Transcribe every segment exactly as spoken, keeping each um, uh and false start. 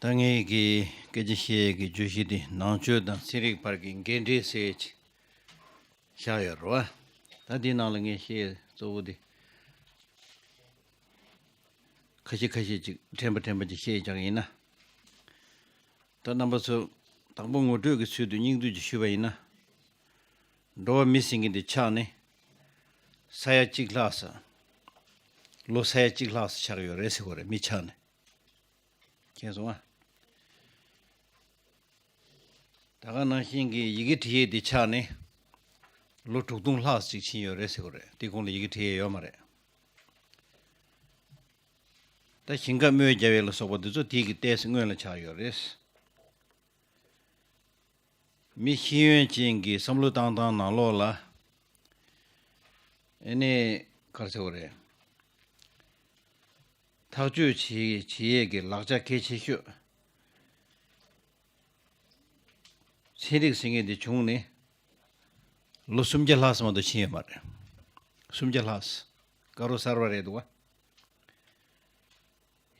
ད་ངས་ཀྱི་སྐད་ཆ་བཤད་ཀྱི་བརྗོད་གཞི་འདི་ནང་ཆོས་དང་ཚན་རིག་བར་གྱི་འགལ་འབྲེལ་ཟེར་ཅིག་བཞག་ཡོད་རེད་བ། ད་འདི་ནང་ལ་ངས་བཤད་གཙོ་བོ་འདི་ཁ་ཤས་ཁ་ཤས་ཅིག་ཕྲན་བུ་ཕྲན་བུ་ཅིག་བཤད་རྒྱག་ཡིན་ན། ད་རྣམ་པ་ཚོ་དང་པོ་ངོ་སྤྲོད་ཀྱི་ཚུལ་དུ་སྙིང་བསྡུས་ཅིག་ཞུས་པ་ཡིན་ན། འགྲོ་བ་མི་ཟེར་མཁན་འདི་ཆགས་ནས་ས་ཡ་གཅིག་ལྷག་ཙམ། ལོ་ས་ཡ་གཅིག་ལྷག་ཙམ་ཆགས་ཡོད་རེད་ཟེར་གོ་རེད། མི་ཆགས་ནས། མཁྱེན་སོང་ཨ། ད་ག་ནང་བཞིན་གྱི་ཡི་གེ་འབྲི་ཡས་འདི་ཆགས་ནས་ལོ་དྲུག་སྟོང་ལྷག་ཅིག་ཕྱིན་ཡོད་རེད་ཟེར་གོ་རེད། དེ་གོང་ལ་ཡི་གེ་འབྲི་ཡས་ཡོད་མ་རེད། ད་ཞིང་ཁ་རྨོས་རྒྱག་ཡས་ལ་སོགས་པ་འདི་ཚོ་དེ་གི་ལྟས་སུ་སྔོན་ལ་ཆགས་ཡོད་རེད། མི་ཤེས་ཡོན་ཅན་གྱི་བསམ་བློ་བཏང་སྟངས་ནང་ལོགས་ལ། ཨེ་ནས་ག་རེ་ཟེར་བ་རེད། ཐག་གཅོད་བྱེད་བྱེད་ཡས་ཀྱི་ལག་ཆ་གལ་ཆེ་ཤོས་ཚན་རིག་ཟེར་མཁན་དེ་བྱུང་ནས་ལོ་སུམ་བརྒྱ་ལྷག་ཙམ་མ་གཏོགས་ཕྱིན་ཡོད་མ་རེད། སུམ་བརྒྱ་ལྷག་ཙམ། དཀར་པོ་གསར་པ་རེད་འདུག་བ།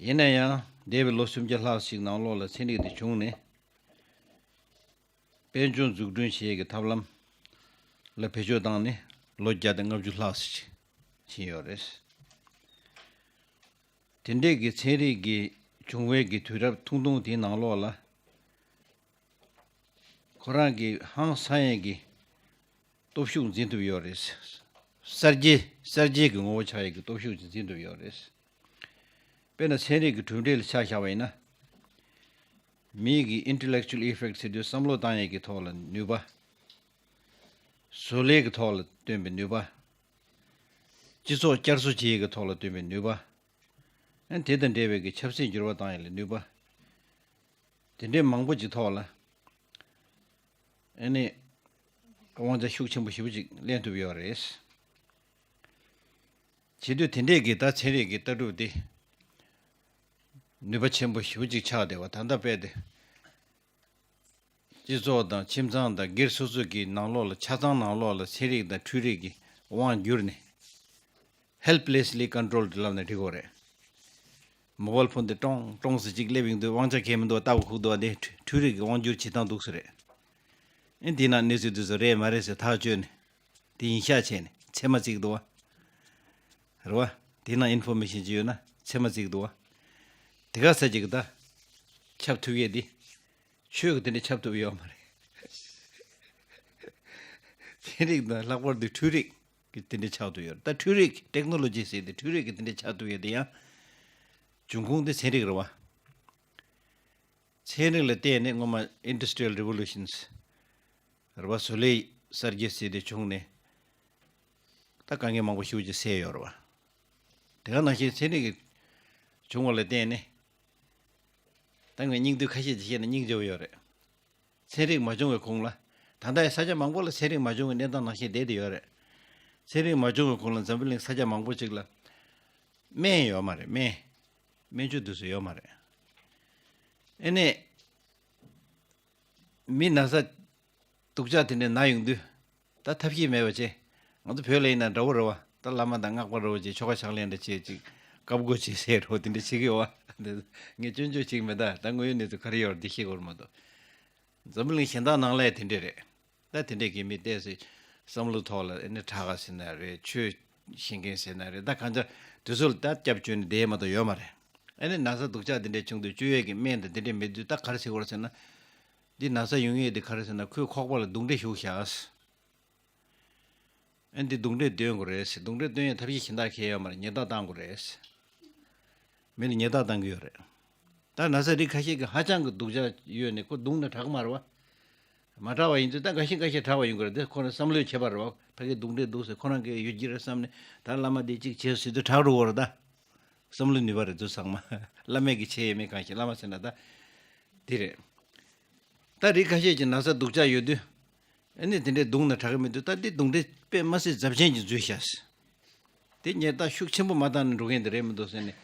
ཡིན་ན་ཡང་འདས་པའི་ལོ་སུམ་བརྒྱ་ལྷག་ཅིག་ནང་ལོགས་ལ་ཚན་རིག་དེ་བྱུང་ནས། དཔལ་འབྱོར་འཛུགས་སྐྲུན་བྱེད་ཡས་ཀྱི་ཐབས་ལམ་ལ་བེད་སྤྱོད་བཏང་ནས་ལོ་བརྒྱ་དང་ལྔ་བཅུ་ལྷག་ཙམ་ཕྱིན་ཡོད་རེད། དེ་འདྲས་ཀྱི་ཚན་རིག་གི་བྱུང་བའི་གི་དུས་རབས་ཐུང་ཐུང་དེའི་ནང་ལོགས་ལ། ཁོ་རང་གི་ཧང་སང་ཡས་ཀྱི་སྟོབས་ཤུགས་འཛིན་ཐུབ་ཡོད་རེད། གསར་བརྗེ་གསར་བརྗེ་གི་ངོ་བོ་ཆགས་ཡས་ཀྱི་སྟོབས་ཤུགས་ཅིག་འཛིན་ཐུབ་ཡོད་རེད། དཔེར་ན་ཚན་རིག་གི་གྲུབ་འབྲས་ལ་ཆ་བཞག་པ་ཡིན་ན། མིའི་གི་intellectual effect ཟེར་དུས་བསམ་བློ་བཏང་ཡས་ཀྱི་ཐོག་ལ་ནུས་པ། བཟོ་ལས་ཀྱི་ཐོག་ལ་བཏོན་པའི་ནུས་པ། སྤྱི་ཚོགས་བསྐྱར་གསོ་བྱེད་ཡས་ཀྱི་ཐོག་ལ་བཏོན་པའི་ནུས་པ། ཨ་ནི་དེ་དང་འབྲེལ་བའི་གི་ཆབ་སྲིད་འགྱུར་བ་བཏང་ཡས་ལ་ནུས་པ། དེ་འདྲའི་མང་པོ་ཅིག་ཐོག་ལ། ཨ་ནི། དབང་ཆ་ཤུགས་ཆེན་པོ་ཞེ་པོ་ཅིག་ལེན་ཐུབ་ཡོད་རེད། བྱེད་དུས་དེ་འདྲས་ཀྱི་ད་ཚན་རིག་གི་ལྟ་གྲུབ་དེ། ནུས་པ་ཆེན་པོ་ཞེ་པོ་ཅིག་ཆགས་བསྡད་པ་ད་ལྟ་དཔེ་དེ། སྤྱི་ཚོགས་དང་ཁྱིམ་ཚང་དང་སྒེར་སོ་སོ་གི་ནང་ལོགས་ལ་ཆ་ཚང་ནང་ལོགས་ལ་ཚན་རིག་དང་འཕྲུལ་རིག་གི་དབང་བསྒྱུར་ནས། helplessly controlled ལབ་ན་འགྲིག་གོ་རེད། མོ་བལ་ཕོན་དེ་ཀྲོང་ཀྲོང་ཟེར་གཅིག་སླེབས་ཡོང་དུས་དབང་ཆ་གང་མི་འདུག་ལྟ་བུ་ཁུག་འདུག་དེ་འཕྲུལ་རིག་གི་དབང་བསྒྱུར་བྱེད་སྟངས་འདུག་ཟེར་རེད། ཨེ་འདི་ན་གནས་ཚུལ་འདི་ཚོ་རེད་མ་རེད་ཟེར་ཐག་གཅོད་ནས། དེ་ཡིན་ཤག་བྱས་ནས་ཚད་མ་བརྩིགས་འདུག་བ། རེད་བ། དེ་ན་information ཅིག་ཡོད་ན་ཚད་མ་བརྩིགས་འདུག་བ། དེ་ག་ས་ཅིག་ད། ཁྱབ་ཐུབ་ཡས་འདི། ཆོས་ཀྱི་དེ་འདྲ་ཁྱབ་ཐུབ་ཡོད་མ་རེད། ཚན་རིག་དང་ལྷག་པར་དུ་འཕྲུལ་རིག་གི་དེ་འདྲ་ཆགས་ཐུབ་ཡོད་རེད། ད་འཕྲུལ་རིག་technology ཟེར་དེ་འཕྲུལ་རིག་གི་དེ་འདྲ་ཆགས་ཐུབ་ཡོད་དེ་ཡང་། འབྱུང་ཁུངས་དེ་ཚན་རིག་རེད་བ། ཚན་རིག་ལ་བརྟེན་ནས་སྔོན་མ་industrial revolutions རེད་བ། བཟོ་ལས་གསར་བརྗེ་ཟེར་དེ་བྱུང་ནས། ད་དཀའ་ངལ་མང་པོ་ཞེ་པོ་ཅིག་སེལ་ཡོད་རེད་བ། དེ་ག་ནང་བཞིན་ཚན་རིག་གི་བྱུང་བ་ལ་བརྟེན་ནས། ད་ངས་སྙིང་བསྡུས་ཁ་ཤས་ཅིག་བཤད་ན་སྙིང་རྗེ་པོ་ཡོད་རེད། ཚན་རིག་མ་བྱུང་བའི་གོང་ལ། ད་ལྟ་ཡི་ས་ཆ་མང་པོ་ལ་ཚན་རིག་མ་བྱུང་བའི་གནས་སྟངས་ནང་བཞིན་བསྡད་དེ་ཡོད་རེད། ཚན་རིག་མ་བྱུང་བའི་གོང་ལ་འཛམ་བུ་གླིང་ས་ཆ་མང་པོ་ཅིག་ལ། སྨན་ཡོད་མ་རེད་སྨན། སྨན་བཅོས་དུས་སུ་ཡོད་མ་རེད། ཨེ་ནས། མི་ན་ཚ། སྡུག་ཅག་དེ་འདྲས་ན་ཡོང་དུས། ད་ཐབས་ཤེས་མེད་པ་བྱས། ང་ཚོ་བོད་ལ་ཡིན་ན་འདྲ་བོ་རེད་བ། ད་བླ་མ་དང་སྔགས་པ་རེད་བ་བྱས་ཆོ་ག་ཕྱག་ལེན་འདྲ་བྱས་ཅིག་བཀའ་བསྒོ་བྱས་ཟེར་རོ་དེ་འདྲ་བྱེད་ཀྱི་ཡོད་བ། ངས་སྐྱོན་བརྗོད་བྱེད་ཀྱི་མེད་ད། ད་དངོས་ཡོད་གནས་ཚུལ་ག་རེ་ཡོད་རེད་འདི་ཤེས་དགོས་རེད་མ་གཏོགས། འཛམ་བུ་གླིང་གཞན་དག་ནང་ལ་ཡང་དེ་འདྲས་རེད། ད་དེ་འདྲས་ཀྱི་མི་ཏོག་ཙམ་བསམ་བློ་ཐོག་ལ་ཨེ་ནི་དྲག་ག་ཟེར་ན་རེད། ཆོས་ཤེས་མཁན་ཟེར་ན་རེད། ད་གང་ཅག་དེ་ཚོ་ལ་ད་སྐྱབས་བཅོལ་ནས་བསྡད་མ་གཏོགས་ཡོད་མ་རེད། ཨེ་ནི་ན་ཚ་སྡུག་ཅག་དེ་འདྲས་བྱུང་དུས་བཅོས་ཡས་ཀྱི་སྨན་དང་དེ་འདྲས་མེད་དུས་ད་ག་རེ་བྱེད་དགོས་རེད་ཟེར་ན། འདི་ན་ཚ་ཡོང་ཡས་དེ་ག་རེ་ཟེར་ན་ཁོའི་ཁོག་པ་ལ་རྡུང་རྡེག་གཞུས་བཞག་ཨེ་འདི་རྡུང་རྡེག་འདོན་དགོས་རེད་ཟེར། རྡུང་རྡེག་འདོན་ཡས་ཐབས་ཤེས་གཞན་དག་གང་ཡང་ཡོད་མ་རེད། ཉལ་ཐག་བཏང་དགོས་རེད་ཟེར། མི་ལ་ཉལ་ཐག་བཏང་གི་ཡོད་རེད། ད་ན་ཚ་རིགས་ཁ་ཤས་ཀྱི་ཧ་ཅང་གི་སྡུག་ཅག་ཡོད་ནས་ཁོ་བརྡུངས་ན་དྲག་མ་རེད་བ། མ་དྲག་པ་ཡིན་དུས་ད་འགའ་ཤས་འགའ་ཤས་དྲག་པ་ཡོང་གི་རེད་དེ། ཁོ་རང་བསམ་བློའི་ཁྱད་པར་རེད་བ། ཕ་གིར་རྡུང་རྡེག་འདུག་ཟེར་ཁོ་རང་གིས་ཡོད་ཀྱི་རེད་བསམ་ནས་ད་བླ་མ་འདི་གཅིག་བྱས་ཟེར་དུས་དྲག་འགྲོ་གི་རེད་ད། བསམ་བློའི་ནུས་པ་རེད་འདུག་ཚང་མ། བླ་མས་ཀྱི་བྱས་ཡས་མེད་གང་ཞིག་བླ་མ་ཟེར་ན་ད། འདི་རེད། ད་རིགས་ཁ་ཤས་ཀྱི་ན་ཚ་སྡུག་ཅག་ཡོད་དུས། ཨ་ནི་དེ་འདྲའི་བརྡུངས་ན་དྲག་གི་མི་འདུག་ད་འདི་རྡུང་རྡེག་དཔེ་མ་སྲིད་རྫབ་ཆེན་གྱི་འཛུལ་ཤག་དེ་ཉེས་རྡུང་ཤུགས་ཆེན་པོ་མ་བཏང་ན་འགྲོ་མཁན་དེ་རེད་མི་འདུག་ཟེར་ནས།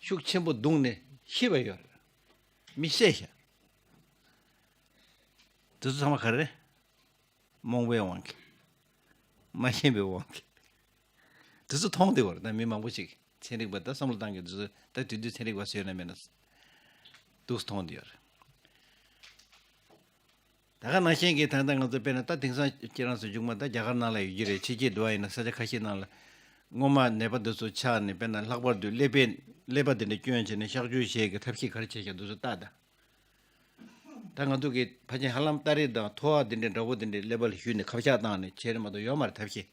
ཤུགས་ཆེན་པོ་བརྡུངས་ནས་ཤི་བ་ཡོད་རེད། མི་བསད་ཤག་དེ་ཚོ་ཚང་མ་ག་རེ་རེད། རྨོངས་པའི་དབང་གིས། མ་ཤེས་པའི་དབང་གིས། དེ་ཚོ་མཐོང་བསྡད་པ་རེད་ད་མི་མང་པོ་ཞིག་ཚན་རིག་པ་ད་བསམ་བློ་བཏང་གི་དེ་ཚོ་ད་དུས་དུས་ཚན་རིག་པ་བཟོས་ན་མེད་ན། འདུག་སེ་མཐོང་བསྡད་ཡོད་རེད། ད་ག་ནང་བཞིན་གྱི་ད་ལྟ་ང་ཚོ་དཔེར་ན་ད་དེང་སང་ཁྱེད་རང་ཚོ་མཇུག་མ་ད་རྒྱ་གར་ནང་ལ་ཡོད་ཀྱི་རེད། ཕྱི་རྒྱལ་དུ་བ་ཡིན་ན་ས་ཆ་ཁ་ཤས་ནང་ལ་སྔོན་མ་ནད་པ་འདི་ཚོ་ཆགས་ནས་དཔེར་ན་ལྷག་པར་དུ་ཀླད་པའི་ཀླད་པ་དེ་འདྲ་སྐྱོན་བྱས་ནས་གཤག་བཅོས་བྱེད་ཀྱི་ཐབས་ཤེས་ག་རེ་བྱས་ཤག་འདུག་སེ་ལྟ་ད། ད་ང་ཚོ་གི་ཕལ་ཆེར་ཧ་ལམ་སྟ་རེ་དང་ཐོ་བ་འདི་འདྲའི་འདྲ་པོ་འདི་འདྲའི་ཀླད་པ་ལ་གཞུས་ནས་ཁབ་གཤག་བཏང་ནས་བྱས་རེད་མ་གཏོགས་ཡོད་མ་རེད་ཐབས་ཤེས།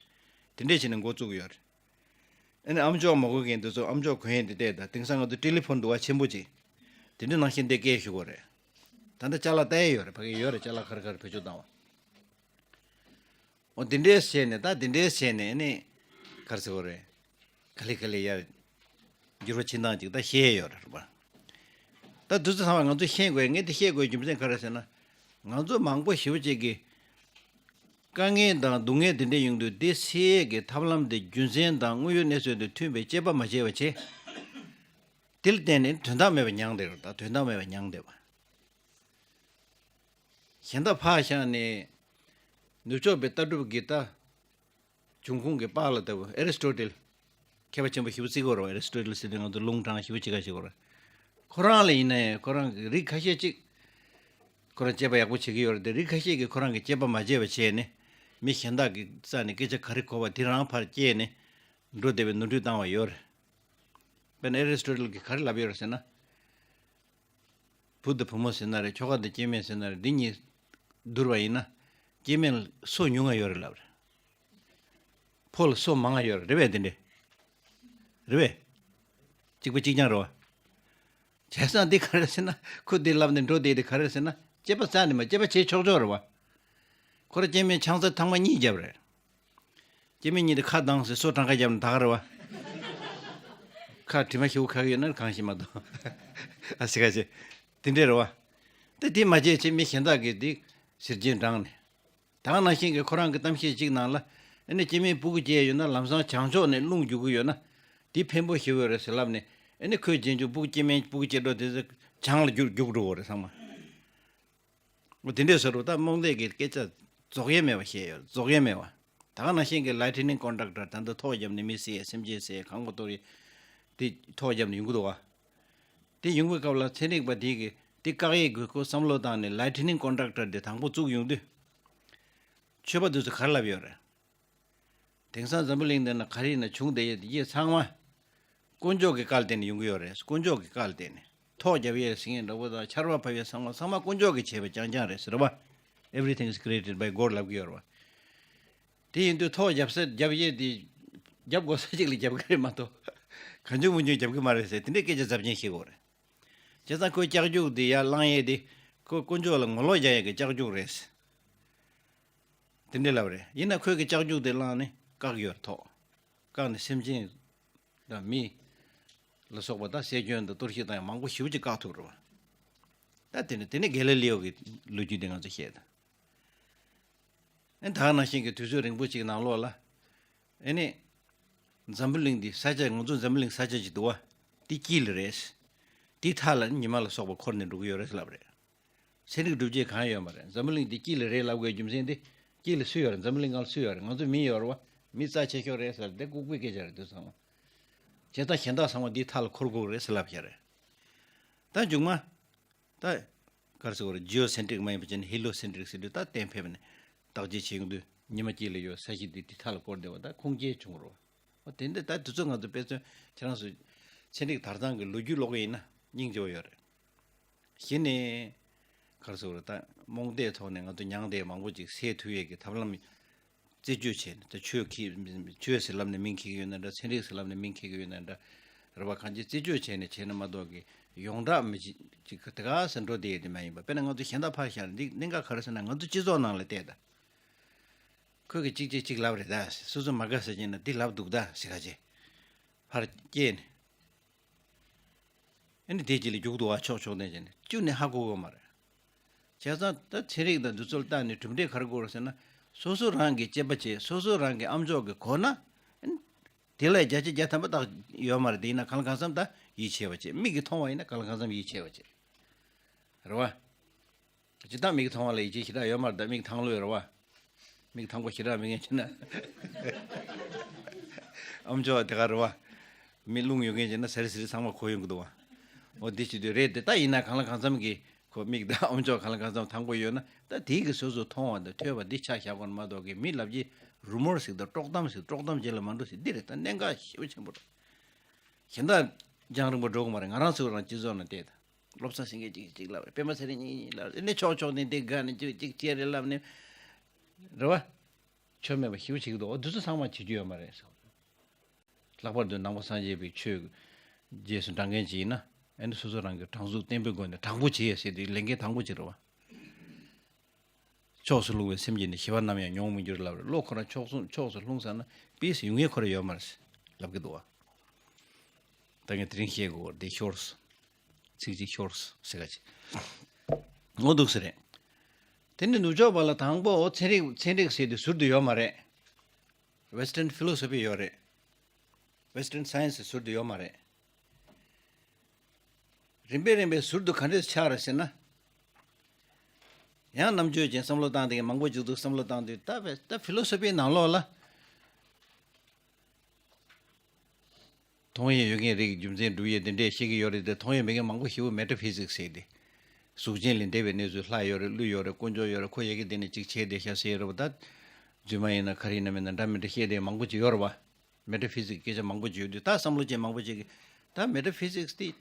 དེ་འདྲས་བྱས་ནས་འགོ་བཙུགས་ཡོད་རེད། ཨ་ནི་ཨམ་ཅོག་མ་གོ་མཁན་དེ་ཚོ་ཨམ་ཅོག་གོན་ཡས་དེ་བལྟས་དང་དེང་སང་ང་ཚོ་ཊེ་ལི་ཕོན་འདུག་བ་ཆེན་པོ་ཅིག་དེ་འདྲ་ནང་བཞིན་དེ་སྐད་ཞུ་དགོས་རེད། ད་ལྟ་ཅ་ལག་ལྟ་ཡས་ཡོད་རེད། ཕ་གི་ཡོད་རེད། ཅ་ལག་ག་རེ་ག་རེ་བེད་སྤྱོད་བཏང་བ། འོ་དེ་འདྲས་བྱས་ནས་ད་དེ་འདྲས་བྱས་ནས་ཨ་ནི་ག་རེ་ཟེར་དགོས་རེད། ག་ལེ་ག་ལེ་ཡར་འགྱུར་བ་ཕྱིན་སྟངས་ཅིག་ད་ཤེས་ཡས་ཡོད་རེད་པ། ད་དུས་ཚོད་ཚང་བ་ང་ཚོ་ཤེས་དགོས། ངས་དེ་ཤེས་དགོས་རྒྱུ་མཚན་ག་རེ་ཟེར་ན། ང་ཚོ་མང་པོ་ཞེ་པོ་ཅིག་གིས་དཀའ་ངལ་དང་སྡུག་བསྔལ་དེ་འདྲ་ཡོང་དུས་དེ་སེལ་ཡས་ཀྱི་ཐབས་ལམ་དེ་རྒྱུ་མཚན་དང་དངོས་ཡོད་གནས་ཚུལ་དང་མཐུན་པའི་དཔྱད་པ་མ་བྱས་པ་བྱས། དེ་ལ་བརྟེན་ནས་དོན་དག་མེད་པ་མྱངས་བསྡད་ཡོད་རེད། ད་དོན་དག་མེད་པ་མྱངས་བསྡད་པ། གཞན་དག་ཕར་བཞག་ནས་ནུབ་ཕྱོགས་པའི་ལྟ་གྲུབ་ཀྱི་ད་འབྱུང་ཁུངས་ཀྱི་པཱ་ལགས་ལྟ་བུ་ཨེ་རི་སི་ཊོ་ཊལ། མཁས་པ་ཆེན་པོ་ཞེ་པོ་བརྩི་གི་ཡོད་རེད། ཨེ་རི་སི་ཊོ་ཊལ་ཟེར་དུས་ང་ཚོ་ལུང་དྲངས་ཞེ་པོ་བྱེད་ཁ་ཞིག་ཡོད་རེད། ཁོ་རང་ལ་ཡིན་ན་ཡང་ཁོ་རང་གི་རིགས་ཁ་ཤས་ཅིག་ཁོ་རང་དཔྱད་པ་ཡག་པོ་བྱེད་ཀྱི་ཡོད་རེད་དེ། རིགས་ཁ་ཤས་ཀྱིས་ཁོ་རང་གི་དཔྱད་པ་མ་བྱས་པ་བྱས་ནས་མི་གཞན་དག་གི་རྩ་ནས་སྐད་ཆ་ག་རེ་གོ་བ་དེ་རང་ཕར་བསྐྱལ་ནས་འགྲོ་བསྡད་པའི་ནོར་འཁྲུལ་བཏང་བ་ཡོད་རེད། དཔེར་ན་ཨེ་རི་སི་ཊོ་ཊལ་གྱིས་ག་རེ་ལབ་ཡོད་རེད་ཟེར་ན། བུ་དང་བུ་མོ་ཟེར་ན་རེད། ཁྱོ་ག་དང་སྐྱེ་དམན་ཟེར་ན་རེད། འདི་གཉིས་བསྡུར་བ་ཡིན་ན་སྐྱེ་དམན་ལ་སོ་ཉུང་ང་ཡོད་རེད་ལབ་རེད། ཕོ་ལ་སོ་མང་ང་ཡོད་རེད། རེད་པས། འདི་འདྲས་རེད་པས། གཅིག་པ་གཅིག་རྐྱང་རེད་པ། བྱས་ཙང་འདི་ག་རེ་ཟེར་ན་ཁོ་འདི་ལབ་ནས་འགྲོ་བསྡད་དེ་ག་རེ་ཟེར་ན་དཔྱད་པ་རྩ་ནས་མ་དཔྱད་པ་བྱེད་ཆོག་ཆོག་རེད་པ། ཁོ་ར་སྐྱེ་དམན་ཆང་ས་ཐེངས་མ་གཉིས་བརྒྱབ་རེད། སྐྱེ་དམན་གཉིས་དེ་ཁ་གདངས་ཟེར་སོ་གྲངས་ཀ་བརྒྱབ་ནས་ད་ག་རེད་པ། ཁ་དྲི་མ་ཤོར་ཁ་གི་ཡོད་ན་གང་ཤེས་མ་གཏོགས། ཨ་སི་ཁ་ཆེ། དེ་འདྲས་རེད་པ། དེ་དེ་མ་བྱས་ཚེ་མི་གཞན་དག་གིས་དེ་ཟེར་རྒྱུན་བགྲངས་ནས། ད་ག་ནང་བཞིན་གྱི་ཁོ་རང་གི་གཏམ་བཤད་ཅིག་ནང་ལ་ཨ་ནི་སྐྱེ་དམན་སྤུ་གུ་སྐྱེས་ཡོད་ན་ལམ་སང་བྱང་ཕྱོགས་ནས་རླུང་རྒྱུག་གི་ཡོད་ན་དེ་ཕན་པོ་ཞེ་པོ་རེད་ཟེར་ལབ་ནས། ཨ་ནི་ཁོའི་རྗེས་འཇུག་སྤུ་གུ་སྐྱེ་དམན་སྤུ་གུ་སྐྱེ་འགྲོ་དེ་ཚོ་བྱང་ལ་རྒྱུག་རྒྱུག་འགྲོ་གི་རེད་ཚང་མ། འོ་དེ་འདྲས་བཟོ་རུ་ད་རྨོངས་དད་ཀྱི་སྐད་ཆ་རྫོགས་ཡས་མེད་པ་བཤད་ཡོད། རྫོགས་ཡས་མེད་པ། ད་ག་ནང་བཞིན་གྱི་ལའི་ཊི་ནིང་ཀོན་ཌག་ཊར། ད་ལྟ་ཐོག་བརྒྱབ་ནས་མི་བསད་ཡས་སེམས་ཅན་བསད་ཡས་གང་གོ་གཏོར་ཡས་དེ་ཐོག་བརྒྱབ་ནས་ཡོང་གི་འདུག་བ། དེ་ཡོང་གི་སྐབས་ལ་ཚན་རིག་པ་དེ་གིས་དེ་བཀག་ཡས་དགོས་སྐོར་བསམ་བློ་བཏང་ནས་ལའི་ཊི་ནིང་ཀོན་ཌག་ཊར་དེ་དང་པོ་བཙུགས་ཡོང་དུས། ཆོས་པ་དེ་ཚོ་ག་རེ་ལབ་ཡོད་རེད། དེང་སང་འཛམ་བུ་གླིང་འདི་ན་ག་རེ་ཡིན་ན་བྱུང་བསྡད་ཡོད་དེ་ཚང་མ་དཀོན་མཆོག་གི་བཀའ་ལ་བརྟེན་ནས་ཡོང་གི་ཡོད་རེད། དཀོན་མཆོག་གི་བཀའ་ལ་བརྟེན་ནས་ཐོག་བརྒྱབ་ཡས་ཟེར་མཁན་འདྲ་པོ་དང་ཆར་པ་བབས་ཡས་ཚང་མ་ཚང་མ་དཀོན་མཆོག་གིས་བྱས་པ་རྐྱང་རྐྱང་རེད་ཟེར་བ། Everything is created by God ལབ་ཀྱི་ཡོད་རེད་བ། དེ་ཡིན་དུས་ཐོག་བརྒྱབ་ས་བརྒྱབ་ཡས་དེ་རྒྱབ་དགོས་ས་ཅིག་ལ་རྒྱབ་ཀྱི་རེད་མ་གཏོགས་གང་བྱུང་མང་བྱུང་རྒྱབ་ཀྱི་མ་རེད་ཟེར་དེ་འདྲའི་སྐད་ཆ་ཟབ་ཅན་བཤད་ཀྱི་ཡོད་རེད། བྱས་ཙང་ཁོའི་ལྕགས་རྒྱུག་དེ་ཡར་བསླང་ཡས་དེ་ཁོ་དཀོན་མཆོག་ལ་ངོ་ལོག་རྒྱག་ཡས་ཀྱི་ལྕགས་རྒྱུག་རེད། དེ་འདྲའི་ལབ་རེད། ཡིན་ན་ཁོས་ཀྱི་ལྕགས་རྒྱུག་དེ་བླངས་ནས་བཀག་ཡོད་ཐོག་བཀག་ནས་སེམས་ཅན་དང་མི་ལ་སོགས་པ་དང་སྲོག་གཅོད་དང་གཏོར་བཤིག་དང་ཡང་མང་པོ་ཞེ་པོ་ཅིག་བཀག་ཐུབ་རེད་བ། ད་དེ་ནས་དེ་ནས་གེ་ལི་ལི་ཡོ་གི་ལོ་རྒྱུས་དེ་ང་ཚོ་བཤད་དང་། ཨེ་ད་ག་ནང་བཞིན་གྱི་དུས་ཚོད་རིང་པོ་ཅིག་ནང་ལོགས་ལ་ཨེ་ནས་འཛམ་བུ་གླིང་འདི་ས་ཆ་ང་ཚོ་འཛམ་བུ་གླིང་ས་ཆ་ཅིག་འདུག་བ། འདི་དཀྱིལ་རེད། དེའི་མཐའ་ལ་ཉི་མ་ལ་སོགས་པ་འཁོར་ནས་འགྲོ་གི་ཡོད་རེད་ལབ་རེད། ཚན་རིག་སྒྲུབ་བྱེད་གང་ཡོད་མ་རེད། འཛམ་བུ་གླིང་འདི་དཀྱིལ་ལ་རེད་ལབ་དགོས་རྒྱུ་མཚན་དེ་དཀྱིལ་ལ་སུ་ཡོད་རེད། འཛམ་བུ་གླིང་སྒང་ལ་སུ་ཡོད་རེད། ང་ཚོ་མི་ཡོད་རེད་བ། མི་རྩ་ཆེ་ཤོས་རེད་ཟེར་དེ་ལྐུགས་པའི་སྐད་ཆ་རེད་འདུག་ཚང་མ། བྱས་ཙང་གཞན་དག་ཚང་མ་འདིའི་མཐའ་ལ་འཁོར་དགོས་རེད་ཟེར་ལབ་བཞག་རེད། ད་མཇུག་མ། ད་ག་རེ་ཟེར་དགོས་རེད། ཇི་ཨོ་སེན་ཊི་རིག་མ་ཡིན་པ་བྱས་ན་ཧི་ལི་ཡོ་སེན་ཊི་རིག་ཟེར་དུས་ད་གཏན་ཕེབས་ནས་བརྟག་དཔྱད་བྱེད་ཡོང་དུས་ཉི་མ་དཀྱིལ་ལ་ཡོད། ས་གཞི་འདི་འདི་མཐའ་ལ་བསྐོར་བསྡད་པ་ད་ཁུངས་སྐྱེལ་བྱུང་རོགས། འོ་དེ་འདྲ་ད་དུས་ཚོད་ང་ཚོ་དཔེ་མཚོན་ཁྱེད་རང་ཚོ་ཚན་རིག་དར་ཐང་གི་ལོ་རྒྱུས་ཀློག་གི་ཡིན་ན་སྙིང་རྗེ་བོ་ཡོད་རེད། གཞི་ནས་ག་རེ་ཟེར་དགོས་རེད། ད་རྨོངས་དད་ཐོག་ནས་ང་ཚོ་མྱང་འདས་མང་པོ་ཅིག་སེལ་ཐུབ་ཡས་ཀྱི་ཐབས་ལམ་རྩད་གཅོད་བྱས་ནས། ད་ཆོས་ཀྱི་ཆོས་ཟེར་ལབ་ནས་མིང་འཁྱེར་གྱི་ཡོད་ན་འདྲ། ཚན་རིག་ཟེར་ལབ་ནས་མིང་འཁྱེར་གྱི་ཡོད་ན་འདྲ། རེད་བ། གང་ཅི་རྩད་གཅོད་བྱས་ནས་བྱས་ན་མ་གཏོགས་ཀྱི་ཡོངས་གྲགས་མི་ཅིག་ཅིག་དེ་ག་ཟེར་འགྲོ་བསྡད་ཡས་དེ་མ་ཡིན་པ། དཔེར་ན་ང་ཚོ་གཞན་དག་ཕར་བཞག་ན་འདི་གནད་འགག་ག་རེ་ཟེར་ན་ང་ཚོ་སྤྱི་ཚོགས་ནང་ལ་བལྟས་ད། ཁོས་ཀྱི་གཅིག་བྱས་གཅིག་ལབ་རེད་ད། སོ་སོ་མ་དགའ་ཟེར་གྱིན་ན་འདི་ལབ་འདུག་ད་ཟེར་ག་བྱས། ཕར་སྐྱེལ་ནས། ཨ་ནི་དེ་གཅིག་ལ་རྒྱུག་འདུག་བ། ཕྱོགས་ཕྱོགས་ནས་བྱས་ནས་གཅིག་ནས་ཧ་གོ་གི་མ་རེད། བྱས་ཙང་ད་ཚན་རིག་དང་འདི་ཚོ་ལ་བལྟས་ནས་གྲུབ་འབྲས་ག་རེ་དགོས་རེད་ཟེར་ན། སོ་སོ་རང་གིས་དཔྱད་པ་བྱས། སོ་སོ་རང་གི་ཨམ་ཅོག་གིས་གོ་ན། ཨ་ནི་དེ་ལས་བརྒྱ་ཆ་བརྒྱ་ཐམ་པ་རྟགས་ཡོད་མ་རེད། དེ་ཡིན་ན་གང་ལ་གང་འཚམ་ད་ཡིད་ཆེས་པ་བྱེད། མིག་གིས་མཐོང་བ་ཡིན་ན་གང་ལ་གང་འཚམ་ཡིད་ཆེས་པ་བྱེད། རེད་བ། སྤྱིར་བཏང་མིག་མཐོང་བ་ལ་ཡིད་ཆེས་ཞེ་དྲག་ཡོད་མ་རེད། ད་མིག་ཐང་ལོས་རེད་བ། མིག་ཐང་པོ་ཞེ་དྲག་མེད་མཁན་བྱས་ན། ཨམ་ཅོག་དེ་ག་རེད་བ། མིག་རླུང་ཡོད་མཁན་བྱས་ན་ཟེར་ཟེར་ཚང་མ་གོ་ཡོང་གི་འདུག་བ། འོ་འདི་བྱེད་དུས་རེད་དེ། ད་ཡིན་ན་གང་ལ་གང་འཚམ་གྱི་ཁོ་མིག་དང་ཨམ་ཅོག་གང་ལ་གང་འཚམ་དང་པོ་ཡོད་ན། ད་དེའི་གི་སོ་སོ་མཐོང་བ་དང་ཐོས་པ་འདི་ཆ་བཞག་དགོས་མ་གཏོགས་གི། མི་ལབ་ཀྱི་རུ་མོར་ཟེར་དང་། དཀྲོག་གཏམ་ཟེར། དཀྲོག་གཏམ་བྱེད་ལ་མ་འགྲོ་ཟེར། འདི་རེད། ད་གནད་འགག་ཞེ་པོ་ཆེན་པོ་རེད། གཞན་དག་རྒྱང་རིང་པོ་འགྲོ་གི་མ་རེད། ང་རང་ཚོ་རང་སྤྱི་ཚོགས་ནང་བལྟས་དང་། སློབ་གསར་ཟེར་མཁན་གཅིག་གཅིག་ལབ་རེད། པད་མ་ཚེ་རིང་གཉིས་གཉིས་ལབ་རེད། ནི་ཕྱོགས་ཕྱོགས་ནས་འདི་དགའ་ནས་གཅིག་གཅིག་བྱས་རེད་ལབ་ནས། རེད་བ། ཆོ་མེད་པ་ཞེ་པོ་བྱེད་ཀྱི་འདུག་འོ་འདི་ཚོ་ཚང་མ་བྱེད་རྒྱུ་ཡོད་མ་རེད་ཟེར། ལྷག་པར་དུ་ནང་པ་སངས་རྒྱས་པའི་ཆོས་རྗེས་སུ་འབྲང་མཁན་ཅིག་ཡིན་ན། ཨ་ནི་སོ་སོ་རང་གི་དྲང་ཟུག་བརྟན་པོའི་སྒོ་ནས་དྲང་པོ་བྱེད་ཟེར་དུས་ལས་འགན་དང་པོ་ཅིག་རེད་བ། ཕྱོགས་སུ་ལྷུང་བའི་སེམས་ཀྱིས་ནི། ཞི་བ་ནམ་ཡང་མྱོང་མི་འགྱུར་ལབ་རེད། བློ་ཁོ་རང་ཕྱོགས་སུ་ཕྱོགས་སུ་ལྷུང་ཚར་ན་པིས་ཡོང་ཡས་ཁོ་རང་ཡོད་མ་རེད་ལབ་ཀྱི་འདུག་བ། ད་ངས་དེ་རིང་བཤད་དགོས་པ་འདི་ཤོར་སོང་། ཚིག་གཅིག་ཤོར་སོང་ཟེར་ག་ཅིག་འོ་འདུག་ཟེར་རེད། དེ་ནི་ནུབ་ཕྱོགས་པ་ལ་དང་པོ་ཚན་རིག་ཚན་རིག་ཟེར་དུས་ཟུར་དུ་ཡོད་མ་རེད། Western philosophy ཡོད་རེད། Western science ཟུར་དུ་ཡོད་མ་རེད། རིམ་པས་རིམ་པས་ཟུར་དུ་ག་འདྲས་ཆགས་རེད་ཟེར་ན། ཡང་རྣམ་དཔྱོད་ཅན་བསམ་བློ་བཏང་དེ་མང་པོ་ཅིག་འདུག་བསམ་བློ་བཏང་དུས་ད་བས་ད་ཕི་ལོ་སོ་ཕིའི་ནང་ལོགས་ལ། མཐོང་ཡས་ཡོད་མཁན་རིགས། རྒྱུ་མཚན་སྒྲུབ་ཡས་དེ་འདྲས་བཤད་ཀྱི་ཡོད་རེད་དེ། མཐོང་ཡས་མེད་མཁན་མང་པོ་ཞེ་པོ་མེ་ཊ་ཕི་ཟིག་ཟེར་ཏེ། གཟུགས་ཅན་ལས་འདས་པའི་གནས་ཚུལ། ལྷ་ཡོད་རེད། ཀླུ་ཡོད་རེད། དཀོན་མཆོག་ཡོད་རེད། ཁོ་ཡ་གི་དེ་ནས་གཅིག་བྱས་ཏེ་ཤ་ཟེར་རེད་པ། ད་རྫུན་མ་ཡིན་ན་ག་རེ་ཡིན་ན་མིན་ན་འདྲ་མི་འདྲ་བཤད་དེ་མང་པོ་ཅིག་ཡོད་རེད་པ། མེ་ཊ་ཕི་ཟིག་སྐད་ཆ་མང་པོ་ཅིག་ཡོད་དུས། ད་བསམ་བློ་ཅན་མང་པོ་ཅིག་གིས་ད་མེ་ཊ་ཕི་ཟིག་དེ་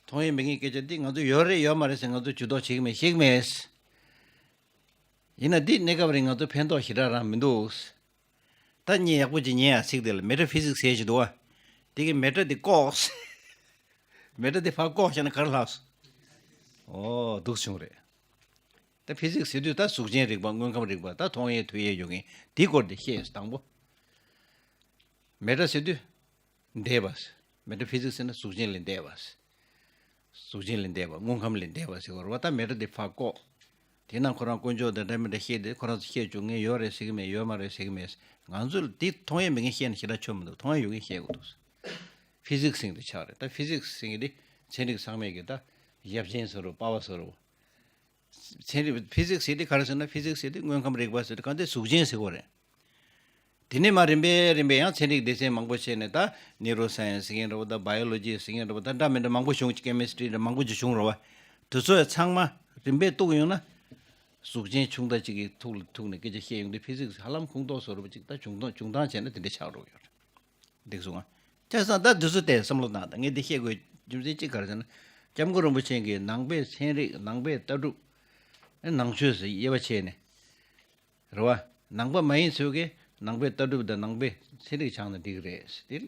མཐོང་ཡས་མེད་མཁན་སྐད་ཆ་འདི་ང་ཚོ་ཡོད་རེད་ཡོད་མ་རེད་ཟེར་ང་ཚོ་ཇུས་གཏོགས་བྱེད་ཀྱི་མེད། ཤེས་ཀྱི་མེད། ཡིན་ན་འདི་གནས་སྐབས་རིང་ང་ཚོ་ཕན་ཐོགས་ཞེ་དྲག་རང་མི་འདུག་ད་ངས་ཡག་པོ་ཅིག་ཉན་ཡ། ཚིག་དེ་ལ་མེ་ཊ་ཕི་ཟིག་ཟེར་ཞིག་འདུག་བ། དེ་གི་མེ་ཊ་དེ་བཀོག་མེ་ཊ་དེ་ཕར་བཀོག་བྱས་ན་ག་རེ་ལྷག་སོང་། ཨོ་འདུག་བྱུང་རེད། ད་ཕི་ཟིག་ཟེར་དུས་ད་གཟུགས་ཅན་རིག་པ། དངོས་ཁམས་རིག་པ། ད་མཐོང་ཡས་ཐོས་ཡས་ཡོད་མཁན་དེའི་སྐོར་དེ་བཤད་ཡོད། དང་པོ་མེ་ཊ་ཟེར་དུས་འདས་པ། མེ་ཊ་ཕི་ཟིག་ཟེར་ན་གཟུགས་ཅན་ལས་འདས་པ། གཟུགས་ཅན་ལས་འདས་པ། དངོས་ཁམས་ལས་འདས་པ་ཟེར་བ་རེད་པ། ད་མེ་ཊ་དེ་ཕར་བཀོག་དེ་ན་ཁོ་རང་དཀོན་མཆོག་དང་འདྲ་མི་འདྲ་བཤད་དེ། ཁོ་རང་ཚོ་བཤད་བཅུག་མཁན་ཡོད་རེད་ཟེར་གི་མེད། ཡོད་མ་རེད་ཟེར་གི་མེད། ང་ཚོ་འདི་མཐོང་ཡས་མེད་མཁན་བཤད་ན་ཞེ་དྲག་ཆོ་མི་འདུག་མཐོང་ཡས་ཡོད་མཁན་བཤད་དགོས་འདུག་ཕི་ཟིག་ཟེར་དེ་ཆགས་རེད། ད་ཕི་ཟིག་ཟེར་གི་དེ་ཚན་རིག་ཚང་མས་གི་ད་ཡབ་ཆེན་ཟེར་རོ། པ་ཕ་ཟེར་རོ། ཚན་རིག་ཕི་ཟིག་ཟེར་དེ་ག་རེ་ཟེར་ན། ཕི་ཟིག་ཟེར་དེ་དངོས་ཁམས་རིག་པ་ཟེར་དེ་གང་དེ་གཟུགས་ཅན་ཟེར་གོ་རེད། དེ་ནས་མར་རིམ་པས་རིམ་པས་ཡང་ཚན་རིག་སྡེ་ཚན་མང་པོ་བྱས་ནས། ད་ནེ་རོ་སའེན་སི་ཟེར་མཁན་རེད་པ། ད་བ་ཡོ་ལོ་ཇི་ཟེར་མཁན་རེད་པ། ད་འདྲ་མི་འདྲ་མང་པོ་བྱུང་། ཀེ་མི་སི་ཊི་རི་འདྲ་མང་པོ་ཅིག་བྱུང་རེད་པ། དེ་ཚོ་ཚང་མ་རིམ་པས་གཏུགས་ཡོང་ན། གཟུགས་ཅན་ཆུང་མཐའ་གཅིག་གི་ཐུག་ལ་ཐུག་ནས་སྐད་ཆ་བཤད་ཡོང་དུས། ཕི་ཟིག་ཧ་ལམ་ཁུངས་གཏུགས་བཟོ་འདྲ་པོ་ཅིག་ད་བྱུང་སྟངས་བྱུང་སྟངས་བྱས་ན་དེ་འདྲ་ཆགས་འགྲོ་གི་ཡོད་རེད། འགྲིག་སོང་ང་། བྱས་ཙང་ད་འདི་ཚོ་དེ་བསམ་བློ་བཏང་དང་། ངས་འདི་བཤད་དགོས་རྒྱུ་མཚན་གཅིག་ག་རེ་ཟེར་ན། སྐྱབས་མགོན་རིན་པོ་ཆེ་གིས་ནང་པའི་ཚན་རིག། ནང་པའི་ལྟ་གྲུབ། ནང་ཆོས་ཟེར་དབྱེ་བ་ཕྱེ་ནས། རེད་པ། ནང་པ་མ་ཡིན་ཚོས་ཀྱིས་ནང་པའི་ལྟ་གྲུབ་དང་ནང་པའི་ཚན་རིག་སྦྱངས་ན་འགྲིག་གི་རེད། དེ་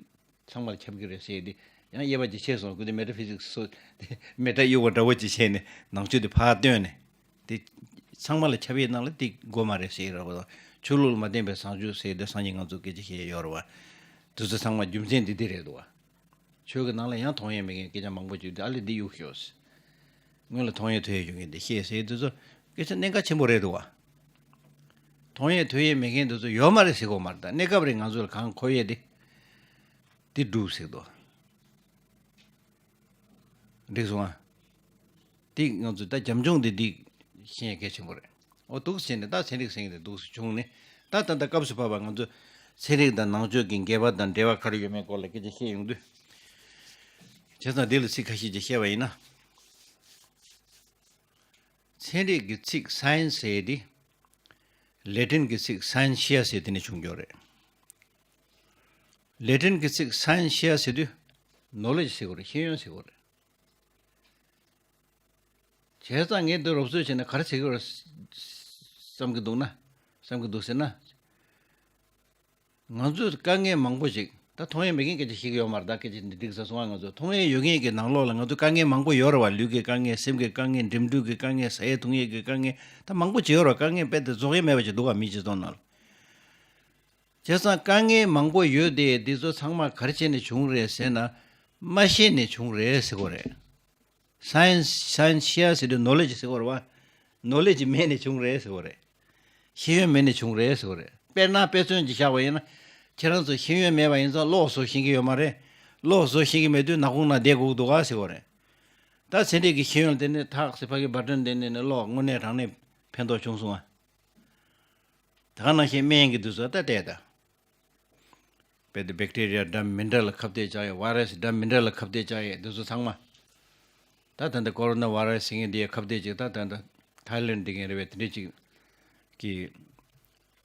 ཚང་མར་ཁྱབ་ཀྱི་རེད་ཟེར་དེ་ཡང་དབྱེ་བ་ཅིག་ཕྱེ་སོང་། ཁོ་དེ་མེ་ཊ་ཕི་ཟིག་སོ། དེ་མེ་ཊ་གཡུག་པ་འདྲ་པོ་ཅིག་བྱས་ནས་ནང་ཆོས་དེ་ཕར་བཏོན་ནས། དེ་ཚང་མ་ལ་ཁྱབ་ཡས་ནང་ལ་དེ་དགོས་མ་རེད་ཟེར་རེད་པ། ཆོས་ལུགས་ལ་མ་བརྟེན་པའི་བཟང་སྤྱོད་ཟེར་དེ་སང་ཉིན་ང་ཚོ་སྐད་ཆ་བཤད་ཡོད་རེད་པ། དེ་ཚོ་ཚང་མ་རྒྱུ་མཚན་འདི་འདི་རེད་འདུག་པ། ཆོས་ཀྱི་ནང་ལ་ཡང་མཐོང་ཡས་མེད་མཁན་སྐད་ཆ་མང་པོ་བརྗོད་དུས། ཨ་ལེ་འདི་གཡུག་ཤོག་ཟེར། སྔོན་ལ་མཐོང་ཡས་ཐོས་ཡས་ཡོད་མཁན་འདི་བཤད་ཟེར། དེ་ཚོ་སྐད་ཆ་གནད་འགག་ཆེན་པོ་རེད་འདུག་པ། མཐོང་ཡས་ཐོས་ཡས་མེད་མཁན་དེ་ཚོ་ཡོད་མ་རེད་ཟེར་གོ་མ་རེད། ད་གནས་སྐབས་རིང་ང་ཚོ་ལ་གང་མཁོ་ཡས་དེ་དེ་སྒྲུབ་ཟེར་འདུག་འགྲིག་སོང་ང་། དེ་ང་ཚོས་ད་རྒྱབ་ལྗོངས་དེ་འདི་ཤེས་ཡས་གལ་ཆེན་པོ་རེད། འོ་འདུག་སེ་བྱས་ནས་ད་ཚན་རིག་ཟེར་མཁན་དེ་འདུག་སེ་བྱུང་ནས། ད་ད་ལྟ་སྐབས་སུ་བབས་པ་ང་ཚོ་ཚན་རིག་དང་ནང་ཆོས་ཀྱི་འགལ་བ་དང་འབྲེལ་བ་ག་རེ་ཡོད་མེད་སྐོར་ལ་སྐད་ཆ་བཤད་ཡོང་དུས། བྱས་ཙང་འདི་ལ་ཚིག་ཁ་ཤས་ཅིག་བཤད་པ་ཡིན་ན། ཚན་རིག་གི་ཚིག་སའེན་སི་ཟེར་དེ། ལེ་ཏིན་གྱི་ཚིག་སའེན་ཤི་ཡ་ཟེར་དེ་ནས་བྱུང་ཡོད་རེད། ལེ་ཏིན་གྱི་ཚིག་སའེན་ཤི་ཡ་ཟེར་དུས་ནོ་ལེ་ཇི་ཟེར་གོ་རེད། ཤེས་ཡོན་ཟེར་གོ་རེད། བྱས་ཙང་ངས་འདི་རོབ་ཚོད་བྱས་ན་ག་རེ་བྱེད་ཀྱི་ཡོད་རེད་བསམ་གྱི་འདུག་ན། བསམ་གྱི་འདུག་ཟེར་ན། ང་ཚོས་དཀའ་ངལ་མང་པོ་ཞིག་ད་མཐོང་ཡས་མེད་མཁན་སྐད་ཆ་བཤད་ཀྱི་ཡོད་མ་རེད། ད་སྐད་ཆ་འདི་འགྲིག་ས་སོང་ང་། ང་ཚོ་མཐོང་ཡས་ཡོད་མཁན་གྱི་ནང་ལོགས་ལ་ང་ཚོ་དཀའ་ངལ་མང་པོ་ཡོད་རེད་པ། ལུས་ཀྱི་དཀའ་ངལ། སེམས་ཀྱི་དཀའ་ངལ། འགྲིམ་འགྲུལ་གྱི་དཀའ་ངལ། ཟ་ཡས་འཐུང་ཡས་ཀྱི་དཀའ་ངལ། ད་མང་པོ་ཅིག་ཡོད་རེད་པ། དཀའ་ངལ་རྦད་དེ་རྫོགས་ཡས་མེད་པ་ཅིག་འདུག་ག་མིའི་སྤྱི་ཚོགས་ནང་ལ། བྱས་ཙང་དཀའ་ངལ་མང་པོ་ཡོད་དེ། འདི་ཚོ་ཚང་མ་ག་རེ་བྱས་ནས་བྱུང་རེད་ཟེར་ན། མ་ཤེས་ནས་བྱུང་རེད་ཟེར་གོ་རེད། སའེན་སི། སའེན་སི་ཤི་ཡ་ཟེར་དུས་ནོ་ལེ་ཇི་ཟེར་གོ་རེད་པ། ནོ་ལེ་ཇི་མེད་ནས་བྱུང་རེད་ཟེར་གོ་རེད། ཤེས་ཡོན་མེད་ནས་བྱུང་རེད་ཟེར་གོ་རེད། དཔེར་ན་དཔེ་མཚོན་ཅིག་བཞག་པ་ཡིན་ན། ཁྱེད་རང་ཚོ་ཤེས་ཡོན་མེད་པ་ཡིན་ཙང་གློག་བཟོ་ཤེས་ཀྱི་ཡོད་མ་རེད། གློག་བཟོ་ཤེས་ཀྱི་མེད་དུས་ནག་ཁུང་ནང་བསྡད་དགོས་ཀྱི་འདུག་ག་ཟེར་གོ་རེད། ད་ཚན་རིག་གི་ཤེས་ཡོན་དེ་ནས་ཐག་ཟེར་ཕ་གི་བར་ཊོན་དེ་ནས་ནས་གློག་དངོས་གནས་དྲང་གནས་ཕན་ཐོགས་བྱུང་སོང་ང་། ད་ག་ནང་བཞིན་སྨན་གྱི་འདི་ཚོ་ད་བལྟས་ད། རྦད་དེ་བེག་ཏེ་རི་ཡ་འདྲ་མི་འདྲ་ལ་ཁ་གཏད་བཅག་ཡས། ཝའི་རས་འདྲ་མི་འདྲ་ལ་ཁ་གཏད་བཅག་ཡས། འདི་ཚོ་ཚང་མ། ད་ད་ལྟ་ཀོ་རོ་ན་བྷ་ར་སི་ཟེར་མཁན་དེ་ཁ་གཏད་ཅིག་ད་ད་ལྟ་ཐའི་ལེན་ཌི་དེ་གིན་རེད་པས། དེ་འདྲས་ཅིག་གི་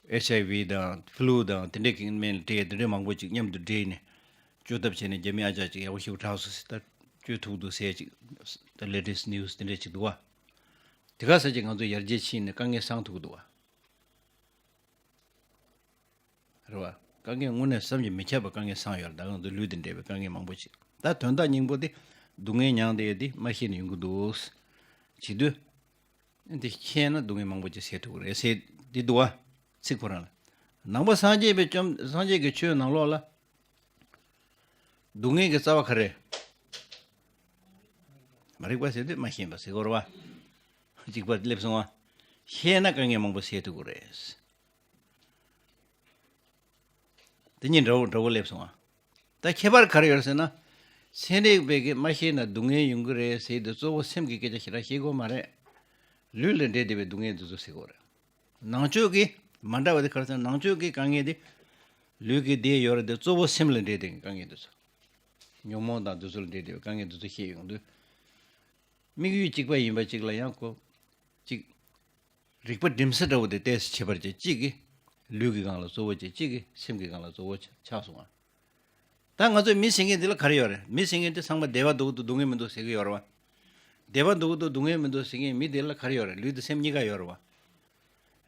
ཨེཆ་ཨའི་ཝི་དང་ཕུ་ལུ་དང་དེ་འདྲས་ཀྱི་སྨན་སྤྲད་དེ་འདྲས་མང་པོ་ཅིག་མཉམ་དུ་སྦྲེལ་ནས་བཅོས་ཐབས་བྱས་ནས་རྒྱ་མི་ཨ་ཅག་ཅིག་ཡག་པོ་ཞིག་དྲག་སོང་ཟེར། ད་བཅོས་ཐུབ་འདུག་ཟེར་ཅིག་ད་ལེ་ཊེ་སི་ཊི་ནིའུ་སི་དེ་འདྲས་ཅིག་འདུག་བ། དེ་ག་ས་ཅིག་ང་ཚོ་ཡར་རྒྱས་ཕྱིན་ནས་དཀའ་ངལ་སངས་ཐུབ་ཀྱི་འདུག་བ། རེད་བ། དཀའ་ངལ་དངོས་གནས་བསམ་གྱིས་མི་ཁྱབ་པ་དཀའ་ངལ་སངས་ཡོད་རེད། ད་ང་ཚོ་ལུས་དང་འབྲེལ་བའི་དཀའ་ངལ་མང་པོ་ཞིག་ད་དོན་དག་སྙིང་པོ་དེ་སྡུག་བསྔལ་མྱངས་བསྡད་ཡོད་དེ་མ་ཤེས་ནས་ཡོང་གི་འདུག་བྱེད་དུས། འདི་ཤེས་ན་སྡུག་བསྔལ་མང་པོ་ཅིག་སེལ་ཐུབ་ཀྱི་རེད་ཟེར་འདི་འདུག་བ། ཚིག་ཁོ་རང་ལ། ནང་པ་སངས་རྒྱས་པའི་བཅོམ་སངས་རྒྱས་ཀྱི་ཆོས་ནང་ལོགས་ལ་སྡུག་བསྔལ་གྱི་རྩ་བ་ག་རེ། མ་རིག་པ་ཟེར་དུས་མ་ཤེས་པ་ཟེར་དགོས་རེད་བ། གཅིག་པ་སླེབས་སོང་བ། ཤེས་ན་དཀའ་ངལ་མང་པོ་སེལ་ཐུབ་ཀྱི་རེད། དེ་གཉིས་འདྲ་བོ་འདྲ་བོ་སླེབས་སོང་ཨ། ད་ཁྱད་པར་ག་རེ་ཡོད་ཟེར་ན། ཚན་རིག་པས་ཀྱི་མ་ཤེས་ན་སྡུག་བསྔལ་ཡོང་གི་རེད་ཟེར་དེ་གཙོ་བོ་སེམས་ཀྱི་སྐད་ཆ་ཞེ་དྲག་བཤད་དགོས་མ་རེད། ལུས་ལ་འབྲེལ་བསྡད་པའི་སྡུག་བསྔལ་འདི་ཚོ་ཟེར་དགོས་རེད། ནང་ཆོས་ཀྱི་མ་འདྲ་བ་དེ་ག་རེ་ཟེར་ན་ནང་ཆོས་ཀྱི་དཀའ་ངལ་དེ་ལུས་ཀྱི་བདེ་ཡོད་རེད་དེ་གཙོ་བོ་སེམས་ལ་འབྲེལ་བསྡད་པའི་དཀའ་ངལ་འདི་ཚོ། ཉོན་མོངས་དང་འདི་ཚོ་ལ་འབྲེལ་བསྡད་པའི་དཀའ་ངལ་འདི་ཚོ་བཤད་ཡོང་དུས། དམིགས་ཡུལ་གཅིག་པ་ཡིན་པ་གཅིག་ལ་ཡང་ཁོ་གཅིག་རིག་པ་སྒྲིམ་ས་འདྲ་བོ་དེ་ཏོག་ཙམ་ཁྱད་པར་ཅན་གཅིག་གིས་ལུས་ཀྱི་སྒང་ལ་གཙོ་བོ་བྱས་གཅིག་གིས་སེམས་ཀྱི་སྒང་ལ་གཙོ་བོ་ཆགས་སོང་ང་། ད་ང་ཚོས་མི་ཟེར་མཁན་འདི་ལ་ག་རེ་ཡོད་རེད། མི་ཟེར་མཁན་དེ་ཚང་མ་བདེ་བ་འདུག་འདུག་སྡུག་བསྔལ་མི་འདུག་ཟེར་གི་ཡོད་རེད་བ། བདེ་བ་འདུག་འདུག་སྡུག་བསྔལ་མི་འདུག་ཟེར་མཁན་མི་དེ་ལ་ག་རེ་ཡོད་རེད། ལུས་དང་སེམས་གཉིས་ཀ་ཡོད་རེད་བ།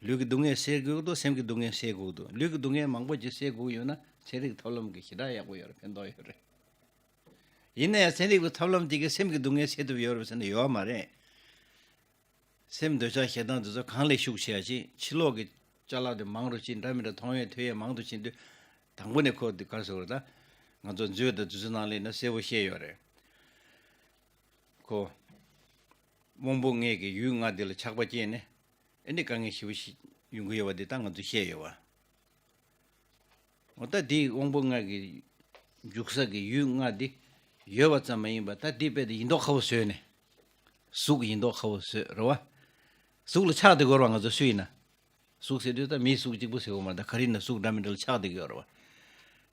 ལུས་ཀྱི་སྡུག་བསྔལ་སེལ་དགོས་འདུག་སེམས་ཀྱི་སྡུག་བསྔལ་སེལ་དགོས་འདུག་ལུས་ཀྱི་སྡུག་བསྔལ་མང་པོ་ཅིག་སེལ་དགོས་ཡོད་ན་ཚན་རིག་ཐབས་ལམ་གྱི་ཞེ་དྲག་ཡག་པོ་ཡོད་རེད། ཕན་ཐོགས་ཡོད་རེད། ཡིན་ན་ཡང་ཚན་རིག་པའི་ཐབས་ལམ་དེ་གིས་སེམས་ཀྱི་སྡུག་བསྔལ་སེལ་ཐུབ་ཡོད་རེད་ཟེར་ན་ཡོད་མ་རེད། སེམས་འདོད་ཆགས་ཞེ་སྡང་འདི་ཚོ་གང་ལས་ཤུགས་ཆེ་བ་ཅིག་ཕྱི་ལོགས་ཀྱི་ཅ་ལག་དེ་མང་རུ་ཕྱིན་འདྲ་མི་འདྲ་མཐོང་ཡས་ཐོས་ཡས་མང་དུ་ཕྱིན་དུས། དང་པོ་ནས་ཁོ་འདི་ག་རེ་ཟེར་དགོས་རེད་ད། ང་ཚོ་མཛོད་དང་འདི་ཚོའི་ནང་སླེབས་ན་གསལ་པོ་བཤད་ཡོད་རེད། ཁོ། དབང་པོ་ལྔའི་གི་ཡུལ་ལྔ་འདི་ལ་ཆགས་པ་སྐྱེས་ནས་ཨེ་ནི་དཀའ་ངལ་ཞེ་པོ་ཞིག་ཡོང་གི་ཡོད་པ་འདི་ད་ང་ཚོས་བཤད་ཡོད་པ། འོ་ད་དེའི་དབང་པོ་ལྔ་གི་འཇུག་ས་གི་ཡུལ་ལྔ་འདི་ཡོད་པ་ཙམ་མ་ཡིན་པར་ད་འདི་དཔེ་དེ་ཡིན་མདོག་ཁ་པོ་བཟོས་ནས། གཟུགས་ཡིན་མདོག་ཁ་པོ་བཟོས་རེད་བ། གཟུགས་ལ་ཆགས་བསྡད་དགོས་རེད་བ། ང་ཚོ་སུ་ཡིན་ན། གཟུགས་ཟེར་དུས་ད་མིའི་གཟུགས་གཅིག་པུ་ཟེར་དགོས་མ་རེད། ད་ག་རེ་ཡིན་ན་གཟུགས་འདྲ་མི་འདྲ་ལ་ཆགས་བསྡད་ཀྱི་ཡོད་རེད་བ།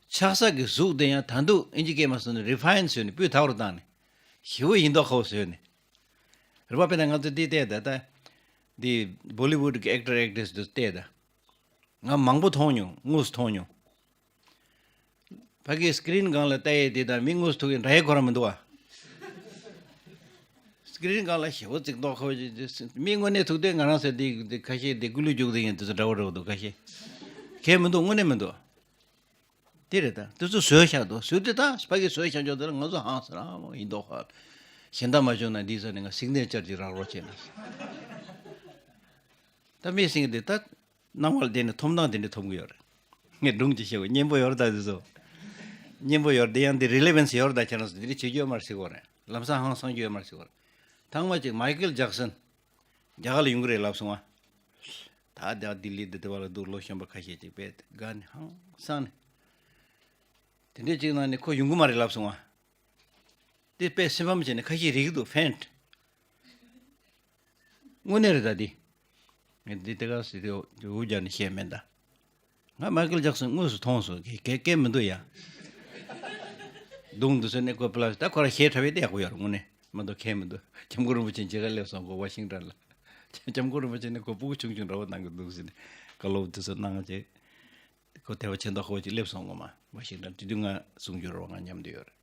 ཆགས་ས་གི་གཟུགས་དེ་ཡང་ད་དུང་ཨིན་ཇི་སྐད་མ་སོང་ནས་རི་ཕ་ཡིན་བཟོས་ནས་སྤུས་དག་རུ་བཏང་ནས། ཞེ་པོ་ཡིན་མདོག་ཁ་པོ་བཟོས་ནས། རེད་བ། དཔེར་ན་ང་ཚོ་འདི་བལྟས་ད་ད། འདི་བོ་ལི་ཝུཌ་གི་ཨེག་ཊར་ཨེག་ཊྲེ་སི་འདི་བལྟས་ད། ང་མང་པོ་མཐོང་མྱོང་། དངོས་སུ་མཐོང་མྱོང་། ཕ་གིའི་སི་ཀི་རིན་སྒང་ལ་ལྟ་ཡས་དེ་དང་མི་དངོས་སུ་ཐུག་ཡས་འདྲ་ཡས་ཁོ་རང་མི་འདུག་བ། སི་ཀི་རིན་སྒང་ལ་ཞེ་པོ་ཅིག་མདོག་ཁ་པོ་ཅིག་མི་དངོས་གནས་ཐུག་དུས་ང་རང་ཚོ་འདི་འདི་ཁ་ཤས་འདི་ཀུ་ལུ་རྒྱུག་བསྡད་མཁན་དེ་ཚོ་འདྲ་བོ་འདྲ་བོ་འདུག་ཁ་ཤས། གལ་མི་འདུག་དངོས་གནས་མི་འདུག་དེ་རེད་ད། དེ་ཚོ་བཟོས་བཞག་འདུག་བཟོས་དུས་ད་ཕ་གིའི་བཟོས་བཞག་ཆོག་དེ་ལ་ང་ཚོ་ཧང་སང་རང་ཡིན་མདོག་ཁ་པོ། གཞན་དག་མ་བྱུང་ན་འདི་ས་ནས་ང་སིག་ནེ་ཅར་ཅིག་རག་རོགས་བྱས་ན། ད་མི་སེང་གེ་འདི་ད་སྣང་བ་ལ་བསྡད་ནས་ཐོབ་ཐང་དེ་འདྲ་ཐོབ་གི་ཡོད་རེད། ངས་སྒྲུང་ཅིག་བཤད་གོ། སྙན་པོ་ཡོད་རེད་ད་འདི་ཚོ། སྙན་པོ་ཡོད་རེད། དེ་ཡང་འདི་རི་ལེ་ཝན་སི་ཡོད་རེད་ད། ཁྱེད་རང་ཚོ་འདི་འདྲ་བྱེད་རྒྱུ་ཡོད་མ་རེད་ཟེར་གོ་རེད། ལམ་སང་ཧང་སང་རྒྱུ་ཡོད་མ་རེད་ཟེར་གོ་རེད། ཐེངས་མ་གཅིག་མའི་ཀལ་ཇེག་སན་རྒྱ་གར་ལ་ཡོང་གི་རེད་ལབ་སོང་ང་། ད་རྒྱ་ལྡི་ལི་འདི་དེ་བ་ལ་འདུག་ལོ་གཞོན་པ་ཁ་ཤས་ཅིག་དཔེ་དགའ་ནས་ཧང་སང་ནས། དེ་འདྲས་ཅིག་ནང་ནས་ཁོ་ཡོང་གི་མ་རེད་ལབ་སོང་ང་། དེ་དཔེ་སེམས་ཕམ་བྱས་ནས་ཁ་ཤས་རིག་གི་འདུག་ཕེན་ཊི། དངོས་གནས་རེད་ད་འདི། ངས་འདི་དེ་ག་སི་དེ་འུ་རྒྱ་ནས་བཤད་མེད་ད། ང་མའི་ཀལ་ཇེག་སན་དངོས་སུ་མཐོང་སོང་། གལ་གལ་མི་འདུག་ཡ། གདོང་འདི་ཚོ་ནས་ཁོ་པ་ལ་ད་ཁོ་རང་གཞས་འཁྲབ་ཡས་དེ་ཡག་པོ་ཡོད་རེད། དངོས་གནས་མ་གཏོགས་གལ་མི་འདུག་ལྕམ་སྐུ་རིན་པོ་ཆེ་མཇལ་ཁ་སླེབས་སོང་། ཁོ་ཝ་ཤིང་ཊོན་ལ། ལྕམ་སྐུ་རིན་པོ་ཆེ་ནི་ཁོ་སྤུ་གུ་ཆུང་ཆུང་འདྲ་བོ་གནང་གི་འདུག་ཟེར་ནས་བཀའ་སློབ་དེ་ཚོ་གནང་བྱས། ཁོ་དེ་བ་ཆེ་མདོག་ཁ་པོ་ཅིག་སླེབས་སོང་ངོ་མ། ཝ་ཤིང་ཊོན་དེ་དུས་ང་གསུང་རྒྱུ་རེད་བ། ང་མཉམ་དུ་ཡོད་རེད།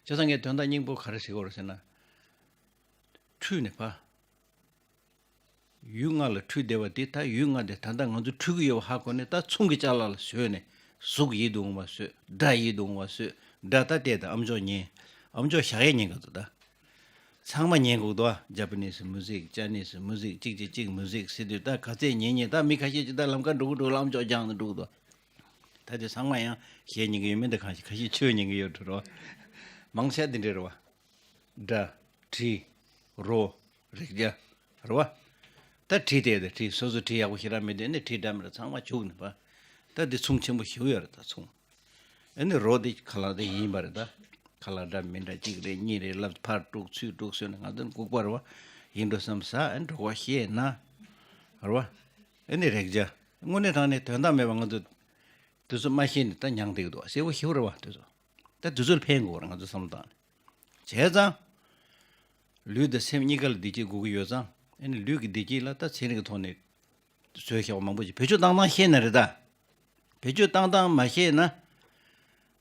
བྱས་ཙང་ངས་དོན་དག་སྙིང་པོ་ག་རེ་ཟེར་གི་ཡོད་རེད་ཟེར་ན། འཁྲུལ་ནས་ཕ། ཡུལ་ལྔ་ལ་འཁྲུལ་བསྡད་པ་དེ་ད་ཡུལ་ལྔ་དེ་ད་ལྟ་ང་ཚོ་འཁྲུལ་གྱི་ཡོད་པ་ཧ་གོ་ནས་ད་མཚུངས་ཀྱི་ཅ་ལག་ལ་བཟོས་ནས་གཟུགས་ཡིད་དུ་འོང་བ་བཟོས། སྒྲ་ཡིད་དུ་འོང་བ་བཟོས། སྒྲ་ད་བལྟས་ད་ཨ་མཆོག་ཉན། ཨ་མཆོག་ཞག་ཡས་ཉན་ག་ཚོད་ད། ཚང་མ་ཉན་དགོས་འདུག་ཨ། ཇ་པ་ནི་སི་མུ་ཟིག་ཅའི་ནི་སི་མུ་ཟིག་གཅིག་གཅིག་གཅིག་མུ་ཟིག་ཟེར་དུས་ད་ག་ཚད་ཉན་ཉན། ད་མི་ཁ་ཤས་ཅིག་ད་ལམ་ཁ་འགྲོ་གི་འགྲོ་གི་ལ་ཨ་མཆོག་སྦྱངས་ནས་འགྲོ་གི་འདུག་ད་དེ་ཚང་མ་ཡང་གཞས་ཉན་གི་ཡོད་མེད་ད་གང་ཤེས། ཁ་ཤས་ཆོས་ཉན་གི་ཡོད་འགྲོ་རོ། མང་ཆེ་འདི་འདྲ་རེད་བ། སྒྲ། དྲི། རོ། རེག་བྱ། རེད་བ། ད་དྲི་དེ་དེ་དྲི་སོ་སོ་དྲི་ཡག་པོ་ཞེ་དྲག་མེད་དུས་ནི་དྲི་འདྲ་མི་འདྲ་ཚང་མ་བྱུག་ནས་པ། ད་འདི་མཚུངས་ཆེན་པོ་ཞེ་པོ་ཡོད་རེད་ད་མཚུངས། ཨ་ནི་རོ་དེ་ཁ་ལག་དེ་ཡིན་པ་རེད་ད། ཁ་ལག་འདྲ་མི་འདྲ་གཅིག་རེ་གཉིས་རེ་ལབ་ཕར་དཀྲུག་ཚུར་དཀྲུག་ཟེར་ནས་ང་ཚོ་ལྐུགས་པ་རེད་བ། ཡིན་འགྲོ་བསམ་ས་ཨ་ནི་འགྲོ་བ་ཤེས་ན། རེད་བ། ཨ་ནི་རེག་བྱ། དངོས་གནས་དྲང་གནས་དོན་དག་མེད་པ་ང་ཚོ། དེ་ཚོ་མ་ཤེས་ནས་ད་མྱངས་བསྡད་ཀྱི་འདུག་བ། གསལ་པོ་ཞེ་པོ་རེད་བ་དེ་ཚོ། ད་དེ་ཚོར་ཕན་དགོས་རེད་ང་ཚོ་བསམ་བློ་བཏང་ནས། བྱས་ཙང་། ལུས་དང་སེམས་གཉིས་ཀ་ལ་བདེ་སྐྱིད་དགོས་ཀྱི་ཡོད་ཙང་། ཨ་ནི་ལུས་ཀྱི་བདེ་སྐྱིད་ལ་ད་ཚན་རིག་གི་ཐོག་ནས་བཟོས་བཞག་པ་མང་པོ་ཅིག་བེད་སྤྱོད་བཏང་སྟངས་ཤེས་ན་རེད་ད། བེད་སྤྱོད་བཏང་སྟངས་མ་ཤེས་ན།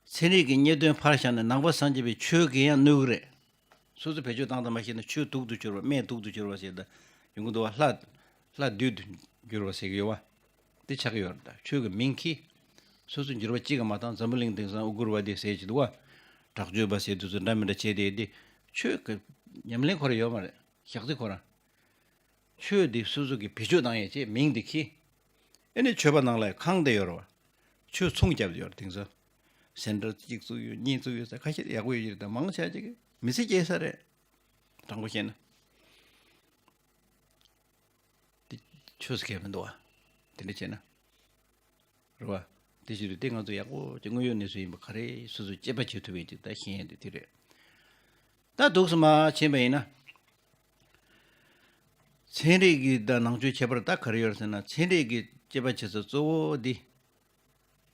ཚན་རིག་གི་རྙེད་དོན་ཕར་བཞག་ནས་ནང་པ་སངས་རྒྱས་པའི་ཆོས་ཀྱིས་ཡང་གནོད་ཀྱི་རེད། སོ་སོ་བེད་སྤྱོད་བཏང་སྟངས་མ་ཤེས་ན་ཆོས་དུག་ཏུ་གྱུར་བ། སྨན་དུག་ཏུ་གྱུར་བ་ཟེར་ད། ཡོང་གི་འདུག་བ། ལྷ། ལྷ་བདུད་དུ་གྱུར་བ་ཟེར་གྱི་ཡོད་བ། དེ་ཆགས་ཀྱི་ཡོད་རེད་ད། ཆོས་ཀྱི་མིང་གིས་སོ་སོ་འགྱུར་བ་གཅིག་གི་མ་བཏང་། འཛམ་བུ་གླིང་དེང་སང་ཨུ་གུར་བ་དེ་ཟེར་གྱི་འདུག་བ། དྲག་སྤྱོད་པ་ཟེར་དུས་ཚོད་འདྲ་མི་འདྲ་བྱས་ཏེ། དེ་ཆོས་ཀྱི་ཉམས་ལེན་ཁོ་རང་ཡོད་མ་རེད། ཞག་རྩི་ཁོ་རང་། ཆོས་འདི་སོ་སོ་གིས་བེད་སྤྱོད་བཏང་ཡས་ཅེས་མིང་འདི་གིས། ཨེ་ནི་ཆོས་པ་ནང་ལ་ཁེངས་བསྡད་ཡོད་རེད་བ། ཆོས་མཚུངས་རྒྱབ་ཡོད་རེད་དེང་སང་། སེ་འབྲེལ་གཅིག་བཙུགས་ཡོད། གཉིས་བཙུགས་ཡོད་ཟེར། ཁ་ཤས་ཡག་པོ་ཡོད་ཀྱི་རེད་ད། མང་ཆེ་ཅིག་གིས་མི་ཚེ་སྐྱེལ་ས་རེད། དྲང་པོ་བཤད་ན། དེ་ཆོས་སུ་ཁེལ་མི་འདུག་བ། དེ་འདྲ་བྱས་ན། རེད་བ། དེ་བཞིན་དུ་དེ་ང་ཚོ་ཡག་པོ་ཅིག་དངོས་ཡོད་གནས་ཚུལ་ཡིན་པ་ག་རེ་སོ་སོས་དཔྱད་པ་བྱེད་ཐུབ་པའི་ཅིག་ད་ཤེས་ཡོན་དེ་དེ་རེད། ད་འདུག་སེ་མར་ཕྱིན་པ་ཡིན་ན། ཚན་རིག་གི་དང་ནང་ཆོས་ཁྱད་པར་ད་ག་རེ་ཡོད་ཟེར་ན། ཚན་རིག་གི་དཔྱད་པ་བྱེད་ས་གཙོ་བོ་འདི་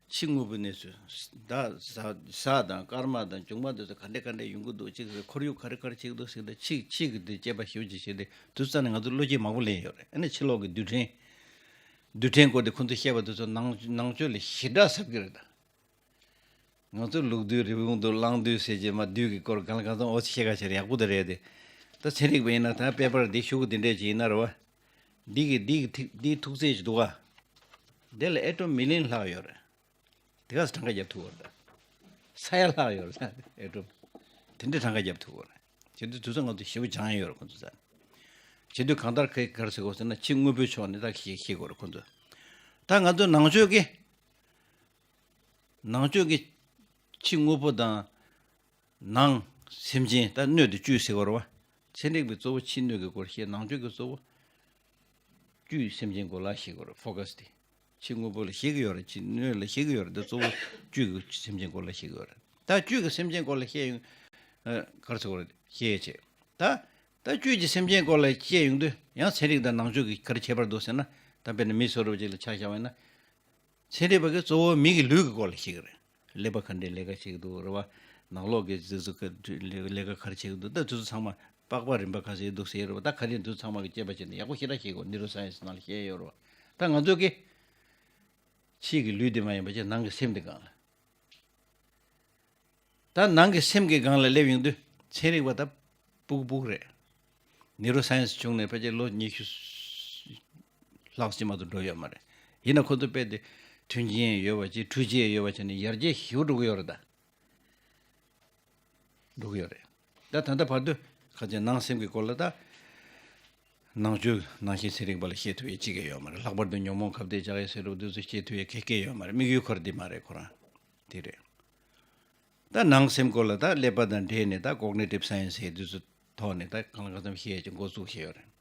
ཕྱི་དངོས་པོའི་གནས་ཚུལ། ད་ཟ་ཟ་དང་སྐར་མ་དང་འབྱུང་བ་འདི་ཚོ་ག་འདྲ་ག་འདྲ་ཡོང་གི་འདུག་ཅིག་ཟེར། ཁོར་ཡུག་ག་རེ་ག་རེ་བྱེད་ཀྱི་འདུག་ཟེར་ཏེ། ཕྱི་ཕྱི་གི་འདི་དཔྱད་པ་ཞེ་པོ་ཅིག་བྱས་ཏེ། དུས་ཚོད་ནས་ང་ཚོ་བློ་སྐྱེད་མང་པོ་ལེན་ཡོད་རེད། ཨ་ནི་ཕྱི་ལོགས་ཀྱི་རྡུལ་ཕྲན། རྡུལ་ཕྲན་སྐོར་དེ་ཁོ་ཚོས་བཤད་པ་དེ་ཚོ་ནང་ནང་ཆོས་ལས་ཞེ་དྲག་ཟབ་ཀྱི་རེད་ད། ང་ཚོ་ལུག་རྡུལ། རི་བོང་རྡུལ། གླང་རྡུལ་ཟེར་གྱི་མ། རྡུལ་གྱི་སྐོར་གང་ལ་གང་འཚམ་འོ་ཚོད་བཤད་ཁ་བྱས་ཡག་པོ་དེ་རེད་དེ། ད་ཚན་རིག་པ་ཡིན་ན་ད་པེ་པར་འདི་ཞུ་གི་འདི་འདྲས་ཅིག་ཡིན་ན་རེད་བ། འདི་གི་འདི་གི་ཐིག་འདིའི་ཐུག་ཚད་ཅིག་འདུག་ག་འདི་ལ་ཨེ་ཊོམ་མི་ལི་ཡོན་ལྷག་ཡོད་རེད། དེ་ག་ས་གྲངས་ཀ་རྒྱབ་ཐུབ་བར་ད། ས་ཡ་ལྷག་ཡོད་རེད་ད་ཨེ་ཊོམ། དེ་འདྲའི་གྲངས་ཀ་རྒྱབ་ཐུབ་བར། བྱེད་དུས་དུས་ཚོད་ང་ཚོ་ཞེ་པོ་སྦྱང་ཡ་ཡོད་རེད་ཁོ་ཚོ་ས། བྱེད་དུས་གང་ལྟར་ག་ག་རེ་ཟེར་དགོས་ཟེར་ན། ཕྱི་དངོས་པོའི་ཕྱོགས་ནས་ད་ཤེས་ཤེས་དགོས་རེད་ཁོ་ཚོ། ད་ང་ཚོ་ནང་ཆོས་ཀྱི། ནང་ཆོས་ཀྱི་ཕྱི་དངོས་པོ་དང་། ནང་སེམས་ཅན། ད་སྣོད་དེ་བཅུད་ཟེར་དགོས་རེད་བ། ཚན་རིག་པས་གཙོ་བོ་ཕྱི་སྣོད་ཀྱི་སྐོར་བཤད། ནང་ཆོས་ཀྱིས་གཙོ་བོ་བཅུད་སེམས་ཅན་སྐོར་ལ་བཤད་དགོས་རེད། ཕོ་ཀ་སི་དེ། ཕྱི་དངོས་པོ་ལ་བཤད་ཀྱི་ཡོད་རེད། ཕྱི་སྣོད་ལ་བཤད་ཀྱི་ཡོད་རེད། ད་གཙོ་བོ་བཅུད་ཀྱི་སེམས་ཅན་སྐོར་ལ་བཤད་ཀྱི་ཡོད་རེད། ད་བཅུད་ཀྱི་སེམས་ཅན་སྐོར་ལ་བཤད་ཡོང་། ཨ། ག་རེ་ཟེར་དགོས་རེད། བཤད་བྱས། ད་ད་བཅུད་ཀྱི་སེམས་ཅན་སྐོར་ལ་བཤད་ཡོང་དུས་ཡང་ཚན་རིག་དང་ནང་ཆོས་ཀྱི་ག་རེ་ཁྱད་པར་འདུག་ཟེར་ན། ད་དཔེར་ན་མི་བཟོ་འདྲ་པོ་ཅིག་ལ་ཆ་བཞག་པ་ཡིན་ན། ཚན་རིག་པ་གིས་གཙོ་བོ་མི་གི་ལུས་ཀྱི་སྐོར་ལ་བཤད་ཀྱི་རེད། ཀླད་པ་ག་འདྲའི་ལས་ཀ་བྱེད་ཀྱི་འདུག་རེད་བ། ནང་ལོགས་ཀྱི་ཟིག་ཟིག་གི་ལས་ཀ་ག་རེ་བྱེད་ཀྱི་འདུག་ད་དེ་ཚོ་ཚང་མ་པགས་པ་རིམ་པ་ག་ཚོད་འདུག་ཟེར་རེད་བ། ད་ག་རེ་འདུག་ཚང་མ་གི་དཔྱད་པ་བྱས་ནས་ཡག་པོ་ཞེ་དྲག་ཤེས་དགོས། ནིའུ་རོ་སའེན་སི་ནང་ལ་བཤད་ཡོད་རེད་བ། ད་ང་ཚོ་གི་ཕྱི་གི་ལུས་དེ་མ་ཡིན་པ་བྱས་ནང་གི་སེམས་དེ་སྒང་ལ། ད་ནང་གི་སེམས་ཀྱི་སྒང་ལ་སླེབས་ཡོང་དུས་ཚན་རིག་པ་ད་སྤུ་གུ་སྤུ་གུ་རེད། ནིའུ་རོ་སའེན་སི་བྱུང་ནས་ཕལ་ཆེར་ལོ་ཉི་ཤུ་ལྷག་ཅིག་མ་གཏོགས་འགྲོ་ཡོད་མ་རེད། ཡིན་ན་ཁོ་ཚོ་དཔེ་དེ་མཐུན་རྐྱེན་ཡོད་པ་ཅིག་འཕྲུལ་ཆས་ཡོད་པ་བྱས་ནས་ཡར་རྒྱས་ཞེ་པོ་འགྲོ་གི་ཡོད་རེད་ད། འགྲོ་གི་ཡོད་རེད། ད་ད་ལྟ་བར་དུ་ཁ་ཅིག་ནང་སེམས་ཀྱི་སྐོར་ལ་ད། ནང་ཆོས་ནང་བཞིན་ཚན་རིག་པ་ལ་བཤད་ཐུབ་ཡས་གཅིག་ཀྱང་ཡོད་མ་རེད། ལྷག་པར་དུ་ཉོན་མོངས་ཁ་གཏད་བཅག་ཡས་ཟེར་རུ་དེ་ཚོ་བཤད་ཐུབ་ཡས་ག་གེ་ཡོད་མ་རེད། དམིགས་ཡུལ་ཁོ་རང་འདི་མ་རེད་ཁོ་རང་། དེ་རེད། ད་ནང་སེམས་སྐོར་ལ་ད་ཀླད་པ་དང་འབྲེལ་ནས་ད་ཀོག་ནེ་ཊིབ་སའེན་སི་ཟེར་དུས་ཚོད་ཐོག་ནས་ད་གང་ལ་གང་འཚམ་བཤད་ཀྱི་འགོ་བཙུགས་བྱས་ཡོད་རེད།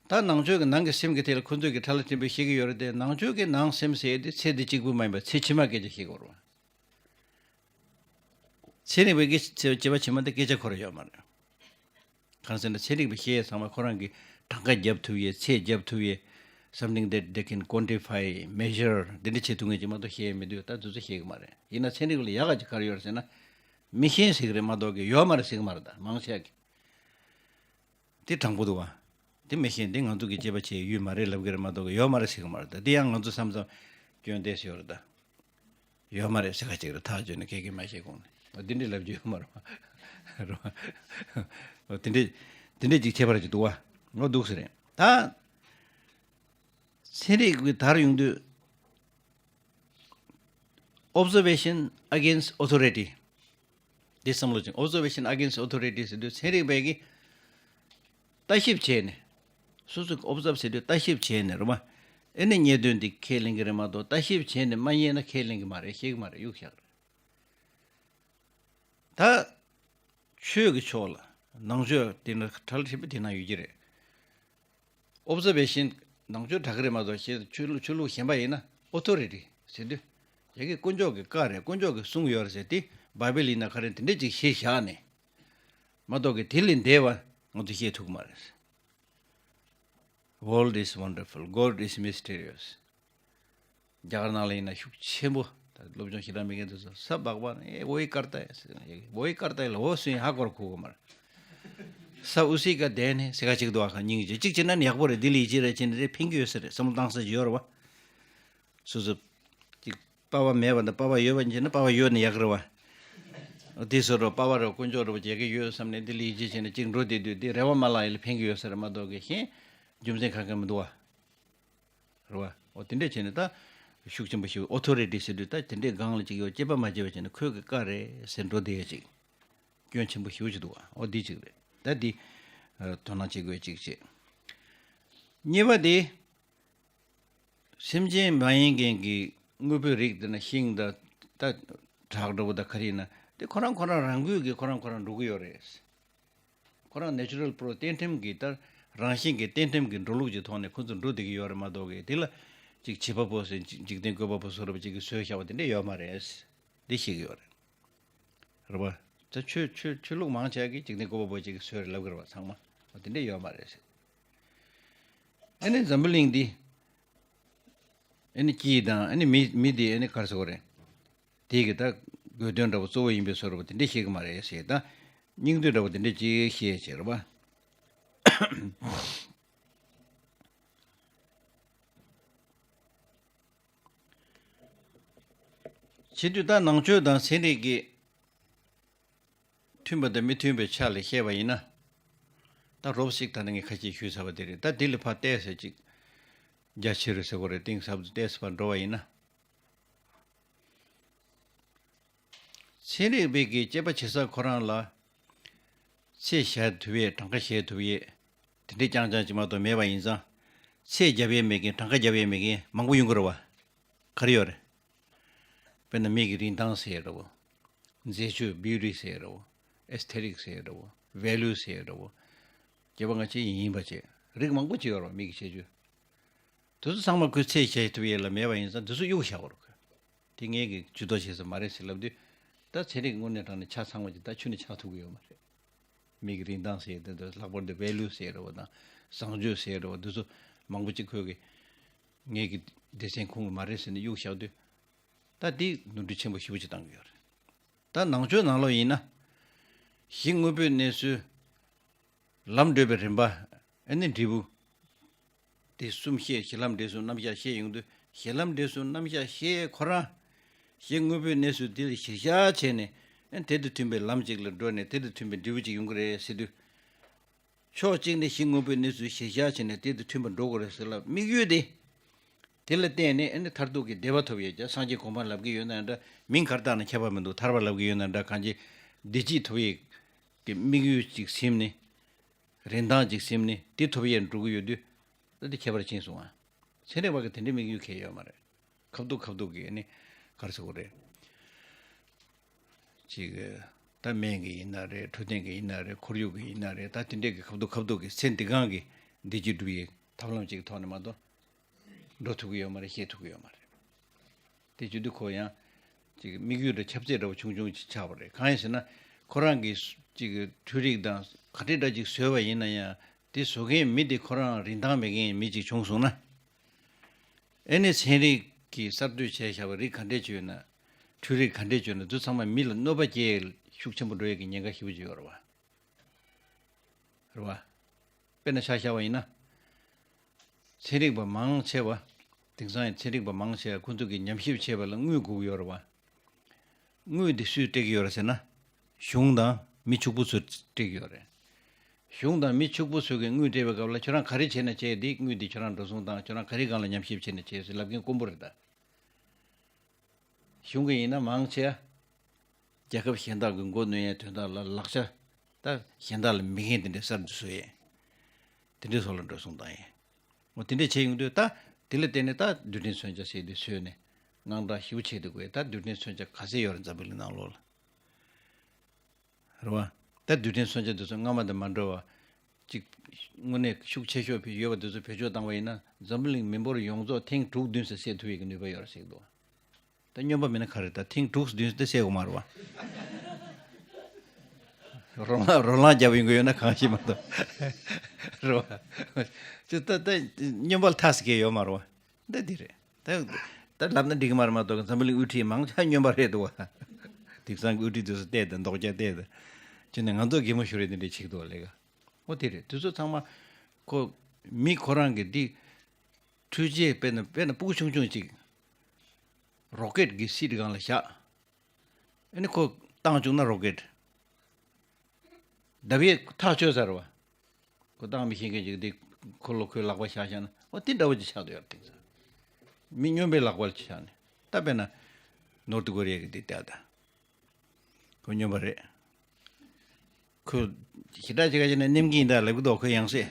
ད་ནང་ཆོས་ཀྱི་ནང་གི་སེམས་ཀྱི་ཐད་ལ་ཁོ་ཚོས་ཀྱི་ཕྲ་ལ་ཕྲན་བུ་བཤད་ཀྱི་ཡོད་རེད་དེ། ནང་ཆོས་ཀྱི་ནང་སེམས་ཟེར་དེ་ཚེ་འདི་གཅིག་པུ་མ་ཡིན་པར་ཚེ་ཕྱི་མ་སྐད་ཆ་བཤད་དགོས་རེད་བ། ཚན་རིག་པའི་གི་ཚེ་བྱེད་པ་ཕྱི་མ་དེ་སྐད་ཆ་ཁོ་རང་ཡོད་མ་རེད། གང་ཟེར་ན་ཚན་རིག་པས་བཤད་ཡས་ཚང་མ་ཁོ་རང་གིས་གྲངས་ཀ་རྒྱབ་ཐུབ་ཡས། ཚད་རྒྱབ་ཐུབ་ཡས། Something that they can quantify, measure འདི་འདྲ་བྱེད་ཐུབ་མཁན་ཅིག་མ་གཏོགས་བཤད་ཡས་མི་འདུག་ད་དུས་ཚོད་བཤད་གི་མ་རེད། ཡིན་ན་ཚན་རིག་པ་ལ་ཡག་ག་ཅིག་ག་རེ་ཡོད་རེད་ཟེར་ན། མི་ཤེས་ཟེར་གི་རེད་མ་གཏོགས་གི་ཡོད་མ་རེད་ཟེར་གི་མ་རེད། ད་མང་ཆེ་གི་དེ་དྲང་པོ་འདུག་བ། དེ་མི་ཤེས། འདི་ང་ཚོ་གི་དཔྱད་པ་བྱེད་ཡུལ་མ་རེད་ལབ་གི་རེད་མ་གཏོགས་གི་ཡོད་མ་རེད་ཟེར་གི་མ་རེད། ད་དེ་ཡང་ང་ཚོ་བསམ་བསམ་སྐྱོན་བསྡད་ཡོད་རེད་ད། ཡོད་མ་རེད་ཟེར་ཁ་ཅིག་རེད། ཐག་གཅོད་ནས་སྐད་ཀྱིས་མ་བཤད་གོང་ནས། འོ་འདི་འདྲའི་ལབ་རྒྱུ་ཡོད་མ་རེད་བ། རེད་བ། འོ་དེ་འདྲའི་དེ་འདྲའི་ཅིག་ཁྱད་པར་ཅིག་འདུག་བ། འོ་འདུག་ཟེར་རེད་ད། ཚན་རིག་གི་དར་ཡོང་དུས། Observation against authority. འདི་བསམ་བློ་ཅིག Observation against authority ཟེར་དུས་ཚན་རིག་པས་ཀྱིས་ལྟ་ཞིབ་བྱས་ནས། སོ་སོ་གི་ཨོབ་ཛརབ་ཟེར་དུས་ལྟ་ཞིབ་བྱས་ནས་རེད་བ། ཨེ་ནི་རྙེད་དོན་འདི་ཁས་ལེན་གྱི་རེད་མ་གཏོགས། ལྟ་ཞིབ་བྱས་ནས་མ་རྙེད་ན་ཁས་ལེན་གྱི་མ་རེད། ཤེས་ཀྱི་མ་རེད། གཡུག་བཞག་རེད། ད་ཆོས་ཀྱི་ཕྱོགས་ལ། ནང་ཆོས་དེ་ན་ཁྲལ་ཧྲིལ་པོ་དེ་ན་ཡོད་ཀྱི་རེད། ཨོབ་ཛར་བེ་ཤན། ནང་ཆོས་དྲག་གི་རེད་མ་གཏོགས། ཆོས་ལུགས་ཆོས་ལུགས་གཞན་པ་ཡིན་ན་ཨོ་ཐོ་རི་ཊི་ཟེར་དུས། ཡ་གི་དཀོན་མཆོག་གི་བཀའ་རེད། དཀོན་མཆོག་གི་གསུང་ཡོད་རེད་ཟེར་ཏེ། བྷའི་བལ་ཡིན་ན་ག་རེ་དེ་འདྲས་ཅིག་གཞི་བཞག་ནས། མ་གཏོགས་གི་དེ་ལས་འདས་པ་ང་ཚོ་ཤེས་ཐུབ་ཀྱི་མ་རེད། World is wonderful, God is mysterious. རྒྱ་གར་ནང་ལ་ཡིན་ན་ཤུགས་ཆེན་པོ། ད་སློབ་སྦྱོང་ཞེ་དྲག་མེད་མཁན་དེ་ཚོ་ས་བག་བག་ནས་ཨེ་ཝོའི་ཀར་ཏ་ཡ་ཟེར་ན། ཝོའི་ཀར་ཏ་ཡ་ལ་ཝོ་སུ་ཡིན་ཧ་གོ་ར་གོ་གི་མ་རེད། ས་འུ་སི་ཀ་དེ་ནས་སེ་ག་ཅིག་འདུག་ཨ། ཁ་སྙིང་རྗེ་གཅིག་བྱས་ན་ནི་ཡག་པོ་རེད། འདི་ལ་ཡིད་ཆེས་རེ་བྱས་ནས་རེ་ཕན་གྱི་ཡོད་ས་རེད། བསམ་བློ་བཏང་ས་ཅིག་ཡོད་རེད་བ། སོ་སོ་ཅིག་པ་ཕ་མེད་པ་དང་པ་ཕ་ཡོད་པ་བྱས་ན་པ་ཕ་ཡོད་ན་ཡག་རེད་བ། འདི་སོ་རོ་པ་ཕ་རོ་དཀོན་མཆོག་རོ་རྒྱལ་གྱི་ཡོད་བསམ་ནས་འདི་ལ་ཡིད་ཆེས་བྱས་ནས་ཅིག་འགྲོ་བསྡད་དུས་འདི་རེ་བ་མ་ལག་ཡིན་ལ་ཕན་གྱི་ཡོད་ས་རེད་མ་གཏོགས་གི་གཞན་རྒྱུ་མཚན་གང་གང་མི་འདུག་བ། རེད་བ། འོ་དེ་འདྲས་བྱས་ནས་ད་ཤུགས་ཆེན་པོ་ཞིག་ཨོ་ཐོ་རི་ཊི་ཟེར་དུས་ད་དེ་འདྲས་སྒང་ལ་ཅིག་ཡོད་སྐྱེས་པ་མ་བྱས་པ་བྱས་ནས་ཁོས་གི་བཀའ་རེད་ཟེར་འགྲོ་བསྡད་ཡ་ཅིག་སྐྱོན་ཆེན་པོ་ཞེ་པོ་ཅིག་འདུག་བ། འོ་འདི་གཅིག་རེད། ད་འདི་ཨ་དོ་སྣང་བྱེད་དགོས་གཅིག་བྱས། གཉིས་པ་དེ་སེམས་ཅན་མ་ཡིན་མཁན་གྱི་དངོས་པོའི་རིགས་དེ་ན་ཤིང་དང་ད་བྲག་འདྲ་པོ་དང་ག་རེ་ཡིན་ན་དེ་ཁོ་རང་ཁོ་རང་རང་འགུལ་གྱིས་ཁོ་རང་ཁོ་རང་འགྲོ་གི་ཡོད་རེད། ཁོ་རང་ནེ་ཅུ་རལ་པོ་རོ་གཏན་ཁྲིམས་ཀྱི་ལྟར་རང་བཞིན་གྱི་གཏན་ཁྲིམས་ཀྱི་འགྲོ་ལུགས་ཀྱི་ཐོག་ནས་ཁོ་ཚོ་འགྲོ་བསྡད་ཀྱི་ཡོད་རེད་མ་གཏོགས་གི་དེ་ལ་ཅིག་བྱིས་པ་པོ་ཟེར་འཇིག་རྟེན་བཀོད་པ་པོ་བཟོ་འདྲ་པོ་ཅིག་གིས་བཟོས་བཞག་པ་དེ་འདྲ་ཡོད་མ་རེད། འདི་ཤེས་ཀྱི་ཡོད་རེད། རེད་པ། ད་ཆོས་ཆོས་ཆོས་ལུགས་མང་ཆེ་བ་གིས་འཇིག་རྟེན་བཀོད་པ་པོ་ཅིག་གིས་བཟོས་རེད་ལབ་ཀྱི་རེད་པ། ཚང་མ་འོ་དེ་འདྲ་ཡོད་མ་རེད་ཟེར། ཨ་ནི་འཛམ་བུ་གླིང་འདི་ཨ་ནི་སྐྱིད་དང་ཨ་ནི་མི་མི་འདི་ཨ་ནི་ག་རེ་ཟེར་དགོས་རེད། དེ་གི་ད་དགོས་དོན་འདྲ་པོ་གཙོ་བོ་ཡིན་པའི་བཟོ་འདྲ་པོ་དེ་འདྲ་ཤེས་ཀྱི་མ་རེད་ཟེར། ད་སྙིང་བསྡུས་འདྲ་པོ་དེ་འདྲ་ཅིག་ཤེས་བྱས་རེད་པ། བྱེད་དུས་ད་ནང་ཆོས་དང་ཚན་རིག་གི་མཐུན་པ་དང་མི་མཐུན་པའི་ཆ་ལ་བཤད་པ་ཡིན་ན། ད་རོབ་ཞིག་ད་ནི་ངས་ཁ་ཤས་ཞུས་ཚར་བ་དེ་རེད། ད་དེ་ལས་ཕར་བལྟས་ཟེར་ཅིག་རྒྱ་ཆེ་རུ་ཟེར་དགོས་རེད། གཏིང་ཟབ་ཏུ་བལྟས་ཟེར་བར་འགྲོ་བ་ཡིན་ན། ཚན་རིག་པའི་གི་དཔྱད་པ་བྱེད་ས་ཁོ་རང་ལ་ཚད་གཞལ་ཐུབ་ཡས། གྲངས་ཀ་གཞལ་ཐུབ་ཡས་དེ་འདྲའི་རྐྱང་རྐྱང་ཅིག་མ་གཏོགས་མེད་པ་ཡིན་ཙང་། ཚད་རྒྱབ་ཡས་མེད་མཁན། གྲངས་ཀ་རྒྱབ་ཡས་མེད་མཁན་མང་པོ་ཡོང་གི་རེད་པ། ག་རེ་ཡོད་རེད། དཔེར་ན་མིག་གི་རིན་ཐང་ཟེར་ཡས་འདྲ་པོ། མཛེས་དཔྱོད། བིའུ་ཊི་ཟེར་ཡས་འདྲ་པོ། ཨེས་ཐེ་ཊིག་ཟེར་ཡས་འདྲ་པོ། ཝེ་ལུ་ཟེར་ཡས་འདྲ་པོ། སྐྱེས་པ་ང་ཆེ་ཡིན་ཡིན་པ་བྱས་རིགས་མང་པོ་ཅིག་ཡོད་རེད་པ། མིག་གི་ཁྱད་ཆོས། དེ་ཚོ་ཚང་མ་ཁོས་ཚད་གཞལ་ཐུབ་ཡས་ལ་མེད་པ་ཡིན་ཙང་དེ་ཚོ་གཡུག་བཞག་པ་རེད་ཁོས། དེ་ངེད་ཀྱིས་ཇུས་གཏོགས་བྱེད་ས་མ་རེད་ཟེར་ལབ་དུས། ད་ཚན་རིག་དངོས་གནས་དྲང་གནས་ཆ་ཚང་བ་ཅིག་ད་ཁྱོན་ནས་ཆགས་ཐུབ་ཀྱི་ཡོད་མ་རེད། མིག་གི་རིན་ཐང་ཟེར་དེ་ཚོ་ལྷག་པར་དུ་ཝེ་ལུ་ཟེར་འདྲ་པོ་དང་བཟང་སྤྱོད་ཟེར་འདྲ་པོ་འདི་ཚོ་མང་པོ་ཅིག་ཁོས་ཀྱིས་ངེད་ཀྱི་སྡེ་ཚན་ཁོངས་ཀྱི་མ་རེད་ཟེར་ནས་གཡུག་བཞག་དུས། ད་འདི་ནོར་འཁྲུལ་ཆེན་པོ་ཞེ་པོ་ཅིག་བཏང་གི་ཡོད་རེད། ད་ནང་ཆོས་ནང་ལོགས་ཡིན་ན། གཞི་དངོས་པོའི་གནས་ཚུལ་ལམ་བགྲོད་པའི་རིམ་པ། ཨ་ནི་འབྲས་བུ། དེ་གསུམ་བཤད། གཞི་ལམ་འབྲས་གསུམ་རྣམ་གཞག་བཤད་ཡོང་དུས་གཞི་ལམ་འབྲས་གསུམ་རྣམ་གཞག་བཤད་ཁོ་རང་། གཞི་དངོས་པོའི་གནས་ཚུལ་དེ་ལ་གཞིར་བཞག་བྱས་ནས་ཨ་ནི་དེ་དང་མཐུན་པའི་ལམ་ཅིག་ལ་འགྲོ་ནས་དེ་དང་མཐུན་པའི་འབྲས་བུ་ཅིག་ཡོང་གི་རེད་ཟེར་དུས། ཕྱོགས་གཅིག་ནས་གཞི་དངོས་པོའི་གནས་ཚུལ་གཞིར་བཞག་བྱས་ནས་དེ་དང་མཐུན་པར་འགྲོ་དགོས་རེད་ཟེར་ལ་དམིགས་ཡུལ་དེ། དེ་ལ་བརྟེན་ནས་ཨ་ནི་མཐར་ཐུག་གི་བདེ་བ་ཐོབ་ཡས་ཀྱང་སངས་རྒྱས་གོ་འཕང་ལབ་ཀྱི་ཡོད་ན་འདྲ། མིང་ག་རེ་བཏགས་ན་ཁྱད་པར་མི་འདུག་ཐར་པ་ལབ་ཀྱི་ཡོད་ན་འདྲ། གང་ཅི་བདེ་སྐྱིད་ཐོབ་ཡས་ཀྱི་དམིགས་ཡུལ་ཅིག་ཟིན་ནས། རིན་ཐང་ཅིག་ཟིན་ནས་དེ་ཐོབ་ཡས་འགྲོ་གི་ཡོད་དུས། ད་དེ་ཁྱད་པར་ཕྱིན་སོང་ཨ། ཚན་རིག་པ་གི་དེ་འདྲའི་དམིགས་ཡུལ་གང་ཡང་ཡོད་མ་རེད། ཁ་བསྡུ་ཁ་བསྡུ་གི་ཨ་ནི་ག་རེ་ཟེར་དགོས་རེད། ཅིག་ད་སྨན་གྱི་ཡིན་ན་རེད། འཕྲོད་བསྟེན་གྱི་ཡིན་ན་རེད། ཁོར་ཡུག་གི་ཡིན་ན་རེད། ད་དེ་འདྲས་ཀྱི་ཁ་བསྡུ་ཁ་བསྡུ་གི་ཚེ་འདི་སྒང་གི་བདེ་སྐྱིད་སྒྲུབ་ཡས་ཐབས་ལམ་ཅིག་གི་ཐོག་ནས་མ་གཏོགས་འགྲོ་ཐུབ་ཀྱི་ཡོད་མ་རེད། ཤེས་ཐུབ་ཀྱི་ཡོད་མ་རེད། དེ་བྱེད་དུས་ཁོ་ཡང་ཅིག་དམིགས་ཡུལ་འདྲ་ཁྱབ་ཚད་འདྲ་བོ་ཆུང་ཆུང་ཅིག་ཆགས་པ་རེད། གང་ཡིན་ཟེར་ན་ཁོ་རང་གིས་ཅིག་འཕྲུལ་རིག་དང་ག་འདྲས་འདྲ་ཅིག་བཟོས་པ་ཡིན་ན་ཡང་དེ་བཟོ་མཁན་མི་དེ་ཁོ་རང་རིན་ཐང་མེད་མཁན་མི་ཅིག་བྱུང་སོང་ན། ཨེ་ནི་ཚན་རིག་གིས་གསར་གཏོད་བྱས་བཞག་པའི་རིགས་ག་འདྲས་ཅིག་ཡོད་ན། འཕྲུལ་རིག་ག་འདྲས་ཅིག་ཡོད་ན་འདི་ཚང་མ་མི་ལ་གནོད་པ་སྐྱེལ་ཤུགས་ཆེན་པོ་འགྲོ་ཡས་ཀྱི་ཉེན་ཁ་ཞེ་པོ་ཅིག་ཡོད་རེད་བ། རེད་བ། དཔེར་ན་ཆ་བཞག་པ་ཡིན་ན། ཚན་རིག་པ་མང་ཆེ་བ། དེང་སང་ཡང་ཚན་རིག་པ་མང་ཆེ་བ་ཁོ་ཚོ་གིས་ཉམས་ཞིབ་བྱེད་པ་ལ་དངུལ་དགོས་ཀྱི་ཡོད་རེད་བ། དངུལ་འདི་སུས་སྤྲད་ཀྱི་ཡོད་རེད་ཟེར་ན། གཞུང་དང་མི་ཕྱུག་པོ་ཚོས་སྤྲད་ཀྱི་ཡོད་རེད། གཞུང་དང་མི་ཕྱུག་པོ་ཚོས་ཀྱི་དངུལ་སྤྲད་པའི་སྐབས་ལ་ཁྱོད་རང་ག་རེ་བྱས་ན་བྱས་དེ་དངུལ་འདི་ཁྱོད་རང་འགྲོ་སོང་བཏང་། ཁྱོད་རང་ག་རེ་སྒང་ལ་ཉམས་ཞིབ་བྱས་ན་བྱས་ཟེར་ལབ་མཁན་དཀོན་པོ་རེད་ད། གཞུང་གི་ཡིན་ན་མང་ཆེ་བ་རྒྱལ་ཁབ་གཞན་དག་གི་མགོ་གནོན་ཡའི་དོན་དག་ལ་ལག་ཆ་ད་གཞན་དག་ལ་མེད་མཁན་དེ་འདྲའི་གསར་དུ་བཟོ་ཡས། དེ་འདྲའི་སོགས་ལ་འགྲོ་སོང་བཏང་ཡས། འོ་དེ་འདྲས་བྱས་ཡོང་དུས་ད་དེ་ལ་བརྟེན་ནས་ད་རྡུལ་ཕྲན་མཚོན་ཆ་ཟེར་དེ་བཟོས་ནས་དངངས་སྐྲག་ཞེ་པོ་བྱེད་དུས་དགོས། ད་རྡུལ་ཕྲན་མཚོན་ཆ་ག་ཚད་ཡོད་རེད་འཛམ་བུ་གླིང་ནང་ལོགས་ལ། རེད་བ། ད་རྡུལ་ཕྲན་མཚོན་ཆ་དེ་ཚོ་སྔ་མ་དང་མ་འདྲ་བ། ཅིག་དངོས་གནས་ཤུགས་ཆེ་ཤོས་ཕྱིན་ཡོད་པ་དེ་ཚོ་བེད་སྤྱོད་བཏང་བ་ཡིན་ན་འཛམ་བུ་གླིང་མི་འབོར་ཡོངས་རྫོགས་ཐེངས་དྲུག་བདུན་ཙམ་བསད་ཐུབ་ཡས་ཀྱི་ནུས་པ་ཡོད་རེད་ཟེར་གྱི་འདུག་ད་སྨྱོན་པ་མིན་ན་ག་རེ། ད་ཐེངས་དྲུག་བདུན་ཙམ་བསད་དགོས་མ་རེད་བ། རོ་ལངས་རོ་ལངས་རྒྱབ་ཡོང་གི་ཡོད་ན་གང་ཤེས་མ་གཏོགས། རེད་བ། ཅི་ད་ད་སྨྱོན་པ་ལ་ཐག་ཟིག་གས་ཡོད་མ་རེད་བ། འདི་འདི་རེད། ད་ད་ལབ་ན་འགྲིག་གི་མ་རེད་མ་གཏོགས་འཛམ་བུ་གླིང་དབུ་ཁྲིད་མང་ཆེ་སྨྱོན་པ་རེད་འདུག་བ། དེང་སང་གི་དབུ་ཁྲིད་དེ་ཚོ་བལྟས་དང་མདོག་རྒྱ་བལྟས་དང་། ཅི་ནས་ང་ཚོ་གད་མོ་ཤོར་རེད་དེ་འདྲས་བྱེད་ཀྱི་འདུག་བ་ལས་ཀ། ཨོ་དེ་རེད། དེ་ཚོ་ཚང་མ་ཁོ་མི་ཁོ་རང་གི་འདི་འཕྲུལ་ཆས་དཔེར་ན་དཔེར་ན་སྤུ་གུ་ཆུང་ཆུང་ཅིག་རོ་ཀེད་ཀྱི་སིཊ་སྒང་ལ་བཞག་ཨ་ནི་ཁོ་བཏང་བཅུག་ན་རོ་ཀེད་བརྡབ་ཡས་ཐག་ཆོད་ས་རེད་བ། ཁོ་བཏང་མི་ཤེས་མཁན་ཅིག་འདི་ཁོ་ལོ་ཁོའི་ལག་པ་བཞག་བཞག་ན་ཨོ་དེ་འདྲ་བོ་ཅིག་ཆགས་བསྡད་ཡོད་རེད། དེང་སང་མི་སྨྱོན་པའི་ལག་པ་ལ་ཆགས་ནས་ད་དཔེར་ན་ནོར་ཐི་ཀོ་རི་ཡ་གི་འདི་ལྟ་ད། ཁོ་སྨྱོན་པ་རེད། ཁོ་ཞེ་དྲག་ཅིག་ག་ཅིག་ནས་ནེམ་གིན་ད་ལབ་གི་འདུག་ཁོ་ཡང་སེ།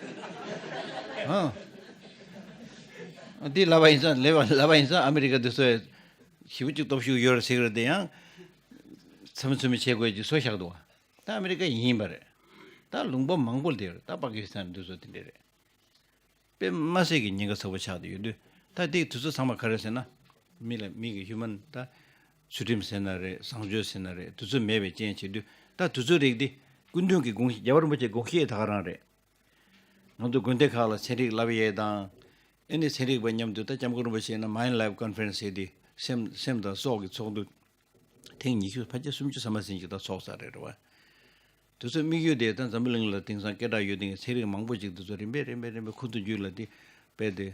ཨ། འདི་ལབ་པ་ཡིན་ཙང་ལབ་པ་ལབ་པ་ཡིན་ཙང་ཨ་མི་རི་ཀ་འདི་ཚོས་ཞེ་པོ་ཅིག་སྟོབས་ཤུགས་ཡོད་རེད་ཟེར་གི་རེད་དེ་ཡང་ཚ་མི་ཚུ་མི་བྱེད་དགོས་ཀྱི་བཟོ་བཞག་འདུག་ད་ཨ་མི་རི་ཀ་ཡིན་པ་རེད། ད་ལུང་པ་མང་པོ་ལ་དེ་རེད། ད་པ་ཀི་སི་ཐན་འདི་ཚོ་དེ་འདྲས་རེད། དཔེ་མ་སྲིད་ཀྱི་ཉེན་ཁ་ཚ་པོ་ཆགས་བསྡད་ཡོད་དུས་ད་དེ་དུས་ཚོད་ཚང་མ་ག་རེ་ཟེར་ན། མི་ལ་མི་གི་ཧིའུ་མན་ད་ཚུལ་ཁྲིམས་ཟེར་ན་རེད། བཟང་སྤྱོད་ཟེར་ན་རེད། དུས་ཚོད་མེད་པའི་རྐྱེན་བྱེད་དུས་ད་དུས་ཚོད་རིགས་འདི་སྐུ་མདུན་གྱི་དགོངས་རྒྱལ་བ་རིན་པོ་ཆེའི་དགོངས་བཞེད་ད་ག་རང་རེད། ང་ཚོ་དགོན་སྡེ་ཁག་ལ་ཚན་རིག་བསླབ་ཡས་དང་། ཨེ་ནི་ཚན་རིག་པ་མཉམ་དུ་ད་སྐྱབས་མགོན་རིན་པོ་ཆེ་ན་མའིན་ལའིབ་ཀོན་ཕ་རེན་སི་ཟེར་དེ་སེམས་སེམས་དང་སྲོག་གི་ཚོགས་འདུ། ཐེངས་ཉི་ཤུ་ཕལ་ཆེར་སུམ་ཅུ་ཙམ་ཟིན་ཅིག་ད་ཚོགས་ཚར་རེད་རེད་བ། དེ་ཚོའི་དམིགས་ཡུལ་དེ་ད་འཛམ་བུ་གླིང་ལ་དེང་སང་སྐད་གྲགས་ཡོད་དེ་ཚན་རིག་མང་པོ་ཅིག་དེ་ཚོ་རིམ་པས་རིམ་པས་རིམ་པས་ཁུ་ཚུར་རྒྱུད་ལ་དེ་དཔེ་དེ་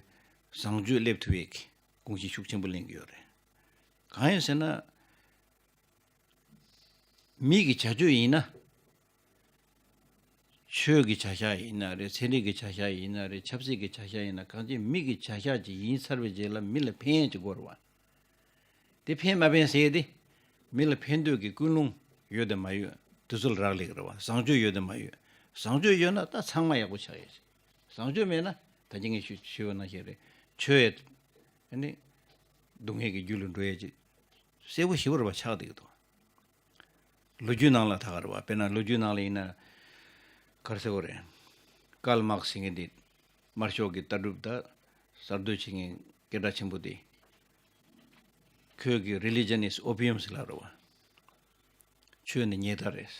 བཟང་སྤྱོད་སླེབས་ཐུབ་ཡས་ཀྱི་དགོངས་གཞི་ཤུགས་ཆེན་པོ་ལེན་གྱི་ཡོད་རེད། གང་ཡིན་ཟེར་ན། མི་གི་བྱ་སྤྱོད་ཡིན་ན། ཆོས་ཀྱི་བྱ་བཞག་ཡིན་ན་རེད། ཚན་རིག་གི་བྱ་བཞག་ཡིན་ན་རེད། ཆབ་སྲིད་ཀྱི་བྱ་བཞག་ཡིན་ན་གང་ཅི་མི་གི་བྱ་བཞག་ཅིག་ཡིན་ཚར་བའི་རྗེས་ལ་མི་ལ་ཕན་ཡས་ཅིག་དགོས་རེད་བ། དེ་ཕན་མ་ཕན་ཟེར་ཡས་དེ། མི་ལ་ཕན་འདོད་ཀྱི་ཀུན་སློང་ཡོད་དམ་མ་ཡོད་དེ་ཚོ་ལ་རག་ལས་ཀྱི་རེད་བ། བཟང་སྤྱོད་ཡོད་དམ་མ་ཡོད། བཟང་སྤྱོད་ཡོད་ན་ད་ཚང་མ་ཡག་པོ་ཆགས་ཡས་ཅིག་བཟང་སྤྱོད་མེད་ན་ད་ཅི་ངས་ཞུ་ཞུས་པ་ནང་བཞིན་རེད། ཆོས་ཡས་ཨ་ནི་སྡུག་བསྔལ་གྱི་རྒྱུ་ལ་འགྲོ་ཡས་ཅིག་གསལ་པོ་ཞེ་པོ་རེད་བ་ཆགས་བསྡད་ཀྱི་འདུག་ལོ་རྒྱུས་ནང་ལ་ད་ག་རེད་བ། དཔེར་ན་ལོ་རྒྱུས་ནང་ལ་ཡིན་ན་ག་རེ་ཟེར་དགོས་རེད། ཀཱལ་མཱག་སི་ཟེར་མཁན་དེ་དམར་ཤོག་གི་ལྟ་གྲུབ་དང་གསར་གཏོད་བྱེད་མཁན་སྐད་གྲགས་ཆེན་པོ་དེ། ཁོས་ཀྱི་religion is opium ཟེར་ལབ་རེད་བ། ཆོས་ནི་ཉེས་དག་རེད།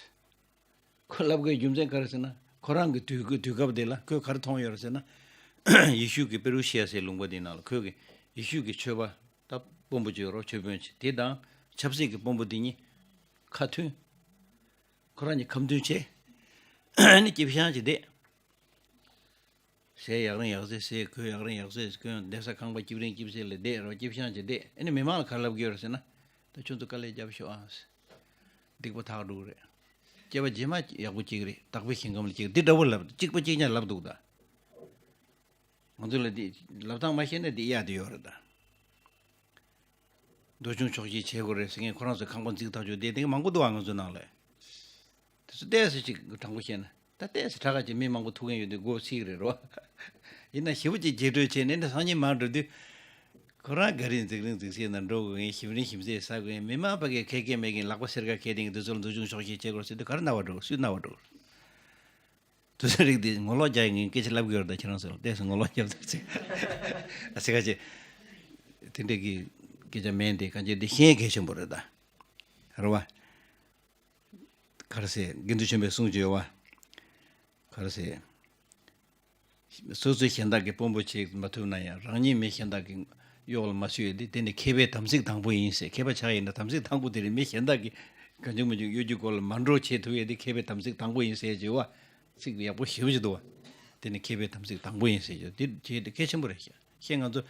ཁོ་ལབ་དགོས་རྒྱུ་མཚན་ག་རེ་ཟེར་ན་ཁོ་རང་གི་དུས་དུས་སྐབས་དེ་ལ་ཁོས་ག་རེ་མཐོང་ཡོད་རེད་ཟེར་ན། ཡེ་ཤུ་གི་པེ་རུ་ཤི་ཡ་ཟེར་ལུང་པ་དེའི་ནང་ལ་ཁོས་ཀྱི་ཡེ་ཤུ་གི་ཆོས་པ། ད་དཔོན་པོ་ཅིག་ཡོད་རོགས་ཆོས་དཔོན་ཅིག་དེ་དང་ཆབ་སྲིད་ཀྱི་དཔོན་པོ་དེ་གཉིས་ཁ་མཐུན། ཁོ་རང་གཉིས་ཁ་མཐུན་བྱས། ཨ་ནི་སྐྱིད་པོ་ཤང་ཅིག་བསྡད། ཟས་ཡག་རིང་ཡག་ཟས་ཟས། གོས་ཡག་རིང་ཡག་ཟས་གོན། བསྡད་ས་ཁང་པ་སྐྱིད་རིང་སྐྱིད་ཟས་ལ་བསྡད་རོགས་སྐྱིད་པོ་ཤང་ཅིག་བསྡད། ཨ་ནི་མི་མང་ལ་ག་རེ་ལབ་ཀྱི་ཡོད་རེད་ཟེར་ན། ད་ཁྱོད་ཚོ་དཀའ་ལས་རྒྱབ་ཤོག་ཨ། སྡིག་པ་དག་འགྲོ་གི་རེད། སྐྱེ་བ་རྗེས་མ་ཡག་པོ་སྐྱེ་གི་རེད། བདག་པོའི་ཞིང་ཁམས་ལ་སྐྱེ་གི་འདི་འདྲ་བོ་ལབ་གཅིག་པ་གཅིག་རྐྱང་ལབ་འདུག་ད། ང་ཚོ་ལ་འདི་ལབ་སྟངས་མ་ཤེས་ན་འདི་གཡར་དུ་ཡོད་རེད་ད། འདོད་ཆུང་ཆོག་ཤེས་བྱེད་དགོས་རེད་ཟེར་མཁན་ཁོ་རང་ཚོའི་ཁང་པ་འཛུགས་ཐག་ཆོད་བསྡད་དེ་མང་པོ་འདུག་ཨ་ང་ཚོ་ནང་ལ། དེ་ཚོ་ཏོག་ཙམ་ཅིག་དྲང་པོ་བཤད་ན་ད་ཏོག་ཙམ་དྲག་ག་ཅིག་མི་མང་པོ་ཐུག་མཁན་ཡོད་དུས་མགོ་ཚིག་རེད་རོ། ཡིན་ན་ཞེ་པོ་ཅིག་རྗེས་འགྲོས་བྱས་ནས་འདི་སང་ཉིན་མར་འགྲོ་དུས། ཁོ་རང་ག་རེ་འཛིག་རིང་འཛིག་སེ་ན་འགྲོ་དགོས་མཁན་ཞིམ་རིང་ཞིམ་ཟས་ཟ་དགོས་མཁན་མི་མང་ཕ་གིར་ཁེ་ཁེ་མེད་མཁན་ལག་པ་སེར་ཁ་ཁེ་དེང་དུས་ཚོད་འདུག་ཆུང་ཆོག་ཤེས་བྱེད་དགོས་ཟེར་དུས་ག་རེ་རྣ་བ་འགྲོ་སུས་རྣ་བ་འགྲོ། དུས་ཚོད་རིགས་འདི་ངོ་ལོག་རྒྱག་ངས་སྐད་ཆ་ལབ་གི་ཡོད་རེད་ད་ཁྱེད་རང་ཚོ་ལ་ཏོག་ཙམ་ངོ་ལོག་རྒྱབ་ཐུབ་ཚེ། ཨ་ཙི་ཁ་ཅིག་དེ་འདྲས་ཀྱི་སྐད་ཆ་མེད་འདི་གང་ཅི་འདི་ཤེས་གལ་ཆེན་པོ་རེད་ད། རེད་བ། ག་རེ་ཟེར་དགེ་འདུན་ཆོས་པའི་གསུང་ཅིག་ཡོད་བ། ག་རེ་ཟེར། སོ་སོའི་གཞན་དག་གི་དཔོན་པོ་བྱེད་མ་ཐུབ་ན་ཡང་རང་ཉིད་མི་གཞན་དག་གི་གཡོག་ལ་མ་ཚུད་ཡོད་དེ་དེ་ནི་མཁས་པའི་དམ་ཚིག་དང་པོ་ཡིན་ཟེར། མཁས་པ་ཆགས་ཡིན་ན་དམ་ཚིག་དང་པོ་དེ་རེད། མི་གཞན་དག་གི་གང་བྱུང་མི་བྱུང་གཡོ་སྒྱུ་སྐོར་ལ་མ་འགྲོ་བྱེད་ཐུབ་ཡོད་དེ་མཁས་པའི་དམ་ཚིག་དང་པོ་ཡིན་ཟེར་བྱས་བ། ཚིག་ཡག་པོ་ཞེ་པོ་ཅིག་འདུག་བ། དེ་ནི་མཁས་པའི་དམ་ཚིག་དང་པོ་ཡིན་ཟེར་རྒྱུ་དེ་བྱས་དེ་གལ་ཆེན་པོ་རེད་ཤག་ཤེས་ང་ཚོ་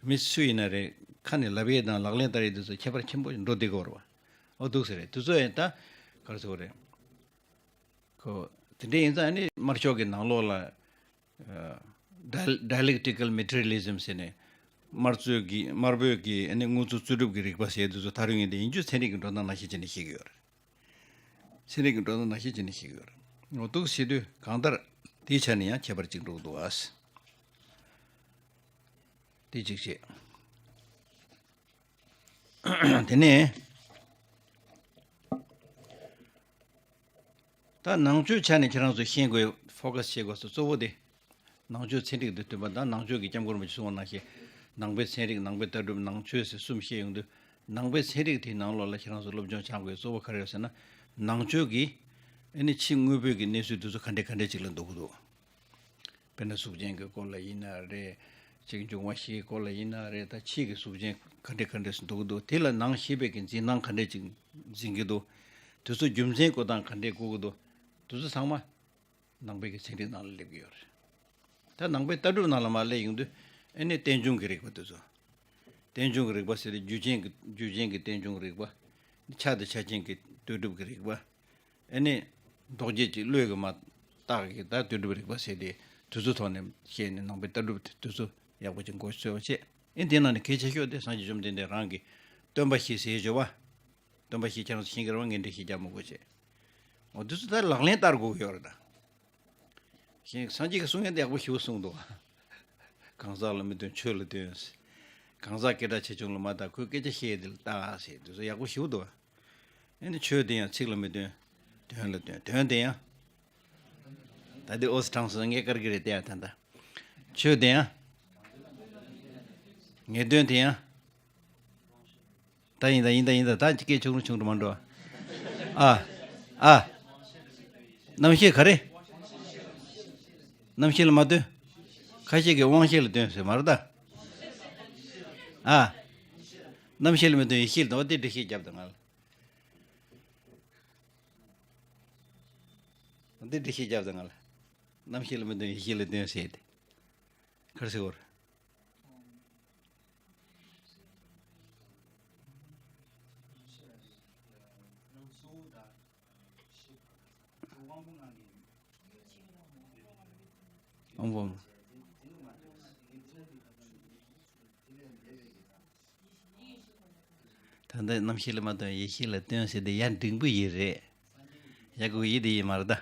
མི་སུ་ཡིན་ན་རེད། ཁ་ནས་ལབ་ཡས་དང་ལག་ལེན་བསྟར་ཡས་དེ་ཚོ་ཁྱད་པར་ཆེན་པོ་འགྲོ་བསྡད་ཀྱི་ཡོད་རེད་བ། ཨོ་འདུག་ཟེར་རེད། དེ་ཚོ་ཡིན་ད་ག་རེ་ཟེར་དགོས་རེད། ཁོ། དེ་འདྲ་ཡིན་ཙང་ནི་དམར་ཤོག་གི་ནང་ལོགས་ལ། ཨ། dial- dialectical materialism ཟེར་ནས། དམར་གཙོད་ཀྱི་དམར་པོའི་གི་ནི་དངོས་གཙོ་རྩོད་སྒྲུབ་ཀྱི་རིག་པ་ཟེར་དུས་ཚོ་ཐག་རིང་ངེས་དེ་ཡིན་རྒྱུ་ཚན་རིག་གི་འགྲོ་སྟངས་ནང་བཞིན་བྱས་ནས་ཤེས་ཀྱི་ཡོད་རེད། ཚན་རིག་གི་འགྲོ་སྟངས་ནང་བཞིན་བྱས་ནས་ཤེས་ཀྱི་ཡོད་རེད། ངོ་ཐུག་བྱེད་དུས་གང་ལྟར་དེའི་ཆ་ནས་ཡང་ཁྱད་པར་ཅིག་འགྲོ་གི་འདུག་ཨ། དེ་གཅིག་བྱས། དེ་ནས། ད་ནང་ཆོས་ཆ་ནས་ཁྱེད་རང་ཚོ་ཤེས་དགོས་ཕོ་ཀ་སི་བྱེད་དགོས་ས་གཙོ་བོ་དེ། ནང་ཆོས་ཚན་རིག་དང་མཐུན་པ་དང་ནང་ཆོས་ཀྱི་སྐྱབས་མགོན་རིན་པོ་ཆེས་གསུངས་པ་ནང་བཞིན། ནང་པའི་ཚན་རིག་ནང་པའི་ལྟ་གྲུབ་ནང་ཆོས་ཟེར་གསུམ་བཤད་ཡོང་དུས། ནང་པའི་ཚན་རིག་དེའི་ནང་ལོགས་ལ་ཁྱེད་རང་ཚོ་སློབ་སྦྱོང་སྦྱང་དགོས་གཙོ་བོ་ག་རེ་རེད་ཟེར་ན། ནང་ཆོས་ཀྱི་ཨ་ནི་ཕྱི་དངོས་པོའི་གི་གནས་ཚུལ་དེ་ཚོ་ག་འདྲས་ག་འདྲས་ཅིག་ལ་འདུག་གི་འདུག་དཔེར་ན་གཟུགས་ཅན་གྱི་སྐོར་ལ་ཡིན་ན་རེད། ཅིག་འབྱུང་བ་བཞིའི་སྐོར་ལ་ཡིན་ན་རེད། ད་ཕྱི་གི་གཟུགས་ཅན་ག་འདྲས་ག་འདྲས་སུ་འདུག་གི་འདུག་དེ་ལ་ནང་ཤེས་པའི་གི་འཛིན་སྟངས་ག་འདྲས་ཅིག་འཛིན་གྱི་འདུག་དེ་ཚོ་རྒྱུ་མཚན་བཀོད་སྟངས་ག་འདྲས་བཀོད་ཀྱི་འདུག་དེ་ཚོ་ཚང་མ་ ནང་པའི་གི་ཚན་རིག་ནང་ལ་སླེབས་ཀྱི་ཡོད་རེད། ད་ནང་པའི་ལྟ་གྲུབ་ནང་ལ་མར་སླེབས་ཡོང་དུས་ཨ་ནི་རྟེན་འབྱུང་གི་རིག་པ་དེ་ཚོ། རྟེན་འབྱུང་གི་རིག་པ་ཟེར་ཏེ་རྒྱུ་རྐྱེན་གྱི་རྒྱུ་རྐྱེན་གྱི་རྟེན་འབྱུང་རིག་པ། ཆ་དང་ཆ་རྐྱེན་གྱི་ལྟོས་གྲུབ་ཀྱི་རིག་པ། ཨ་ནི་ལྡོག་བྱེད་ཀྱི་བློས་ཀྱི་མ་བརྟགས་ཀྱི་ད་ལྟོས་གྲུབ་རིག་པ་ཟེར་ཏེ་དེ་ཚོའི་ཐོག་ནས་བཤད་ནས་ནང་པའི་ལྟ་གྲུབ་དེ་དེ་ཚོ་ཡག་པོ་ཅིག་མགོ་ཚོས་པ་བྱས། ཨེ་དེ་ནང་ནས་གལ་ཆེ་ཤོས་དེ་སངས་རྒྱས་བཅོམ་ལྡན་འདས་རང་གིས་སྟོན་པ་བཞི་ཟེར་བརྗོད་པ། སྟོན་པ་བཞི་ཁྱེད་རང་ཚོ་ཤེས་ཀྱི་རེད་བ། ངས་འགྲེལ་བཤད་རྒྱག་མི་དགོས་བྱས། འོ་དེ་ཚོ་ད་ལག་ལེན་བསྟར་དགོས་ཀྱི་ཡོད་རེད་ད། ཞེས་སངས་རྒྱས་ཀྱི་གསུང་ཡང་ཡག་པོ་ཞེ་པོ་གསུངས་འདུག་གང་ཟག་ལ་མི་སྟོན་ཆོས་ལ་སྟོན། གང་ཟག་སྐད་གྲགས་ཆེ་ཆུང་ལ་མ་བལྟ་ཁོའི་སྐད་ཆ་བཤད་དེ་ལ་བལྟ་ཟེར་དུས་སུ་ཡག་པོ་ཞེ་པོ་འདུག་ཨ་ནི་ཆོས་དེ་ཡང་ཚིག་ལ་མི་སྟོན། དོན་ལ་སྟོན། དོན་དེ་ཡང་། ད་འདི་ཨོ་སི་གྲངས་སུ་ངས་དཀར་གི་རེད་བལྟས་ཡ་ད་ལྟ། ཆོས་དེ་ཡང་། ངེས་དོན་དེ་ཡང་། ད་ཡིན་ད་ཡིན་ད་ཡིན་ད་ད་ཅི་སྐད་ཆུང་རུ་ཆུང་རུ་མ་འགྲོ། ཨ། ཨ། རྣམ་ཤེས་ག་རེ། རྣམ་ཤེས་ལ་མ་སྟོན། ཁ་ཤས་ཀྱིས་དབང་ཤེས་ལ་སྟོན་ཟེར་མ་རེད་ད། ཨ། རྣམ་ཤེས་ལ་མི་སྟོན་ཡེ་ཤེས་ལ་སྟོན། འོ་དེ་འགྲེལ་བཤད་རྒྱབ་དང་ང་ལ། འོ་དེ་འགྲེལ་བཤད་རྒྱབ་དང་ང་ལ། རྣམ་ཤེས་ལ་མི་སྟོན་ཡེ་ཤེས་ལ་སྟོན་ཟེར་ཏེ། ག་རེ་ཟེར་བ་རེད། དབང་པོ། ད་ལྟ་རྣམ་ཤེས་ལ་མ་ལྟོས་ཡེ་ཤེས་ལ་ལྟོས་ཟེར་དེ་ཡ་འབྲིང་པོ་ཡིན་རེད། ཡ་གུ་ཡི་དེ་ཡིན་མ་རེད་ད།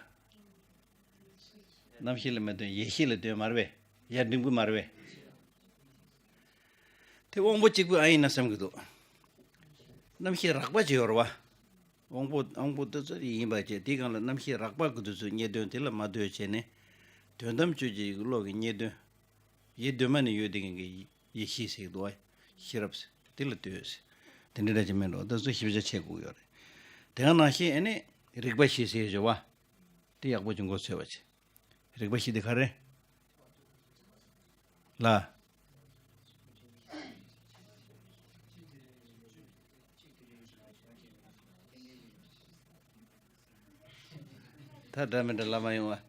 རྣམ་ཤེས་ལ་མ་ལྟོས་ཡེ་ཤེས་ལ་ལྟོས་མ་རེད་པས། ཡ་འབྲིང་པོ་མ་རེད་པས། དེ་དབང་པོ་གཅིག་པུ་ཨ་ཡིན་ན་བསམ་གྱི་འདུག་རྣམ་ཤེས་རགས་པ་ཅིག་ཡོད་རེད་བ། དབང་པོ་དབང་པོ་དེ་ཚོ་ཡིན་པ་བྱས་དེའི་སྒང་ལ་རྣམ་ཤེས་རགས་པ་གི་དུས་སུ་རྙེད་དོན་དེ་ལ་མ་ལྟོས་བྱས་ནས། དོན་དམ་དཔྱོད་བྱེད་ཀྱི་བློ་གི་རྙེད་དོན། ཡིད་གདོད་མ་ནས་ཡོད་དེ་གི་ཡེ་ཤེས་ཟེར་གྱི་འདུག་བ། ཤེས་རབ་ཟེར་དེ་ལ་ལྟོས་ཟེར། དེ་འདྲ་འདྲ་ཅིག་མིན་འགྲོ་ད་གཟོད་ཞིབ་ཆ་ཆེ་དགོས་ཡོད་རེད། དེ་ག་ནང་བཞིན་ཨ་ནི་རིག་པ་བཞི་ཟེར་བཞག་པ། དེ་ཡག་པོ་ཅིག་མགོ་ཚོས་པ་བྱེད། རིག་པ་བཞི་དེ་ག་རེ། ལ། ད་འདྲ་མི་འདྲ་ལ་མ་ཡོང་བ།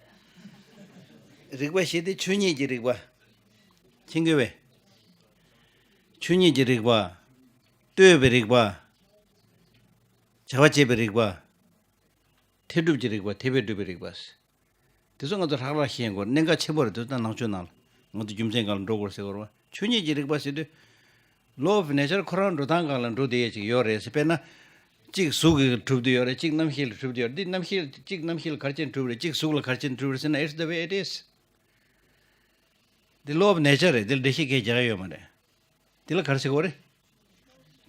རིག་པ་བཞི་དེ་ཆོས་ཉིད་ཀྱི་རིག་པ། མཁྱེན་གྱི་བས། ཆོས་ཉིད་ཀྱི་རིག་པ། ལྟོས་པའི་རིག་པ། བྱ་བ་བྱེད་པའི་རིག་པ། འཐད་སྒྲུབ་ཀྱི་རིག་པ། འཐད་པས་སྒྲུབ་པའི་རིག་པ། དེ་ཚོ་ང་ཚོ་ལྷག་ལྷག་ཤེས་དགོས་གནད་འགག་ཆེན་པོ་རེད། དེ་ཚོ་ནང་ཆོས་ནང་ལ་ང་ཚོ་རྒྱུ་མཚན་སྒང་ལ་འགྲོ་དགོས་ཟེར་བ་རེད་བ། ཆོས་ཉིད་ཀྱི་རིག་པ་ཟེར་དུས། Law of nature ཁོ་རང་འགྲོ་སྟངས་སྒང་ལ་འགྲོ་བསྡད་ཡས་ཅིག་ཡོད་རེད་ཟེར། དཔེར་ན། གཅིག་གཟུགས་ཀྱིས་གྲུབ་བསྡད་ཡོད་རེད། གཅིག་རྣམ་ཤེས་ལ་གྲུབ་བསྡད་ཡོད་རེད། འདི་རྣམ་ཤེས་གཅིག་རྣམ་ཤེས་ལ་ག་རེ་བྱས་ནས་གྲུབ་རེད། གཅིག་གཟུགས་ལ་ག་རེ་བྱས་ནས་གྲུབ་རེད་ཟེར་ན། It's the way it is. འདི་Law of nature རེད། འདི་ལ་འགྲེལ་བཤད་གང་ཡང་རྒྱག་ཡ་ཡོད་མ་རེད། དེ་ལ་ག་རེ་ཟེར་དགོས་རེད།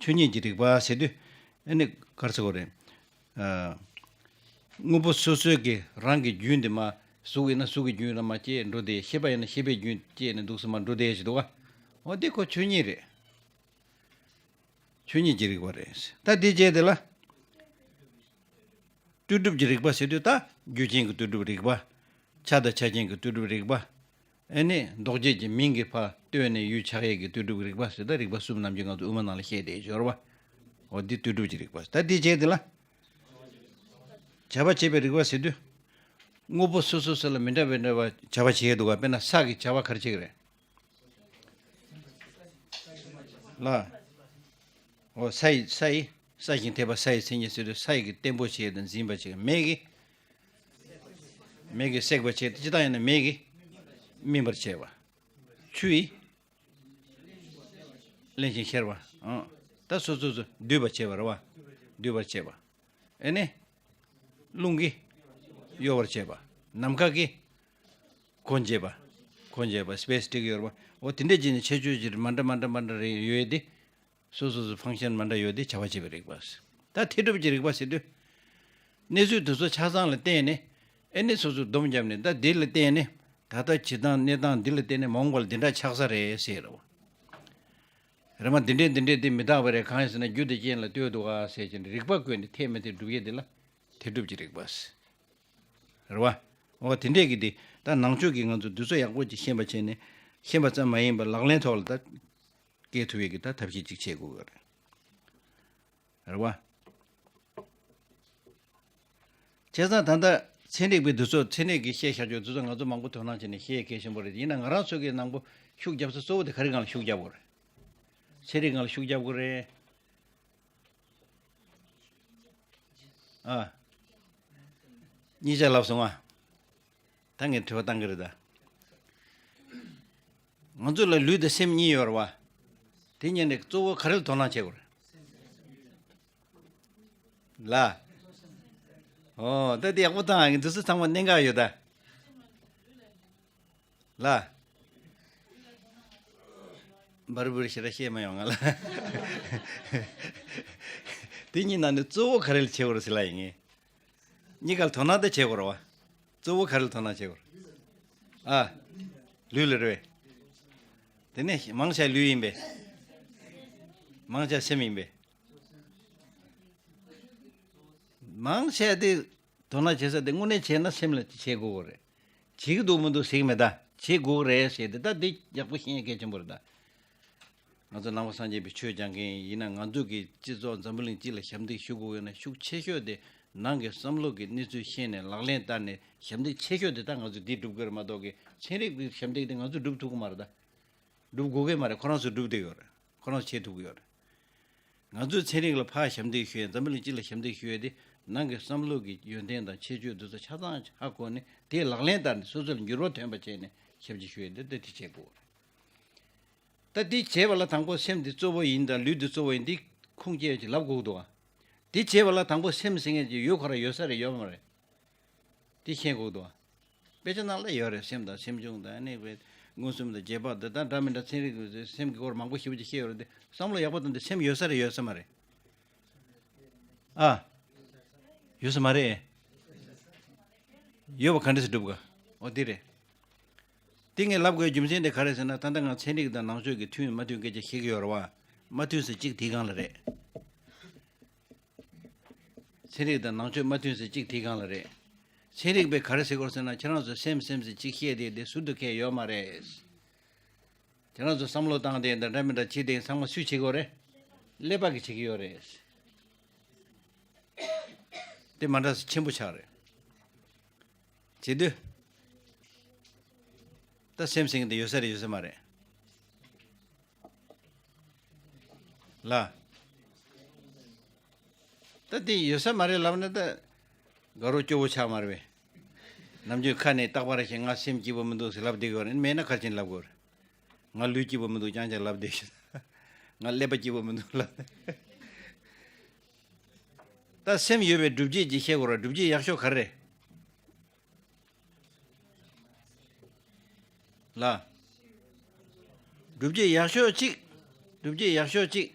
ཆོས་ཉིད་ཀྱི་རིག་པ་ཟེར་དུས། ཨ་ནི་ག་རེ་ཟེར་དགོས་རེད། ཨ། དངོས་པོ་སོ་སོའི་གི་རང་གི་རྒྱུན་དེ་མ། གཟུགས་ཡིན་ན་གཟུགས་ཀྱི་རྒྱུན་ལ་མ་སྐྱེས་འགྲོ་དེ། ཤེས་པ་ཡིན་ན་ཤེས་པའི་རྒྱུན་སྐྱེས་ནས་འདུག་སེ་མ་འགྲོ་དེ་ཞིག་འདུག་ག་འོ་དེ་ཁོ་ཆོས་ཉིད་རེད། ཆོས་ཉིད་ཀྱི་རིག་པ་རེད། ད་དེ་རྗེས་དེ་ལ། ལྟོས་གྲུབ་ཀྱི་རིག་པ་ཟེར་དུས་ད་རྒྱུ་རྐྱེན་གྱི་ལྟོས་གྲུབ་རིག་པ། ཆ་དང་ཆ་རྐྱེན་གྱི་ལྟོས་གྲུབ་རིག་པ། ཨེ་ནས་ལྡོག་བྱེད་ཀྱི་མིང་གི་ཕར་ལྟོས་ནས་ཡུལ་ཆགས་ཡས་ཀྱི་ལྟོས་གྲུབ་རིག་པ་ཟེར། ད་རིག་པ་གསུམ་ནམ་རྒྱུན་ང་ཚོ་དབུ་མ་ནང་ལ་བཤད་བསྡད་ཡོད་རེད་བ། འོ་འདི་ལྟོས་གྲུབ་ཀྱི་རིག་པ། ད་འདི་བྱས་འདི་ལ། བྱ་བ་བྱེད་པའི་རིག་པ་ཟེར་དུས། དངོས་པོ་སོ་སོ་སོ་ལ་མི་འདྲ་བའི་འདྲ་བ་བྱ་བ་བྱེད་འདུག་ག་དཔེར་ན་ས་གི་བྱ་བ་ག་རེ་བྱེད་ཀྱི་རེད། ལ། འོ་ས་ཡི་ས་ཡི་ས་ཞིང་འཐད་པ་ས་ཡི་མཚན་ཉིད་ཟེར་དུས་ས་ཡི་གི་བརྟན་པོ་བྱེད་དང་འཛིན་པ་བྱེད། མེ་གི་མེ་གི་སྲེག་པ་བྱེད། སྤྱིར་བཏང་ཡིན་ན་མེ་གི་སྨིན་པར་བྱེད་པ། ཆུ་ཡིས་བརླན་ཞིང་གཤེར་བ། ཨང་། ད་སོ་སོ་སོ་སྡུད་པར་བྱེད་པ་རེད་བ། སྡུད་པར་བྱེད་པ། ཨེ་ནས། རླུང་གིས་གཡོ་བར་བྱེད་པ། ནམ་མཁའ་གིས་གོ་འབྱེད་པ། གོ་འབྱེད་པ་སྤེ་སི་ཊིག་ཡོད་རེད་བ། འོ་དེ་འདྲ་བྱས་ནས་ཁྱད་ཆོས་ཀྱི་མ་འདྲ་མ་འདྲ་མ་འདྲ་རེ་ཡོད་དེ། སོ་སོ་སོ་ཕང་ཤན་མ་འདྲ་ཡོད་དེ་བྱ་བ་བྱེད་པའི་རིག་པ། ད་འཐད་སྒྲུབ་ཀྱི་རིག་པ་ཟེར་དུས། གནས་ཚུལ་དེ་ཚོ་ཆ་ཚང་ལ་བརྟེན་ནས་ཨེ་ནི་སོ་སོས་སྡོམ་བརྒྱབ་ནས། ད་འདི་ལ་བརྟེན་ནས་ད་ལྟ་བྱེད་སྟངས་གནས་སྟངས་འདི་ལ་བརྟེན་ནས་མ་འོངས་པ་ལ་འདི་འདྲ་ཆགས་ས་རེད་ཟེར་རོ། རེད་མ། འདི་འདྲས་འདི་འདྲས་འདི་མི་རྟག་པ་རེད། གང་ཡིན་ཟེར་ན་རྒྱུ་དང་རྐྱེན་ལ་ལྟོས་འདུག་ག་ཟེར་བྱས་ནས་རིགས་པ་བཀོད་ནས་འཐད་མི་འཐད་སྒྲུབ་ཡས་འདི་ལ་འཐད་སྒྲུབ་ཀྱི་རིག་པ་ཟེར། རེད་བ། འོ་དེ་འདྲས་ཀྱི་འདི་ད་ནང་ཆོས་ཀྱི་ང་ཚོ་འདི་ཚོ་ཡག་པོ་ཅིག་ཤེས་པ་བྱས་ནས། ཤེས་པ་ཙམ་མ་ཡིན་པར་ལག་ལེན་ཐོག་ལ་ད་བཀལ་ཐུབ་ཡས་ཀྱི་ད་ཐབས་ཤེས་ཅིག་བྱེད་དགོས་ཀྱི་རེད། རེད་བ། བྱས་ཙང་ད་ལྟ་ ཚན་རིག་པའི་འདི་ཚོ་ཚན་རིག་གི་བཤད་བཞག་རྒྱུ་འདི་ཚོ་ང་ཚོ་མང་པོ་དོ་སྣང་བྱས་ནས་བཤད་གལ་ཆེན་པོ་རེད། ཡིན་ན་ང་རང་ཚོ་གི་ནང་པོ་ཤུགས་རྒྱབ་ས་གཙོ་བོ་དེ་ག་རེ་སྒང་ལ་ཤུགས་རྒྱབ་དགོས་རེད། ཚན་རིག་སྒང་ལ་ཤུགས་རྒྱབ་དགོས་རེད། ཨ། གཉིས་ཆ་ལབ་སོང་ཨ། ད་ངས་དྲི་བ་བཏང་གི་རེད་ད། ང་ཚོ་ལ་ལུས་དང་སེམས་གཉིས་ཡོད་རེད་བ། དེ་གཉིས་ནས་གཙོ་བོ་ག་རེ་ལ་དོ་སྣང་བྱེད་དགོས་རེད། ལ། ཨོ་ད་དེ་ཡག་པོ་བཏང་ཨ། ངས་འདི་ཚོ་ཚང་མ་གནད་འགག་ཡོད་ད། ལ། འབར་འབུར་ཞེ་དྲག་བཤད་མ་ཡོང་ང་ལ། དེ་གཉིས་ནང་ནས་གཙོ་བོ་ག་རེ་ལ་བྱེད་དགོས་རེད་ཟེར་ལ་ཡིན་ངེས། གཉིས་ཀ་ལ་དོ་སྣང་ད་བྱེད་དགོས་རེད་བ། གཙོ་བོ་ག་རེ་ལ་དོ་སྣང་བྱེད་དགོས་རེད། ཨ། ལུས་ལ་རེད་པས། དེ་ནས་མང་ཆེ་ལུས་ཡིན་པས། མང་ཆེ་སེམས་ཡིན་པས། མང་ཆེ་དེ་དོ་སྣང་བྱེད་ས་དེ་དངོས་གནས་བྱས་ན་སེམས་ལ་བྱེད་དགོས་ཀྱི་རེད། བྱེད་ཀྱི་འདུག་མི་འདུག་ཟེར་གྱི་མེད་ད། བྱེད་དགོས་ཀྱི་རེད་ཟེར་དེ་ད་དེ་ཡག་པོ་ཤེས་ཡ་གལ་ཆེན་པོ་རེད་ད། ང་ཚོ་ནང་པ་སངས་རྒྱས་པའི་ཆོས་སྦྱང་མཁན་ཡིན་ན་ང་ཚོ་གི་སྤྱི་ཚོགས་འཛམ་བུ་གླིང་སྤྱི་ལ་ཞབས་འདེགས་ཞུ་དགོས་ཡོད་ན་ཤུགས་ཆེ་ཤོས་དེ་ནང་གི་བསམ་བློ་གི་གནས་ཚུལ་ཤེས་ནས་ལག་ལེན་བསྟར་ནས་ཞབས་འདེགས་ཆེ་ཤོས་དེ་ད་ང་ཚོ་འདི་སྒྲུབ་དགོས་རེད་མ་གཏོགས་གི་ཚན་རིག་པའི་ཞབས་འདེགས་དེ་ང་ཚོ་སྒྲུབ་ཐུབ་ཀྱི་མ་རེད་ད། སྒྲུབ་དགོས་ཀྱི་མ་རེད། ཁོ་རང་ཚོས་སྒྲུབ་བསྡད་ཡོད་རེད། ཁོ་རང་ཚོས་བྱེད་ཐུབ་ཀྱི་ཡོད་རེད། ང་ཚོས་ཚན་རིག་ལ་ཕར་ཞབས་འདེགས་ཞུ་ཡས་འཛམ་བུ་གླིང་སྤྱི་ལ་ཞབས་འདེགས་ཞུ་ཡས་དེ་ནང་གི་བསམ་བློ་གི་ཡོན་ཏན་དང་ཁྱད་ཆོས་འདི་ཚོ་ཆ་ཚང་ཧ་གོ་ནས་དེ་ལག་ལེན་བསྟར་ནས་སོ་སོ་ལ་འགྱུར་བ་ཐོན་པ་བྱས་ནས་ཞབས་ཕྱི་ཞུ་ཡས་འདི་ལྟ་དེ་བྱེད་དགོས་རེད། ད་དེ་བྱས་པ་ལ་དང་པོ་སེམས་འདི་གཙོ་བོ་ཡིན་དང་ལུས་འདི་གཙོ་བོ་ཡིན་འདི་ཁུངས་སྐྱེལ་གྱི་ལབ་དགོས་འདུག་ཨ། དེ་བྱས་པ་ལ་དང་པོ་སེམས་ཟེར་མཁན་ཅིག་ཡོད་ཁོ་ར་ཡོད་ས་རེད་ཡོད་མ་རེད། དེ་ཤེས་དགོས་འདུག་ཨ། དཔེ་ཆ་ནང་ལ་ཡོད་རེད། སེམས་དང་སེམས་བྱུང་དང་ཨ་ནི་བས་མངོན་སུམ་དང་རྗེས་དཔག་འདི་དང་འདྲ་མི་འདྲ་ཚན་རིག་གི་སེམས་ཀྱི་སྐོར་མང་པོ་ཞེ་པོ་ཅིག་བཤད་ཡོད་རེད་དེ་བསམ་བློ་ཡག་པོ་བཏང་སྟེ་སེམས་ཡོད་ས་རེད་ཡོད་ས་མ་རེད། ཨ། ཡོད་ས་མ་རེད། ཡོད་པ་ག་འདྲ་སེ་སྒྲུབ་ག་ཨོ་དེ་རེད། དེ་ངས་ལབ་དགོས་རྒྱུ་མཚན་དེ་ག་རེ་ཟེར་ན་ད་ལྟ་ང་ཚན་རིག་དང་ནང་ཆོས་ཀྱི་མཐུན་མ་མཐུན་སྐད་ཆ་བཤད་ཀྱི་ཡོད་རེད་བ། མ་མཐུན་ས་གཅིག་དེའི་སྒང་ལ་རེད། ཚན་རིག་དང་ནང་ཆོས་མ་མཐུན་ས་གཅིག་དེའི་སྒང་ལ་རེད། ཚན་རིག་པས་ག་རེ་ཟེར་དགོས་ཟེར་ན་ཁྱེད་རང་ཚོ་སེམས་སེམས་ཟེར་གཅིག་བཤད་དེ་དེ་ཟུར་དུ་ཁེལ་ཡོད་མ་རེད། ཁྱེད་རང་ཚོ་བསམ་བློ་བཏང་དེ་འདི་འདྲ་མི་འདྲ་བྱེད་དེ་ཚང་མ་སུས་བྱེད་དགོས་རེད། ཀླད་པ་གིས་བྱེད་ཀྱི་ཡོད་རེད། དེ་མ་འདྲ་ས་ཆེན་པོ་ཆགས་རེད། བྱེད་དུས། ད་སེམས་ཟེར་མཁན་དེ་ཡོད་ས་རེད་ཡོད་ས་མ་རེད། ལ། ད་དེ་ཡོད་ས་མ་རེད་ལབ་ན་ད། དགའ་རོགས་སྐྱོ་བོ་ཆགས་མ་རེད་པས། ནམ་རྒྱུན་ཁ་ནས་རྟག་པར་ཞིག་ང་སེམས་སྐྱིད་པོ་མི་འདུག་ཟེར་ལབ་བསྡད་ཀྱི་ཡོད་རེད། མེད་ན་ག་རེ་བྱས་ནས་ལབ་དགོས་རེད། ང་ལུས་སྐྱིད་པོ་མི་འདུག་རྐྱང་རྐྱང་ལབ་བསྡད་ཤག་ང་ཀླད་པ་སྐྱིད་པོ་མི་འདུག་ལབ། ད་སེམས་ཡོད་པའི་སྒྲུབ་བྱེད་ཅིག་བཤད་དགོས་རེད། སྒྲུབ་བྱེད་ཡག་ཤོས་ག་རེ་རེད། ལ། སྒྲུབ་བྱེད་ཡག་ཤོས་གཅིག་སྒྲུབ་བྱེད་ཡག་ཤོས་གཅིག་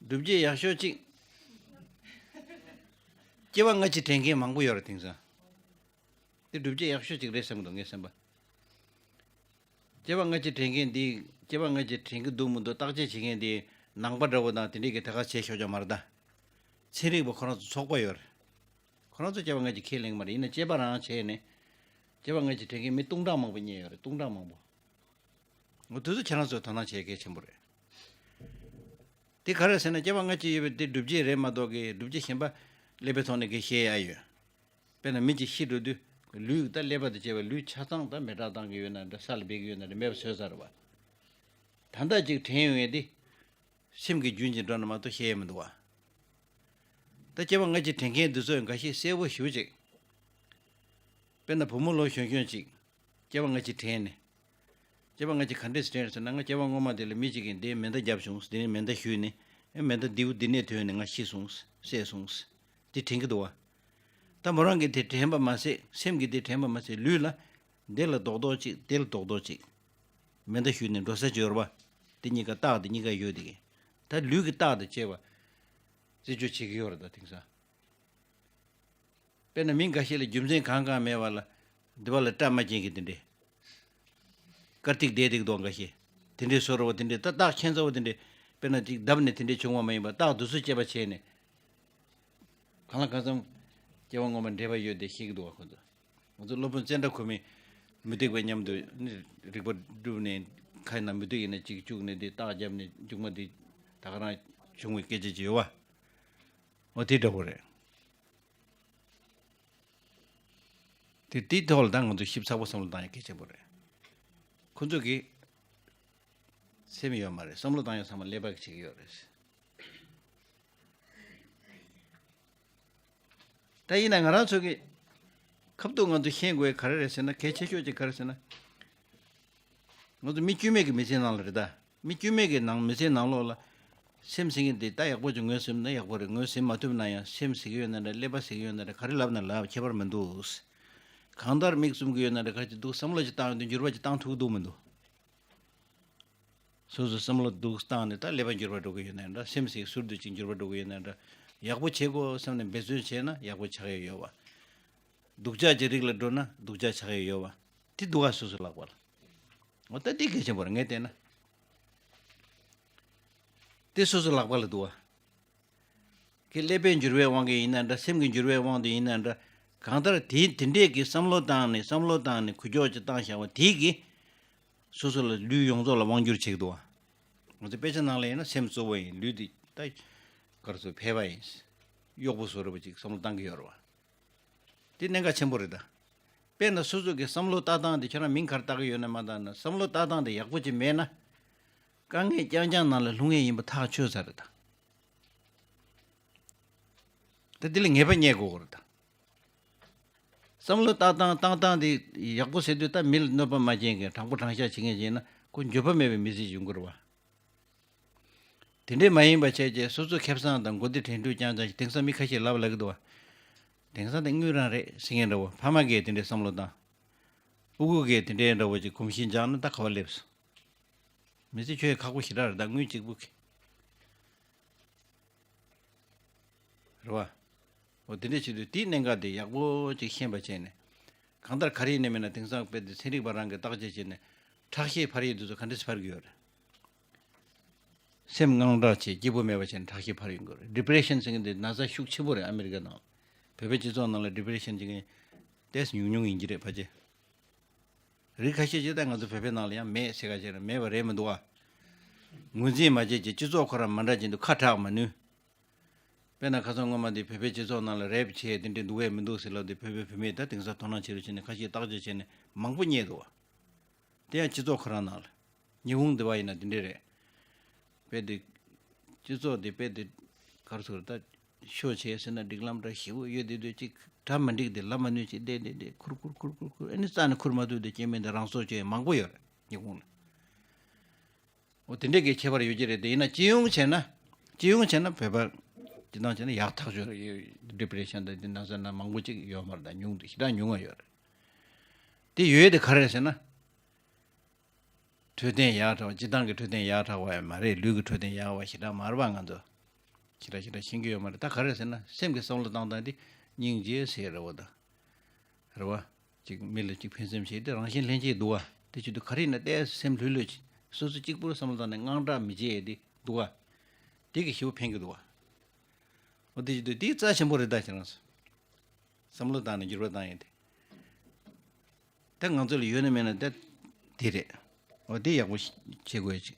སྒྲུབ་བྱེད་ཡག་ཤོས་གཅིག་སྐྱེ་བ་སྔ་ཕྱི་དྲན་མཁན་མང་པོ་ཡོད་རེད་དེང་སང་། དེ་སྒྲུབ་བྱེད་ཡག་ཤོས་གཅིག་རེད་བསམ་གི་འདུག་ངའི་བསམ་པ། སྐྱེ་བ་སྔ་ཕྱི་དྲན་མཁན་འདི་སྐྱེ་བ་སྔ་ཕྱི་དྲན་གི་འདུག་མི་འདུག་བརྟག་དཔྱད་བྱེད་མཁན་འདི་ནང་པ་འདྲ་བོ་དང་དེ་འདྲས་ཀྱི་ད་ག་བྱས་ཆོག་ཆོག་མ་རེད་ད། ཚན་རིག་པ་ཁོ་རང་ཚོ་ཚོགས་པ་ཡོད་རེད། ཁོ་རང་ཚོ་སྐྱེ་བ་སྔ་ཕྱི་ཁས་ལེན་གི་མ་རེད། ཡིན་ན་དཔྱད་པ་རང་བྱས་ནས་སྐྱེ་བ་སྔ་ཕྱི་དྲན་མཁན་མི་སྟོང་ཕྲག་མང་པོ་རྙེད་ཡོད་རེད། སྟོང་ཕྲག་མང་པོ། འོ་དེ་ཚོ་ཁྱེད་རང་ཚོས་དོ་སྣང་བྱེད་གལ་ཆེན་པོ་རེད། དེ་ག་རེ་ཟེར་ན་སྐྱེ་བ་སྔ་ཕྱི་ཡོད་པའི་དེ་སྒྲུབ་བྱེད་རེད་མ་གཏོགས་ཀྱི་སྒྲུབ་བྱེད་གཞན་པ་ཀླད་པའི་ཐོག་ནས་གི་བཤད་ཡ་ཡོད། དཔེར་ན་མི་གཅིག་ཤི་འགྲོ་དུས་ལུས་ད་ཀླད་པ་དང་བཅས་པའི་ལུས་ཆ་ཚང་ད་མེ་སྲེག་བཏང་གི་ཡོད་ན་འདྲ་ས་ལ་སྦས་ཀྱི་ཡོད་ན་འདྲ་མེད་པ་བཟོས་ཚར་བ། ད་ལྟ་ཅིག་དྲན་ཡོང་ཡས་དེ་སེམས་ཀྱི་རྒྱུན་གྱི་འགྲོ་ན་མ་གཏོགས་བཤད་ཡས་མི་འདུག་བ། ད་སྐྱེ་བ་སྔ་ཕྱི་དྲན་མཁན་འདི་ཚོས་འགའ་ཤས་གསལ་པོ་ཞེ་པོ་ཅིག་དཔེར་ན་བུ་མོ་ལོ་གཞོན་གཞོན་ཅིག་སྐྱེ་བ་སྔ་ཕྱི་དྲན་ནས། སྐྱེ་བ་སྔ་ཕྱི་ག་འདྲས་སེ་དྲན་ཟེར་ན་ང་སྐྱེ་བ་སྔོན་མ་དེ་ལ་མི་གཅིག་གིས་འདིའི་མེ་མདའ་བརྒྱབ་བྱུང་། དེ་ནས་མེ་མདའ་གཞུས་ནས་ཨེ་མེ་མདའ་མདེའུ་འདི་ནས་ཐོན་ནས་ང་ཤི་སོང་བསད་སོང་། དེ་དྲན་གྱི་འདུག་བ། ད་མོ་རང་གིས་དེ་དྲན་པ་མ་ཟད་སེམས་ཀྱིས་དེ་དྲན་པ་མ་ཟད་ལུས་ལ་འདི་ལ་རྡོག་རྡོག་ཅིག་དེ་ལ་རྡོག་རྡོག་ཅིག་མེ་མདའ་གཞུས་ནས་འགྲོ་ས་ཅིག་ཡོད་རེད་བ། དེ་གཉིས་ཀ་རྟགས་དེ་གཉིས་ཀ་ཡོད་དེ་གི། ད་ལུས་ཀྱི་རྟགས་དང་བཅས་པ་རྩད་གཅོད་བྱེད་ཀྱི་ཡོད་རེད་ད་དེང་སང་། དཔེར་ན་མི་འགའ་ཤས་ལ་རྒྱུ་མཚན་གང་གང་མེད་པ་ལ་འདི་པ་ལ་སྐྲ་མ་སྐྱེས་ཀྱི་དེ་འདྲས། དཀར་ཐིག་བསྡད་འདུག་འགའ་ཤས། དེ་འདྲས་བཟོ་འདྲ་བོ་དེ་འདྲས་ད་རྟགས་ཁྱད་མཚར་བོ་དེ་འདྲས་དཔེར་ན་ཅིག་བརྡབས་ནས་དེ་འདྲས་བྱུང་བ་མ་ཡིན་པ་རྟགས་དེ་ཚོ་དཔྱད་པ་བྱས་ནས། གང་ལ་གང་འཚམ་སྐྱེ་བ་སྔོན་མ་འབྲེལ་བ་ཡོད་དེ་ཤེས་ཀྱི་འདུག་བ་ཁོ་ཚོ། ང་ཚོ་སློབ་དཔོན་ཙནྡྲ་གོ་མི་མུ་སྟེགས་པ་མཉམ་དུ་ནི་རིག་པ་བསྒྲུབས་ནས་ཁ་ན་མུ་སྟེགས་ཡིན་ན་ཅིག་བཅུག་ནས་དེ་རྟགས་བརྒྱབ་ནས་མཇུག་མ་དེ་ད་ག་རང་བྱུང་བའི་སྐད་ཆ་ཅིག་ཡོད་བ། འོ་དེ་འདྲ་བོ་རེད། དེ་དེའི་ཐོག་ལ་ད་ང་ཚོ་ཞིབ་ཚགས་པོ་བསམ་བློ་བཏང་ཡ་གལ་ཆེན་པོ་རེད། ཁོ་ཚོ་གི་སེམས་ཡོད་མ་རེད། བསམ་བློ་བཏང་ཡ་ཚང་མ་ཀླད་པ་གི་བྱེད་ཀྱི་ཡོད་རེད། ད་ཡིན་ན་ང་རང་ཚོ་གི་ཁབ་ཏུ་ང་ཚོ་ཤེས་དགོས་ག་རེ་རེད་ཟེར་ན། གལ་ཆེ་ཤོས་ཅིག་ག་རེ་ཟེར་ན། ང་ཚོ་མི་དཀྱུས་མེད་ཀྱི་མི་ཚེའི་ནང་ལ་རེད་ད། མི་དཀྱུས་མེད་ཀྱི་ནང་མི་ཚེའི་ནང་ལོགས་ལ་སེམས་ཟེར་མཁན་དེ་ད་ཡག་པོ་ཅིག་ངོས་ཟིན་ན་ཡག་པོ་རེད། ངོས་ཟིན་མ་ཐུབ་ན་ཡང་སེམས་ཟེར་གྱི་ཡོད་ན་འདྲ། ཀླད་པ་ཟེར་གྱི་ཡོད་ན་འདྲ། ག་རེ་ལབ་ན་ལབ་ཁྱད་པར་མི་འདུག། གང་ལྟར་མིག་བཙུམ་གྱི་ཡོད་ན་འདྲ། ག་རེ་ཅིག་འདུག། བསམ་བློ་ཅིག་བཏང་ཡོང་དུས་འགྱུར་བ་ཅིག་བཏང་ཐུབ་ཀྱི་འདུག་མི་འདུག། སོ་སོ་བསམ་བློ་འདུག་བཏང་ནས་ད་ཀླད་པ་འགྱུར་བ་འགྲོ་གི་ཡོད་ན་འདྲ། སེམས་ཟེར་ཟུར་དུ་ཅིག་འགྱུར་བ་འགྲོ་གི་ཡོད་ན་འདྲ། ཡག་པོ་བྱེད་དགོས་བསམ་ནས་འབད་བརྩོན་བྱས་ན་ཡག་པོ་ཆགས་ཡ་ཡོད་པ། སྡུག་ཅག་གི་རིགས་ལ་འགྲོ་ན་སྡུག་ཅག་ཆགས་ཡ་ཡོད་པ། དེ་འདུག་ག། སོ་སོ་ལག་པ་ལ། འོ་ད་དེ་གལ་ཆེན་པོ་རེད། ངས་བལྟས་ན། དེ་སོ་སོ་ལག་པ་ལ་འདུག་ག། ཀླད་པའི་འགྱུར་བའི་དབང་གིས་ཡིན་ན་འདྲ། སེམས་ཀྱི་འགྱུར་བའི་དབང་དུ་ཡིན་ན་འདྲ། གང་ལྟར་དེ་དེ་འདྲས་ཀྱི་བསམ་བློ་བཏང་ནས་བསམ་བློ་བཏང་ནས་འགུལ་སྐྱོད་ཅིག་བཏང་བཞག་པ་དེ་གིས་སོ་སོ་ལ་ལུས་ཡོངས་རྫོགས་ལ་དབང་བསྒྱུར་བྱེད་ཀྱི་འདུག་ག། ང་ཚོ་དཔེ་ཆ་ནང་ལ་ཡིན་ན་སེམས་གཙོ་བོ་ཡིན། ལུས་འདི་ད་ག་རེ་ཟེར། ཕལ་པ་ཡིན། གཡོག་པོ་བཟོ་འདྲ་པོ་ཅིག་བསམ་བློ་བཏང་གི་ཡོད་རེད་པ། དེ་གནད་འགག་ཆེན་པོ་རེད་ད། དཔེར་ན་སོ་སོ་གི་བསམ་བློ་ལྟ་སྟངས་དེ་ཁྱོད་རང་མིང་ག་རེ་བཏགས་ཀྱི་ཡོད་ན་མ་བཏགས་ན། བསམ་བློ་ལྟ་སྟངས་དེ་ཡག་པོ་ཅིག་མེད་ན། དཀའ་ངལ་རྐྱང་རྐྱང་ནང་ལ་ལྷུང་ངེས་ཡིན་པ་ཐག་ཆོད་ཚར་རེད་ད། ད་དེ་ལ་ངེས་པ་རྙེད་དགོས་རེད་ད། བསམ་བློ་ལྟ་སྟངས་བཏང་སྟངས་དེ་ཡག་པོ་ཟེར་དུས། ད་མི་ལ་གནོད་པ་མ་བྱེད་མཁན། དྲང་པོ་དྲང་བཞག་བྱེད་མཁན་ཅིག་ཡིན་ན་ཁོ་འགྱོད་པ་མེད་པའི་མི་ཚེ་ཡོང་གི་རེད་པ། དེ་འདྲས་མ་ཡིན་པ་བྱས་རྗེས་སོ་སོ་ཁེ་བཟང་དང་མགོ་བདེ་དྲན་འཕྲུལ་རྐྱང་རྐྱང་ཞིག་དེང་སང་མི་ཁ་ཤས་ལབ་ལབ་ཀྱི་འདུག་པ། དེང་སང་དེ་དངུལ་རང་རེད་ཟེར་མཁན་འདྲ་པོ། ཕ་མ་གིས་དེ་འདྲས་བསམ་བློ་བཏང་། ཕྲུ་གུ་གིས་དེ་འདྲས་འདྲ་པོ་ཅིག་གོམས་གཤིས་འཇགས་ན་ད་ག་པར་སླེབས་སོང་། མི་ཚེ་ཁྱོན་ཁག་པོ་ཞེ་དྲག་རེད་ད། དངུལ་གཅིག་པུ་གིས། རེད་པ། འོ་དེ་འདྲས་བྱེད་དུས་དེའི་གནད་འགག་དེ་ཡག་པོ་ཅིག་ཤེས་པ་བྱས་ནས། གང་ལྟར་ག་རེ་ཡིན་ནའི་མིན་ན་དེང་སང་དཔེ་དེ་ཚན་རིག་པ་རང་གིས་བརྟག་དཔྱད་བྱས་ནས་ཁྲག་ཤེད་འཕར་ཡས་དེ་ཚོ་ག་འདྲས་སེ་འཕར་གྱི་ཡོད་རེད། སེམས་དངངས་སྐྲག་བྱས། སྐྱིད་པོ་མེད་པ་བྱས་ནས་ཁྲག་ཤེད་འཕར་ཡོང་གི་རེད། ཌི་པི་རེ་ཤན་ཟེར་མཁན་དེ་ན་ཚ་ཤུགས་ཆེན་པོ་རེད་ཨ་མི་རི་ཀ་ནང་ལ། བོད་པའི་སྤྱི་ཚོགས་ནང་ལ་ཌི་པི་རེ་ཤན་བྱེད་མཁན་ཏོག་ཙམ་ཉུང་ཉུང་ཡིན་གྱི་རེད་ཕལ་ཆེར། རིགས་ཁ་ཤས་ཅིག་ད་ང་ཚོ་བོད་པའི་ནང་ལ་ཡང་མེད་ཟེར་ག་བྱས་ན་མེད་པ་རེད་མི་འདུག་པ། ངོས་འཛིན་མ་བྱས་ཀྱི་སྤྱི་ཚོགས་ཁོ་རང་མ་འདྲ་བྱས་འདུག། ཁ་གྲག་མ་ནུས། དཔེར་ན་ཁ་སང་སྔོན་མ་དེ་བོད་པའི་སྤྱི་ཚོགས་ནང་ལ་རེབ་བྱས་དེ་འདྲས་འདུག་གས་མི་འདུག་ཟེར་ལབ་དུས། བོད་པའི་བུད་མེད་ད་དེང་སང་དོ་སྣང་ཆེ་རུ་ཕྱིན་ནས་ཁ་ཤས་བརྟག་དཔྱད་བྱས་ནས་མང་པོ་རྙེད་འདུག་པ། དེ་ཡང་སྤྱི་ཚོགས་ཁོ་རང་ནང་ལ། ཉི་ཧོང་འདི་པ་ཡིན་ན་དེ་འདྲས་རེད། དཔེ་དེ། སྤྱི་ཚོགས་དེ་དཔེ་དེ། ག་རེ་ཟེར། ད་ཤོ་བྱས་ཟེར་ན་སྒྲིག་ལམ་འདྲ་ཞེ་པོ་ཡོད་དེ། དུས་གཅིག་གྲ་མི་འགྲིག་དེ་ལབ་མ་ནུས་ཅིག་བསྡད་བསྡད་བསྡད། ཁུར་ཁུར་ཁུར་ཁུར་ཁུར། ཨ་ནི་རྩ་ནས་ཁུར་མ་ཐུབ་དེ་སྐྱེ་དམན་དེ་རང་སྲོག་གཅོད་ཡས་མང་པོ་ཡོད་རེད་ཉི་ཧོང་ལ། འོ་དེ་འདྲས་ཀྱི་ཁྱད་པར་ཡོད་ཀྱི་རེད། དེ་ཡིན་ན་སྤྱི་ཡོངས་བྱས་ན། སྤྱི་ཡོངས་བྱས་ན་བོད་པ་སྤྱི་བཏང་བྱས་ན་ཡག་ཐག་ཆོད་རེད། ཌི་པི་རེ་ཤན་དང་དེ་ན་ཚ་ན་མང་པོ་ཅིག་ཡོད་མ་རེད་ད། ཉུང་དུ་ཞེ་དྲག་ཉུང་བ་ཡོད་རེད། དེ་ཡོད་དེ་ག་རེ་རེད་ཟེར་ན། འཕྲོད་བསྟེན་ཡག་དྲགས་པ། སྤྱི་བཏང་གི་འཕྲོད་བསྟེན་ཡག་དྲགས་པ་ཡང་མ་རེད། ལུས་ཀྱི་འཕྲོད་བསྟེན་ཡག་པ་ཞེ་དྲག་མ་རེད་པ། ང་ཚོ་ཞེ་དྲག་ཞེ་དྲག་ཤེས་ཀྱི་ཡོད་མ་རེད། ད་ག་རེ་རེད་ཟེར་ན་སེམས་ཀྱི་བསམ་བློ་བཏང་སྟངས་དེ་སྙིང་རྗེ་ཟེར་རེད་པ་ད། རེད་པ། ཅིག་མི་ལ་ཅིག་ཕན་སེམས་བྱེད་དེ་རང་བཞིན་ལྷན་སྐྱེས་འདུག་པ། དེ་བྱེད་དུས་ག་རེ་ཡིན་ན་ཏོག་ཙམ་སེམས་ལྷོད་ལྷོད་བྱེད། སོ་སོ་གཅིག་པུར་བསམ་བློ་བཏང་ནས་དངངས་སྐྲག་མི་བྱེད་ཡས་དེ་འདུག་པ། དེ་གིས་ཞེ་པོ་ཕན་གྱི་འདུག་པ། འོ་དེ་བྱེད་དུས་དེ་རྩ་ཆེན་པོ་རེད་ད་ཁྱེད་རང་ཚོ། བསམ་བློ་བཏང་ནས་འགྱུར་བ་བཏང་ཡས་དེ། ད་ང་ཚོ་ལ་ཡོད་ན་མེད་ན་ད་དེ་རེད། འོ་དེ་ཡག་པོ་བྱེད་དགོས་ཅིག་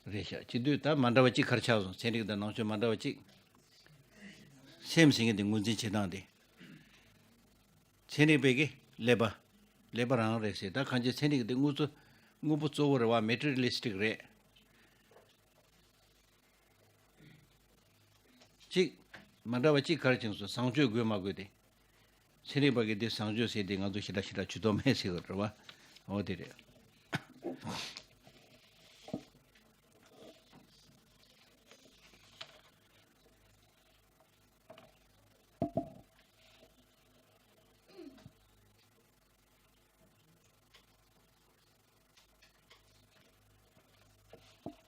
རེད་ཤག། བྱེད་དུས་ད་མ་འདྲ་བ་གཅིག་ག་རེ་ཆགས་སོང་། ཚན་རིག་དང་ནང་ཆོས་མ་འདྲ་བ་གཅིག། སེམས་ཟེར་མཁན་དེ་ངོས་འཛིན་བྱེད་སྟངས་དེ། ཚན་རིག་པས་ཀྱི་ཀླད་པ། ཀླད་པ་རང་རེད་ཟེར། ད་གང་ཅི་ཚན་རིག་དེ་དངོས་གཙོ། དངོས་པོ་གཙོ་བོ་རེད་པ། མེ་ཊི་རི་ཡལ་ལི་སི་ཊིག་རེད། གཅིག་མ་འདྲ་བ་གཅིག་ག་རེ་བྱུང་སོང་། བཟང་སྤྱོད་དགོས་མ་དགོས་དེ། ཚན་རིག་པ་གིས་དེ་བཟང་སྤྱོད་ཟེར་དེ་ང་ཚོ་ཞེ་དྲག་ཞེ་དྲག་ཇུས་གཏོགས་མེད་ཟེར་གི་རེད་པ། འོ་དེ་རེད།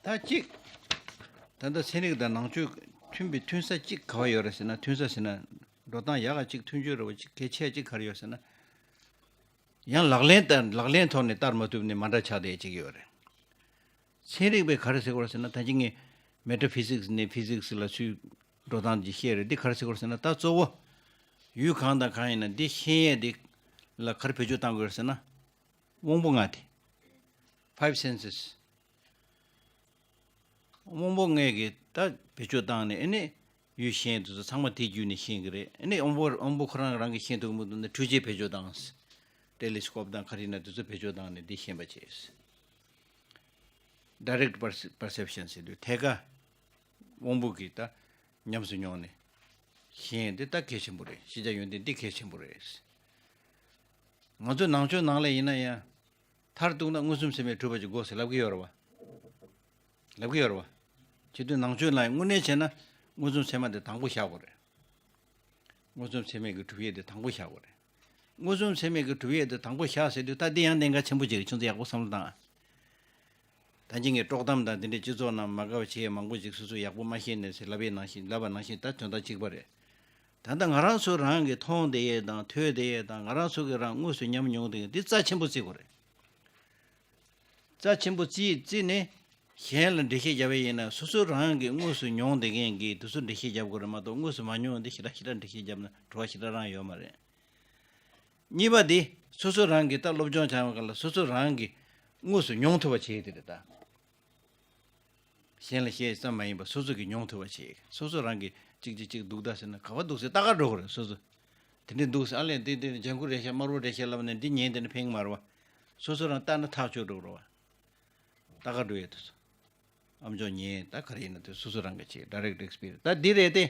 ད་གཅིག། ད་ལྟ་ཚན་རིག་དང་ནང་ཆོས་མཐུན་པའི་མཐུན་ས་གཅིག་ག་པར་ཡོད་རེད་ཟེར་ན། མཐུན་ས་ཟེར་ན། འགྲོ་སྟངས་ཡག་ག་གཅིག་མཐུན་སྦྱོར་རེད་པ། གཅིག་གལ་ཆེ་གཅིག་ག་རེ་ཡོད་ཟེར་ན། ཡང་ལག་ལེན་བསྟར། ལག་ལེན་ཐོག་ནས་བསྟར་མ་ཐུབ་ནས་མ་འདྲ་ཆགས་བསྡད་གཅིག་ཡོད་རེད། ཚན་རིག་པས་ག་རེ་ཟེར་གྱི་ཡོད་རེད་ཟེར་ན། ད་གཅིག་ངས་མེ་ཊ་ཕི་ཟིག་སི་ནས་ཕི་ཟིག་སི་ལ་ཚུར་འགྲོ་སྟངས་ཅིག་བཤད་རེད། འདི་ག་རེ་ཟེར་གྱི་ཡོད་རེད་ཟེར་ན། ད་གཙོ་བོ་ཡུལ་གང་དང་གང་ཡིན་ན་འདི་ཤེས་ཡས་འདི་ལ་ག་རེ་བེད་སྤྱོད་བཏང་དགོས་རེད་ཟེར་ན། དབང་པོ་ལྔ་དེ། Five senses། དབང་པོ་ལྔ་གི་ད་བེད་སྤྱོད་བཏང་ནས། ཨ་ནི་ ཡུལ་ཤེས་དུས་ཚོད་ཚང་མ་དེ་བརྒྱུད་ནས་ཤེས་ཀྱི་རེད། ཨ་ནི་དབང་པོ་དབང་པོ་ཁོ་རང་རང་གིས་ཤེས་ཐུབ་མི་འདུག་ན་འཕྲུལ་ཆས་བེད་སྤྱོད་བཏང་། ཊེ་ལི་སི་ཀོབ་དང་ག་རེ་ཡིན་ན་དེ་ཚོ་བེད་སྤྱོད་བཏང་ནས་འདི་ཤེས་པ་བྱས། ཌའི་རེག་ཊི་པར་སེབ་ཤན་ཟེར་དུས་ཐད་ཀ་དབང་པོ་གིས་ད་ཉམས་སུ་མྱོང་ནས་ཤེས་འདི་ད་གལ་ཆེན་པོ་རེད། ཤེས་བྱ་ཡོན་ཏན་འདི་གལ་ཆེན་པོ་རེད། ང་ཚོ་ནང་ཆོས་ནང་ལ་ཡིན་ན་ཡང་མཐར་གཏུགས་ན་མངོན་སུམ་ཚད་མས་གྲུབ་པ་ཅིག་དགོས་ཟེར་ལབ་ཀྱི་ཡོད་རེད་བ། ལབ་ཀྱི་ཡོད་རེད་བ། བྱེད་དུས་ནང་ཆོས་ལ་དངོས་གནས་བྱས་ན་མངོན་སུམ་ཚད་མ་དེ་དང་པོ་བཞག་དགོས་རེད། མངོན་སུམ་ཚད་མས་ཀྱི་གྲུབ་ཡས་དེ་དང་པོ་བཞག་དགོས་རེད། མངོན་སུམ་ཚད་མས་ཀྱི་གྲུབ་ཡས་དེ་དང་པོ་བཞག་ཟེར་དུས་ད་འདི་ཡང་གནད་འགག་ཆེན་པོ་ཅིག་རེད། ཁྱོད་ཚོ་ཡག་པོ་བསམ་བློ་བཏང་ཨ། ད་གིན་ངས་དཀྲོག་གཏམ་དང་འདི་འདྲའི་སྤྱི་ཚོགས་ནང་མ་དགའ་བ་བྱེད་ཡས་མང་པོ་ཅིག་སོ་སོ་ཡག་པོ་མ་ཤེས་ནས་ཟེར་ལབ་པའི་ནང་བཞིན་ལབ་པ་ནང་བཞིན་ད་དོན་དག་གཅིག་པ་རེད། ད་ལྟ་ང་རང་ཚོ་རང་གིས་མཐོང་བསྡད་ཡས་དང་ཐོས་བསྡད་ཡས་དང་ང་རང་ཚོ་གིས་རང་དངོས་སུ་ཉམས་མྱོང་བསྡད་ཡས་འདི་རྩ་ཆེན་པོ་བརྩི་དགོས་རེད། རྩ་ཆེན་པོ་བརྩིས་བརྩིས་ནས་གཞན་ལ་འགྲེལ་བཤད་བརྒྱབ་པ་ཡིན་ན་སོ་སོ་རང་གིས་དངོས་སུ་མྱོང་བསྡད་མཁན་གྱིས་དེ་ཚོ་འགྲེལ་བཤད་བརྒྱབ་དགོས་རེད་མ་གཏོགས་དངོས་སུ་མ་མྱོང་བ་འདི་ཞེ་དྲག་ཞེ་དྲག་འགྲེལ་བཤད་བརྒྱབ་ན་བྲོ་བ་ཞེ་དྲག་རང་ཡོད་མ་རེད། གཉིས་པ་འདི་སོ་སོ་རང་གིས་ད་སློབ་སྦྱོང་བྱ་བ་ག་ལ་སོ་སོ་རང་གིས་དངོས་སུ་མྱོང་ཐུབ་པ་བྱེད་དེ་རེད་ད། གཞན་ལ་བཤད་ཙམ་མ་ཡིན་པར་སོ་སོ་གིས་མྱོང་ཐུབ་པ་བྱེད། སོ་སོ་རང་གིས་གཅིག་གཅིག་གཅིག་འདུག་ད་ཟེར་ན་ག་པར་འདུག་ཟེར་ལྟ་ག་འགྲོ་དགོས་རེད་སོ་སོ། དེ་འདྲས་འདུག་ཟེར་ཨ་ལས་འདི་འདི་ལྗང་ཁུ་རེད་ཤག་དམར་པོ་རེད་ཤག་ལབ་ནས་འདི་ཉན་དེ་ནས་ཕན་གྱི་མ་རེད་བ། སོ་སོ་རང་ལྟ་ན་ཐག་ཆོད་འགྲོ་གི་རེད་བ། ལྟ་ག་འགྲོ་ཡས་དུས་སུ། ཨམ་ཅོག་ཉན་ད་ག་རེ་ཡིན་ན་དུས་སོ་སོ་རང་གིས་བྱེད་direct experience ད་འདི་རེད་དེ།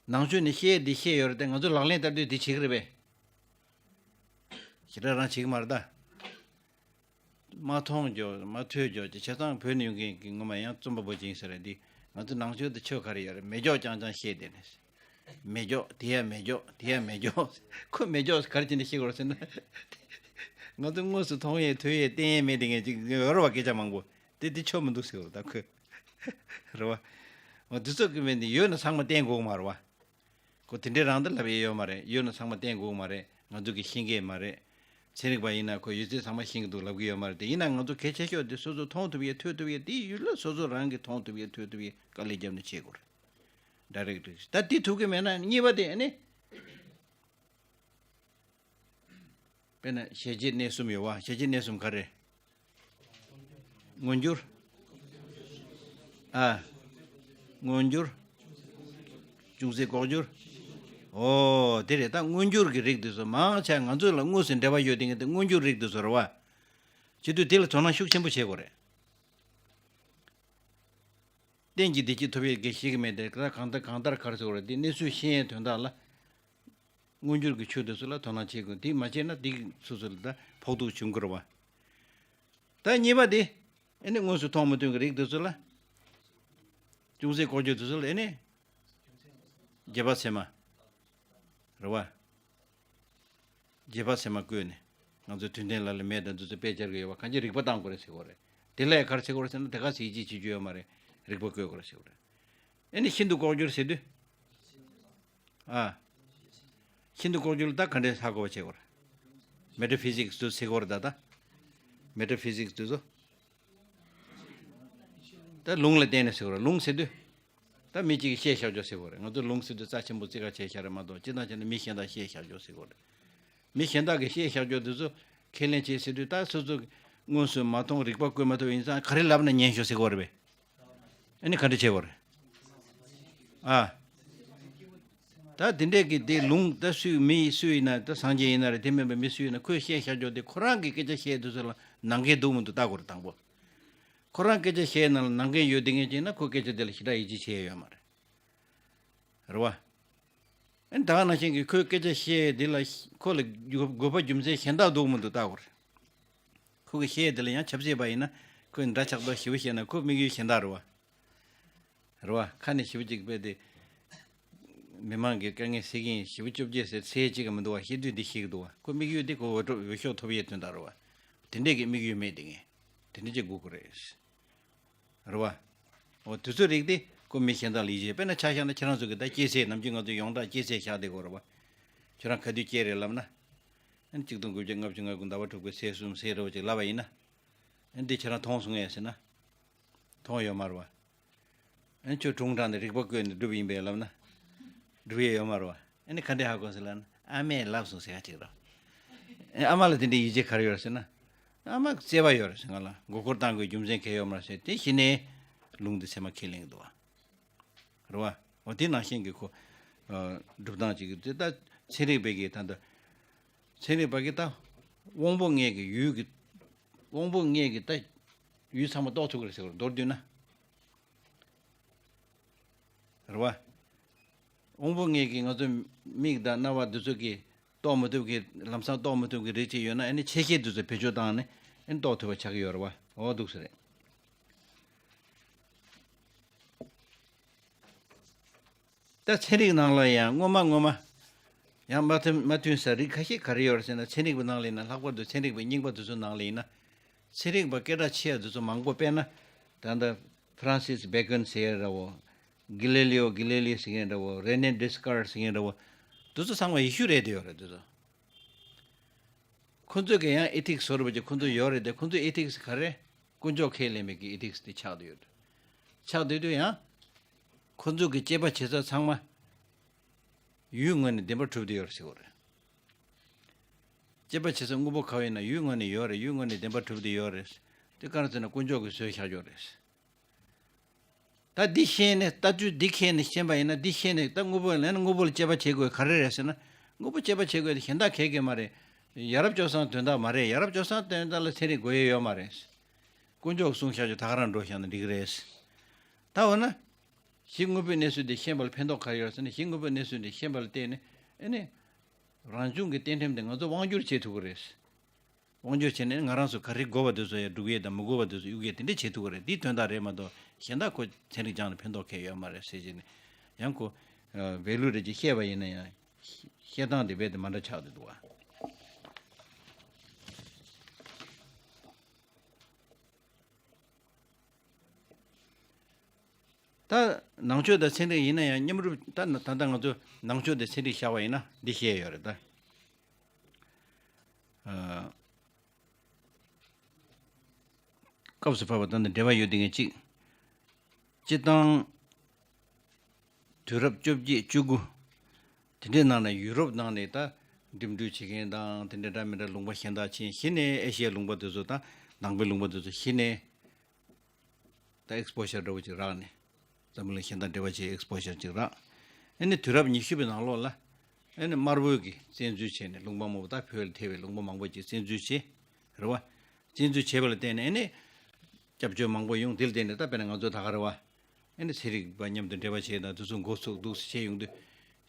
ནང་ཆོས་ནས་བཤད་འདི་བཤད་ཡོད་རེད་དེ་ང་ཚོ་ལག་ལེན་བསྟར་དུས་འདི་བྱེད་ཀྱི་རེད་པས། ཞེ་དྲག་རང་བྱེད་ཀྱི་མ་རེད་ད། མ་མཐོང་རྒྱོ་མ་ཐོས་རྒྱོ་ཅེས་བྱས་ཙང་བོད་ནས་ཡོང་མཁན་གྱི་ངོ་མ་ཡང་རྩོམ་པ་པོ་ཅིག་ཡིན་ས་རེད་འདི། ང་ཚོ་ནང་ཆོས་དུ་ཆོས་ག་རེ་ཡོད་རེད་མེ་སྒྱོགས་རྐྱང་རྐྱང་བཤད་བསྡད་ནས། མེ་སྒྱོགས་དེ་ཡ་མེ་སྒྱོགས་དེ་ཡ་མེ་སྒྱོགས། ཁོ་མེ་སྒྱོགས་ག་རེ་བྱས་ནས་བཤད་དགོས་རེད་ཟེར་ན། ང་ཚོ་དངོས་སུ་མཐོང་ཡས་ཐོས་ཡས་བསྟན་ཡས་མེད་དེ་ངས་ཅིག་ཡོད་རེད་བ་སྐད་ཆ་མང་པོ། དེ་དེ་ཆོ་མི་འདུག་ཟེར་བ་ད་ཁོས། རེད་བ། འོ་དེ་ཚོ་གི་མེད་ནི་ཡོད་ན་ཚང་མ་བསྟན་དགོས་མ་རེད་བ། ཁོ་དེ་འདྲའི་རང་དུ་ལབ་ཡས་ཡོད་མ་རེད། ཡོད་ན་ཚང་མ་བསྟན་དགོས་མ་རེད། ང་ཚོ་གི་ཤེས་མཁན་མ་རེད། ཚན་རིག་པ་ཡིན་ན་ཁོ་ཡོད་ཚད་ཚང་མ་ཤེས་ཀྱི་འདུག་ལབ་ཀྱི་ཡོད་མ་རེད། དེ་ཡིན་ན་ང་ཚོ་གལ་ཆེ་ཤོས་དེ་སོ་སོ་མཐོང་ཐུབ་ཡས་ཐོས་ཐུབ་ཡས་དེའི་ཡུལ་ལ་སོ་སོ་རང་གིས་མཐོང་ཐུབ་ཡས་ཐོས་ཐུབ་ཡས་དཀའ་ལས་བརྒྱབ་ནས་བྱེད་དགོས་རེད། ཌའི་རེག་ཊི་ད་དེ་ཐུབ་ཀྱི་མེད་ན་གཉིས་པ་དེ་ཨ་ནི། དཔེར་ན་གཞལ་བྱའི་གནས་གསུམ་ཡོད་བ། གཞལ་བྱའི་གནས་གསུམ་ག་རེ། མངོན་གྱུར། ཨ། མངོན་གྱུར། ཅུང་ཟད་ལྐོག་གྱུར། ཨོ་དེ་རེད་ད། མངོན་གྱུར་གྱི་རིགས་དེ་ཚོ་མང་ཆེ་ང་ཚོ་ལ་དངོས་སུ་འབྲེལ་བ་ཡོད་དེ་ངེས་དེ་མངོན་གྱུར་རིགས་དེ་ཚོ་རེད་བ། བྱེད་དུས་དེ་ལ་དོ་སྣང་ཤུགས་ཆེན་པོ་བྱེད་དགོས་རེད། གཏན་གྱི་བདེ་སྐྱིད་ཐོབ་ཡས་དགེ་ཞིག་གི་མེད་དེ་ད་གང་ལྟར་གང་ལྟར་ག་རེ་ཟེར་དགོས་རེད། དེ་གནས་ཚུལ་ཤེས་ཡས་དོན་དག་ལ། མངོན་གྱུར་གྱི་ཆོས་དེ་ཚོ་ལ་དོ་སྣང་བྱེད་དགོས། དེ་མ་བྱས་ན་དེ་སོ་སོ་ལ་ད་ཕོག་ཐུག་བྱུང་དགོས་རེད་བ། ད་གཉིས་པ་དེ་ཨེ་ནི་དངོས་སུ་མཐོང་མི་ཐོས་ཀྱི་རིགས་དེ་ཚོ་ལ། ཅུང་ཟད་ལྐོག་གྱུར་དེ་ཚོ་ལ་ཨེ་ནི་རྗེས་དཔག་ཚད་མ་རེད་བ། རྗེས་དཔག་ཚད་མ་བཀོད་ནས་ང་ཚོས་དུས་མཐའི་ལ་ལ་མེད་དང་འདི་ཚོ་དཔེ་སྦྱར་གྱི་ཡོད་པ་གང་ཅི་རིག་པ་བཏང་དགོས་རེད་ཟེར་དགོས་རེད། དེ་ལས་ག་རེ་བྱེད་དགོས་རེད་ཟེར་ན་དེ་ག་ཚོད་ཡིད་ཆེས་བྱེད་རྒྱུ་ཡོད་མ་རེད། རིག་པ་བཀོད་དགོས་རེད་ཟེར་དགོས་རེད། ཨེ་ནི་ཤིན་ཏུ་ལྐོག་གྱུར་ཟེར་དུས། ཨ། ཤིན་ཏུ་ལྐོག་གྱུར་ལ་ད་ག་འདྲས་ཧ་གོ་བ་བྱེད་དགོས་རེད། མེ་ཊ་ཕི་ཟིག་སི་དུ་ཟེར་དགོས་རེད་ད་ད། མེ་ཊ་ཕི་ཟིག་སི་དུ་ཚོ། ད་ལུང་ལ་བརྟེན་ནས་ཟེར་དགོས་རེད། ལུང་ཟེར་དུས། ད་མི་གཅིག་གིས་བཤད་བཞག་རྒྱུ་ཟེར་དགོས་རེད། ང་ཚོ་ལུང་ཟེར་དུས་རྩ་ཆེན་པོ་རྩིས་ཀ་བྱས་བཞག་རེད་མ་གཏོགས་སྤྱིར་བཏང་བྱས་ན་མི་གཞན་དག་བཤད་བཞག་རྒྱུ་ཟེར་དགོས་རེད། མི་གཞན་དག་གིས་བཤད་བཞག་རྒྱུ་དེ་ཚོ་ཁས་ལེན་བྱེད་ཟེར་དུས་ད་སོ་སོ་དངོས་སུ་མ་མཐོང་རིག་པ་བཀོད་མ་ཐུབ་ཡིན་ཙང་ག་རེ་ལབ་ན་ཉན་ཤོག་ཟེར་དགོས་རེད་པས། ཨ་ནི་ག་འདྲ་བྱེད་དགོས་རེད། ཨ། ད་དེ་འདྲས་ཀྱི་དེ་ལུང་ད་སུས་མི་སུ་ཡིན་ན་ད་སངས་རྒྱས་ཡིན་ན་རེད་དེ་མིན་པ་མི་སུ་ཡིན་ན་ཁོས་བཤད་བཞག་རྒྱུ་དེ་ཁོ་རང་གི་སྐད་ཆ་བཤད་དུས་ཚོད་ལ་ནང་འགལ་འདུག་མི་འདུག་ལྟ་དགོས་རེད་དང་པོ། ཁོ་རང་སྐད་ཆ་བཤད་ན་ལ་ནང་འགལ་ཡོད་དེ་ངེས་ཅིག་ན་ཁོ་སྐད་ཆ་དེ་ལ་ཞེ་དྲག་ཡིད་ཆེས་བྱེད་ཡ་ཡོད་མ་རེད། རེད་བ། ཨ་ནི་ད་ག་ནང་བཞིན་གྱི་ཁོས་སྐད་ཆ་བཤད་དེ་ལ་ཁོ་ལ་དགོས་པ་རྒྱུ་མཚན་གཞན་དག་འདུག་མི་འདུག་ལྟ་དགོས་རེད། ཁོ་གི་བཤད་དེ་ལ་ཡང་ཆབ་སྲིད་པ་ཡིན་ན་ཁོས་འདྲ་ཆགས་པ་ཞེ་པོ་བཤད་ན་ཁོ་དམིགས་ཡུལ་གཞན་དག་རེད་བ། རེད་བ། ཁ་ནས་ཞེ་པོ་ཅིག་དཔེ་དེ། མི་མང་གི་དཀའ་ངལ་སེལ་གྱིན་ཞེ་པོ་བཅོ་བརྒྱད་ཟེར་ཚེ་གཅིག་གི་མི་འདུག་བ། བཤད་དུས་འདི་ཤེས་ཀྱི་འདུག་བ། ཁོ་དམིགས་ཡུལ་དེ་ཁོ་འོས་འོས་ཤོག་ཐོབ་ཡས་དོན་དག་རེད་བ། དེ་འདྲས་ཀྱི་དམིགས་ཡུལ་མེད་དེ་ངས། དེ་འདྲས་ཅིག་དགོས་ཀྱི་རེད། རེད་བ། འོ་དུས་ཚོད་རིག་སྟེ་ཁོ་མི་གཞན་དག་ལ་ཡིད་ཆེས། དཔེར་ན་ཆ་བཞག་ན་ཁྱེད་རང་ཚོ་གི་ད་སྐྱེས་ཚེས་ནམ་རྒྱུན་ང་ཚོ་ཡོངས་གྲགས་སྐྱེས་ཚེས་བཞག་བསྡད་ཀྱི་ཡོད་རེད་བ། ཁྱོད་རང་ག་དུས་སྐྱེས་རེད་ལབ་ན། ཨ་ནི་གཅིག་སྟོང་དགུ་བརྒྱ་ལྔ་བཅུ་ང་དགུ་ཟླ་བ་དྲུག་པའི་ཚེས་གསུམ་ཟེར་རོ་ཅིག་ལབ་པ་ཡིན་ན། ཨ་ནི་འདི་ཁྱེད་རང་མཐོང་སོང་ངས་ཟེར་ན། མཐོང་ཡོད་མ་རེད་བ། ཨ་ནི་ཁྱོད་དྲུང་དྲངས་ནས་རིག་པ་བཀོད་ནས་བསྒྲུབས་ཡིན་པས་ལབ་ན། སྒྲུབ་ཡས་ཡོད་མ་རེད་བ། ཨ་ནི་ག་འདྲས་ཧ་གོ་ཟེར་ལབ་ན་ཨ་མས་ལབ་སོང་ཟེར་ཡ་ཅིག་རེད། ཨ་ཨ་མ་ལ་དེ་འདྲའི་ཡིད་ཆེས་ག་རེ་ཡོད་རེད་ཟེར་ན། ཨ་མ་བརྩེ་བ་ཡོད་རེད་ཟེར། ང་ལ་མགོ་སྐོར་བཏང་དགོས་རྒྱུ་མཚན་གང་ཡང་ཡོད་མ་རེད་ཟེར་དེ་གཞི་ནས་ལུང་འདི་ཚད་མ་ཁས་ལེན་གྱི་འདུག་བ། རེད་བ། འོ་དེ་ནང་བཞིན་གྱི་ཁོ་སྒྲུབ་སྟངས་ཅིག་གི་ད་ཚན་རིག་པའི་གི་ད་ད་ཚན་རིག་པ་གི་ད་དབང་པོ་ལྔའི་གི་ཡུལ་གི་དབང་པོ་ལྔའི་གི་ད་ཡུལ་ཚང་མ་རྟོགས་ཐུབ་ཀྱི་རེད་ཟེར་བ་མདོར་བསྡུས་ན། རེད་བ། དབང་པོ་ལྔའི་གི་ང་ཚོ་མིག་དང་རྣ་བ་འདི་ཚོ་གི་རྟོགས་མི་ཐུབ་གི་ལམ་སང་རྟོགས་མི་ཐུབ་གི་རིགས་ཅིག་ཡོད་ན་ཨ་ནི་ཆེ་ཤེལ་འདི་ཚོ་བེད་སྤྱོད་བཏང་ནས་ཨ་ནི་རྟོགས་ཐུབ་པ་ཆགས་ཀྱི་ཡོད་རེད་བ། འོ་འདུག་ས་རེད། ད་ཚན་རིག་ནང་ལ་ཡང་སྔོན་མ་སྔོན་མ་ཡང་མ་མཐུན་མ་མཐུན་ས་རིགས་ཁ་ཤས་ག་རེ་ཡོད་རེད་ཟེར་ན། ཚན་རིག་པའི་ནང་ལ་ཡིན་ན་ལྷག་པར་དུ་ཚན་རིག་པའི་རྙིང་པ་དེ་ཚོའི་ནང་ལ་ཡིན་ན། ཚན་རིག་པ་སྐད་གྲགས་ཆེ་བ་དེ་ཚོ་མང་པོ། དཔེར་ན་ད་ལྟ་ཧྥ་རན་སིས་བྷེ་ཀོན་ཟེར་མཁན་འདྲ་བོ། གྷི་ལེ་ལི་ཨོ་གྷི་ལེ་ལི་ཟེར་མཁན་འདྲ་བོ། རེ་ནེ་ཌེ་སི་ཀར་ཟེར་མཁན་འདྲ་བོ། དེ་ཚོ་ཚང་མ་ཡེ་ཤུ་རེད་དེ་ཡོད་རེད་དེ་ཚོ། ཁོ་ཚོས་ཀྱི་ཡང་ཨེ་ཐིག་སི་བཟོ་རུ་བ་ཅིག་ཁོ་ཚོ་ཡོད་རེད་དེ། ཁོ་ཚོའི་ཨེ་ཐིག་སི་ག་རེ། དཀོན་མཆོག་ཁས་ལེན་མེད་ཀྱི་ཨེ་ཐིག་སི་དེ་ཆགས་བསྡད་ཡོད། ཆགས་བསྡད་དུས་ཡང་། ཁོ་ཚོ་གི་དཔྱད་པ་བྱེད་ས་ཚང་མ། ཡུལ་ངོས་ནས་བདེན་པ་གྲུབ་བསྡད་ཡོད་རེད་ཟེར་བ་རེད། དཔྱད་པ་བྱེད་ས་དངོས་པོ་ག་བ་ཡིན་ན་ཡུལ་ངོས་ནས་ཡོད་རེད། ཡུལ་ངོས་ནས་བདེན་པ་གྲུབ་བསྡད་ཡོད་རེད། དེ་ག་རེ་ཟེར་ན་དཀོན་མཆོག་གིས་བཟོས་བཞག་ཡོད་རེད། ད་འདི་ཤེས་ནས་ལྟ་ཚུལ་འདི་ཤེས་ནས་ཤེས་པ་ཡིན་ན། འདི་ཤེས་ནས་ད་དངོས་པོ་ལ་ནི་དངོས་པོ་ལ་དཔྱད་པ་བྱེད་དགོས་ག་རེ་རེད་ཟེར་ན། དངོས་པོ་དཔྱད་པ་བྱེད་དགོས་དེ་གཞན་དག་གས་གས་མ་རེད། ཡ་རབས་སྤྱོད་བཟང་དོན་དག་མ་རེད། ཡ་རབས་སྤྱོད་བཟང་དོན་དག་ལ་ཚན་རིག་དགོས་ཡས་ཡོད་མ་རེད། དཀོན་མཆོག་གསུངས་བཞག་རྒྱུ་ད་ག་རང་འགྲོ་བཞག་ན་འགྲིག་གི་རེད། ད་འོ་ན། གཞི་དངོས་པོའི་གནས་ཚུལ་འདི་ཤེས་པ་ལ་ཕན་ཐོགས་ག་རེ་ཡོད་ཟེར་ན། གཞི་དངོས་པོའི་གནས་ཚུལ་འདི་ཤེས་པ་ལ་བརྟེན་ནས་ཨ་ནི། རང་བྱུང་གི་རྟེན་ཁྲིམས་དེ་ང་ཚོ་དབང་སྒྱུར་བྱེད་ཐུབ་ཀྱི་རེད། དབང་སྒྱུར་བྱས་ནས་ང་རང་ཚོ་ག་རེ་དགོས་པ་དེ་ཚོ་ཡང་སྒྲུབ་ཡས་དང་། མི་དགོས་པ་དེ་ཚོ་གཡུག་ཡས་དེ་འདྲ་བྱེད་ཐུབ་ཀྱི་རེད། འདིའི་དོན་དག་རེད་མ་གཏོགས་གཞན་དག་ཁོ་ཚན་རིག་སྦྱངས་ནས་ཕན་ཐོགས་གང་ཡང་ཡོད་མ་རེད་ཟེར་བྱས་ནས། ཡང་ཁོ་ཝེ་ལུ་རེ་ཅིག་བཤད་པ་ཡིན་ན་ཡང་བཤད་སྟངས་དེ་རྦད་དེ་མ་འདྲ་ཆགས་བསྡད་འདུག་བ། ད་ནང་ཆོས་དང་ཚན་རིག་ཡིན་ན་ཡང་མཉམ་རུབ། ད་ད་ལྟ་ང་ཚོ་ནང་ཆོས་དང་ཚན་རིག་བཞག་པ་ཡིན་ན་འདི་བཤད་ཡོད་རེད་ད། ཨ། སྐབས་སུ་བབས་པ་དང་འབྲེལ་བ་ཡོད་དེ་ངས་གཅིག་སྤྱིར་བཏང་དུས་རབས་བཅོ་བརྒྱད་བཅུ་དགུ་དེ་འདྲའི་ནང་ནས་ཡུ་རོབ་ནང་ནས་ད་འགྲིམ་འགྲུལ་བྱེད་མཁན་དང་དེ་འདྲ་འདྲ་མི་འདྲ་ལུང་པ་གཞན་དག་ཕྱིན། གཞི་ནས་ཨེ་ཤི་ཡའི་ལུང་པ་དེ་ཚོ་དང་ནང་པའི་ལུང་པ་དེ་ཚོ་གཞི་ནས་ད་ཨེགས་པོ་ཞར་འདྲ་བོ་ཅིག་རག་ནས། འཛམ་བུ་གླིང་གཞན་དང་འབྲེལ་བ་བྱེད་ཨེགས་པོ་ཞར་ཅིག་རག་ཨ་ནི་དུས་རབས་ཉི་ཤུ་པའི་ནང་ལོགས་ལ་ཨ་ནི་དམར་པོའི་གི་བཙན་འཛུལ་བྱས་ནས་ལུང་པ་མང་པོ། ད་བོད་ལ་ཐེ་བའི་ལུང་པ་མང་པོ་ཅིག་བཙན་འཛུལ་བྱས། རེད་བ། བཙན་འཛུལ་བྱས་པ་ལ་བརྟེན་ནས་ཨ་ནི་སྐྱབས་བཅོལ་མང་པོ་ཡོང་། དེ་ལ་བརྟེན་ནས་ད་དཔེར་ན་ང་ཚོ་ད་ག་རེད་བ། ཨ་ནི་ཚན་རིག་པ་མཉམ་དུ་འབྲེལ་བ་བྱས་དང་དེ་ཚོ་འགོ་ཚུགས་འདུག་བྱས་ཡོང་དུས།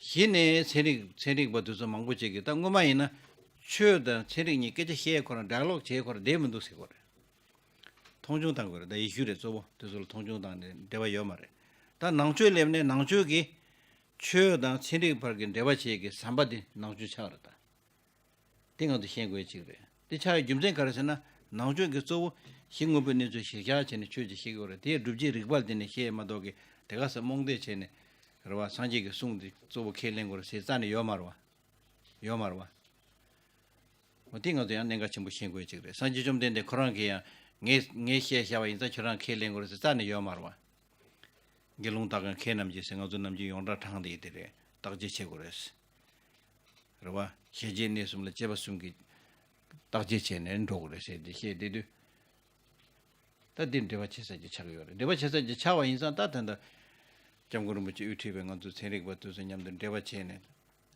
གཞི་ནས་ཚན་རིག་ཚན་རིག་པ་དེ་ཚོ་མང་པོ་ཅིག་གིས། ད་སྔོན་མ་ཡིན་ན་ཆོས་དང་ཚན་རིག་གཉིས་སྐད་ཆ་བཤད་ཁོ་རང་ཌའི་ལོག་བྱེད་ཁོ་རང་བསྡད་མི་འདུག་ཟེར་གོ་རེད། མཐོང་ཆུང་བཏང་དགོས་རེད། ད་ཡེ་ཤུ་རེད། གཙོ་བོ་དེ་ཚོ་ལ་མཐོང་ཆུང་བཏང་ནས་འབྲེལ་བ་ཡོད་མ་རེད། ད་ནང་ཆོས་སླེབས་ནས་ནང་ཆོས་ཀྱིས་ཆོས་དང་ཚན་རིག་བར་གྱི་འབྲེལ་བ་བྱེད་ཀྱི་ཟམ་པ་དེ་ནང་ཆོས་ཆགས་རེད་ད། དེ་ང་ཚོ་ཤེས་དགོས་ཅིག་རེད། དེ་ཆགས་ཡའི་རྒྱུ་མཚན་ག་རེ་ཟེར་ན། ནང་ཆོས་ཀྱི་གཙོ་བོ་གཞི་དངོས་པོའི་གནས་ཚུལ་གཞིར་བཞག་བྱས་ནས་ཆོས་ཅིག་ཤེས་དགོས་རེད། དེའི་སྒྲུབ་བྱེད་རིགས་པ་ལ་བརྟེན་ནས་ཤེས་མ་གཏོགས་ཀྱི་དེ་ག་ས་རྨོངས་དད་བྱས་ནས་རེད་བ། སངས་རྒྱས་ཀྱི་གསུང་དེ་གཙོ་བོ་ཁས་ལེན་དགོས་རེད་ཟེར་རྩ་ནས་ཡོད་མ་རེད་བ། ཡོད་མ་རེད་བ། འོ་དེ་ང་ཚོ་ཡང་གནད་འགག་ཆེན་པོ་ཤེས་དགོས་ཅིག་རེད། སངས་རྒྱས་བཅོམ་ལྡན་འདས་ཁོ་རང་གིས་ཡང་ངས་ངས་བཤད་བཞག་པ་ཡིན་ཙང་ཁྱོད་རང་ཁས་ལེན་དགོས་རེད་ཟེར་རྩ་ནས་ཡོད་མ་རེད་བ། དགེ་སློང་དག་གམ་མཁས་རྣམས་ཀྱིས་ཟེར། ང་ཚོ་ནམ་རྒྱུན་ཡོངས་གྲགས་གྲངས་དེ་ཡིན་དེ་རེད། བརྟག་དཔྱད་བྱེད་དགོས་རེད། རེད་བ། ཞེ་བཅད་གནས་གསུམ་ལ་དཔྱད་པ་གསུམ་གྱིས་བརྟག་དཔྱད་བྱས་ནས་འགྲོ་དགོས་རེད་ཟེར་དེ་བཤད་བསྡད་དུས། ད་འདི་འབྲེལ་བ་བྱེད་ས་ཅིག་ཆགས་ཀྱི་ཡོད་རེད། འབྲེལ་བ་བྱེད་ས་ཅིག་ཆགས་པ་ཡིན་ཙང་ད་ད་ལྟ་སྐྱབས་མགོན་རིན་པོ་ཆེ་དབུ་ཁྲིད་པའི་ང་ཚོ་ཚན་རིག་པ་དེ་ཚོ་མཉམ་དུ་འབྲེལ་བ་བྱས་ནས།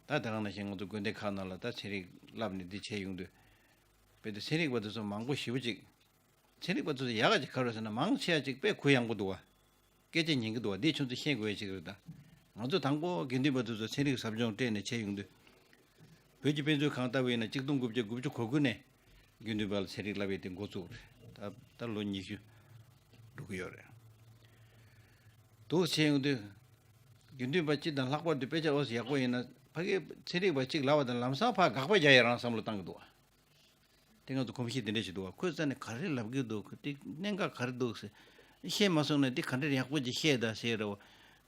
ད་དེ་རང་ནང་བཞིན་ང་ཚོ་དགོན་སྡེ་ཁག་ནང་ལ་ད་ཚན་རིག་བསླབས་ནས་འདི་བྱས་ཡོང་དུས། དཔེ་དེ་ཚན་རིག་པ་དེ་ཚོ་མང་པོ་ཞེ་པོ་ཅིག་ཚན་རིག་པ་ཚོ་ཡག་ག་ཅིག་ག་རེ་ཟེར་ན། མང་ཆེ་བ་ཅིག་དཔེ་གུ་ཡངས་པོ་འདུག་བ། སྐད་ཆ་ཉན་གི་འདུག་བ། འདི་ཁྱོད་ཚོ་ཤེས་དགོས་ཡ་ཅིག་རེད་ད། ང་ཚོ་དང་པོ་དགེ་འདུན་པ་དེ་ཚོ་ཚན་རིག་ཟབ་སྦྱོང་སྤྲད་ནས་བྱས་ཡོང་དུས། བོད་ཀྱི་དཔེ་མཛོད་ཁང་ལྟ་བུ་ཡིན་ན་གཅིག་སྟོང་དགུ་བརྒྱ་དགུ་བཅུ་གོ་དགུ་ནས་དགེ་འདུན་པ་ལ་ཚན་རིག་བསླབ་ཡས་དེ་འགོ་བཙུགས་རེད། ད་ད་ལོ་ཉི་ཤུ་འགྲོ་གི་ཡོད་རེད། འདུག་བྱས་ཡོང་དུས། དགེ་འདུན་པ་སྤྱི་དང་ལྷག་པར་དུ་དཔེ་ཆ་ཨོ་ཙི་ཡག་པོ་ཡིན་ན། ཕ་གི་ཚན་རིག་པ་གཅིག་ལབ་པ་དང་ལམ་སང་ཕར་དགག་པ་རྒྱག་ཡ་རང་བསམ་བློ་བཏང་གི་འདུག་བ། དེ་ང་ཚོ་གོམས་གཤིས་དེ་འདྲ་ཞིག་འདུག་བ། ཁོས་རྩ་ནས་ག་རེ་ལབ་ཀྱི་འདུག་དེ་གནད་འགག་ག་རེ་འདུག་ཟེར། ཤེས་མ་སོང་ན་འདི་ག་འདྲ་ཡག་པོ་ཅིག་བཤད་ད་ཟེར་རོ།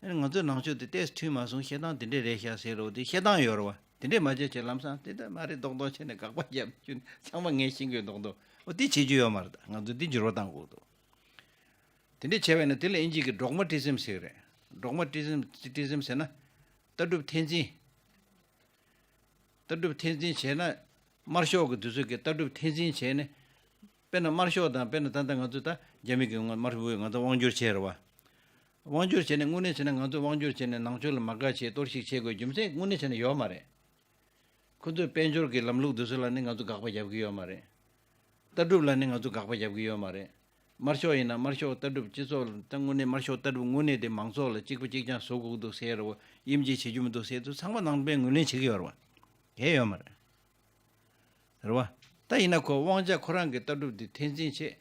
ཨ་ནི་ང་ཚོའི་ནང་ཆོས་དེ་ཏོག་ཙམ་མཐུན་མ་སོང་། བཤད་སྟངས་དེ་འདྲ་རེད་ཤག་ཟེར་རོ། དེ་བཤད་སྟངས་ཡོད་རེད་བ། དེ་འདྲས་མ་བྱས་བྱས་ལམ་སང་དེ་ལྟར་མ་རེད་མདོག་མདོག་བྱས་ནས་དགག་པ་རྒྱབ་རྒྱུ་ཚང་མ་ངས་ཤེས་ཀྱི་ཡོད་མདོག་མདོག་འོ་དེ་བྱེད་རྒྱུ་ཡོད་མ་རེད། ད་ང་ཚོས་འདི་འགྱུར་བ་གཏང་དགོས་འདུག་དེ་འདྲས་བྱས་པ་ཡིན་ན་དེ་ལ་དབྱིན་ཇི་གི་ཌོག་མ་ཊི་ཟིམ་ཟེར་གི་རེད། ཌོག་མ་ཊི་ཟིམ། ཊི་ཟིམ་ཟེར་ན་ལྟ་གྲུབ་ཐེག་འཛིན། ལྟ་གྲུབ་ཐེག་འཛིན་བྱས་ན། དམར་ཤོག་གི་དུས་ཚོད་ཀྱི་ལྟ་གྲུབ་ཐེག་འཛིན་བྱས་ནས། དཔེར་ན་དམར་ཤོག་དང་། དཔེར་ན་ད་ལྟ་ང་ཚོ་ད་རྒྱ་མི་གི་དམར་པོའི་ང་ཚོ་དབང་སྒྱུར་བྱས་རེད་བ། དབང་སྒྱུར་བྱས་ནས་དངོས་གནས་བྱས་ན་ང་ཚོ་དབང་སྒྱུར་བྱས་ནས་ནང་ཆོས་ལ་མ་དགའ་བྱས་གཏོར་བཤིག་བྱེད་དགོས་རྒྱུ་མཚན་དངོས་གནས་བྱས་ན་ཡོད་མ་རེད། ཁོ་ཚོའི་དཔལ་འབྱོར་གྱི་ལམ་ལུགས་འདི་ཚོ་ལ་ནི་ང་ཚོ་དགག་པ་རྒྱབ་ཀྱི་ཡོད་མ་རེད། ལྟ་གྲུབ་ལ་ནི་ང་ཚོ་དགག་པ་རྒྱབ་ཀྱི་ཡོད་མ་རེད། དམར་ཤོག་ཡིན་ན་དམར་ཤོག་ལྟ་གྲུབ་སྤྱི་ཚོགས་ལ་ད་དངོས་གནས་དམར་ཤོག་ལྟ་གྲུབ་དངོས་གནས་དེ་མང་ཚོགས་ལ་གཅིག་པ་གཅིག་རྐྱང་བཟོ་དགོས་འདུག་ཟེར་རོ། དབྱེ་འབྱེད་བྱེད་རྒྱུ་མི་འདུག་ཟེར་དུས་ཚང་མ་ནང་པའི་ངོས་ལེན་བྱེད་ཀྱི་ཡོད་རེད་བ། གལ་ཡོད་མ་རེད། རེད་བ། ད་ཡིན་ན་ཁོ་དབང་ཆ་ཁོ་རང་གི་ལྟ་གྲུབ་དེ་འཐེན་འཛིན་བྱེད།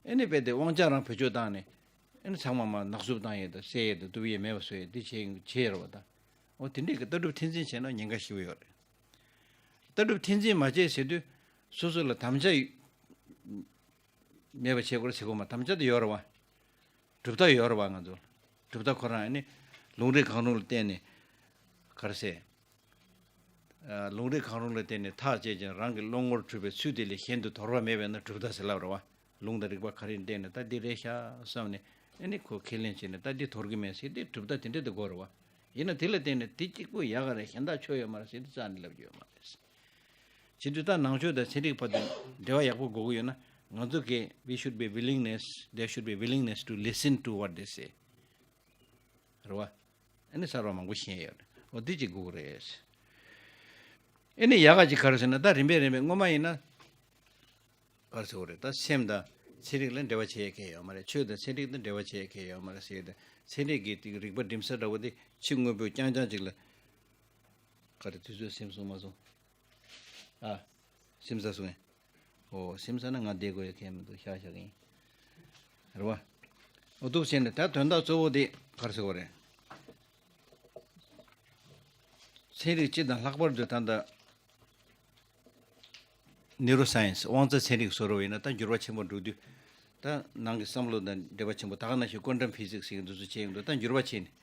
ཨེ་ནི་རྦད་དེ་དབང་ཆ་རང་བེད་སྤྱོད་བཏང་ནས། ཨེ་ནི་ཚང་མ་མར་ནག་བསུབ་བཏང་ཡས་དང་བསད་ཡས་དང་གཏུབ་ཡས་མེད་པ་བཟོ་ཡས་འདི་བྱས་བྱས་རེད་བ་ད། འོ་དེ་འདྲས་ཀྱི་ལྟ་གྲུབ་འཐེན་འཛིན་བྱས་ན་ཉེན་ཁ་ཞེ་པོ་ཡོད་རེད། ལྟ་གྲུབ་འཐེན་འཛིན་མ་བྱས་ཟེར་དུས། སོ་སོ་ལ་དམ་བཅའ་མེད་པ་བྱེད་དགོས་ཟེར་གོ་མ། དམ་བཅའ་དེ་ཡོད་རེད་བ། གྲུབ་མཐའ་ཡོད་རེད་བ་ང་ཚོ་ལ། གྲུབ་མཐའ་ཁོ་རང་ཨེ་ནི་ལུང་རིགས་གང་རུང་ལ་བརྟེན་ནས། ག་རེ་ཟེར། ཨ། ལུང་རིགས་གང་རུང་ལ་བརྟེན་ནས་ཐག་བཅད་ཅིང་རང་གི་བློ་ངོར་གྲུབ་པའི་ཚུལ་དེ་ལས་གཞན་དུ་དོར་བ་མེད་པས་ན་གྲུབ་མཐའ་ཟེར་ལབ་རེད་བ། ལུང་དང་རིགས་པ་ག་རེ་བརྟེན་ནས་ད་འདི་རེད་ཤག་བསམ་ནས་ཨེ་ནི་ཁོ་ཁས་ལེན་བྱས་ནས་ད་འདི་དོར་གི་མེད་ཟེར་དེ་གྲུབ་མཐའ་དེ་འདྲ་དེ་དགོས་རེད་བ། ཡིན་ན་དེ་ལ་བརྟེན་ནས་དེ་གཅིག་པུ་ཡག་ག་རེད། གཞན་དག་ཆོ་ཡོད་མ་རེད་ཟེར་དེ་རྩ་ནས་ལབ་རྒྱུ་ཡོད་མ་རེད། བྱེད་དུས་ད་ནང་ཆོས་དང་ཚན་རིག་བར་དུ་འབྲེལ་བ་ཡག་པོ་དགོས་ཀྱི་ཡོད་ན། ང་ཚོ་གིས་we should be willingness, there should be willingness to listen to what they say. རེད་བ། ཨ་ནི་གསར་བ་མང་པོ་ཤེས་ཡོད་རེད། འོ་འདི་གཅིག་དགོས་ཀྱི་རེད། ཨ་ནི་ཡག་ག་ཅིག་ག་རེ་ཟེར་ན། ད་རིམ་པས་རིམ་པས་སྔོན་མ་ཡིན་ན། ག་རེ་ཟེར་དགོས་རེད། ད་སེམས་དང་ཚན་རིག་ལ་འབྲེལ་བ་བྱེད་མཁན་ཡོད་མ་རེད། ཆོས་དང་ཚན་རིག་དང་འབྲེལ་བ་བྱེད་མཁན་ཡོད་མ་རེད་ཟེར་ཏེ། ཚན་རིག་གི་དེ་རིག་པ་འགྲིམ་ས་འདྲ་བོ་དེ་ཕྱི་དངོས་པོ་རྐྱང་རྐྱང་ཅིག་ལ། ག་རེ་དུས་ཚོད་ཟིན་སོང་མ་སོང་། ཨ། ཟིན་ཚར་སོང་ངས། ཨོ་ཟིན་ཚར་ན་ང་བསྡད་དགོས་ཡ་གང་ཡང་མི་འདུག་བཞག་བཞག་གི་ཡིན། རེད་བ། ཨོ་འདུག་བྱས་ནས་ད་དོན་དག་གཙོ་བོ་དེ་ག་རེ་ཟེར་དགོས་རེད། ཚན་རིག་སྤྱི་དང་ལྷག་པར་དུ་ད་ལྟ་ནེ་རོ་སའེན་སི་དབང་རྩ་ཚན་རིག་བཟོ་འདྲ་བ་ཡིན་ན་ད་འགྱུར་བ་ཆེན་པོ་འགྲོ་དུས། ད་ནང་གི་བསམ་བློ་དང་འབྲེལ་བ་ཆེན་པོ། ད་ག་ནང་བཞིན་ཀོན་ཊམ་ཕི་ཟིག་སི་ཟེར་མཁན་དེ་ཚོ་བྱས་ཡོང་དུས་ད་འགྱུར་བ་ཕྱིན་ནས།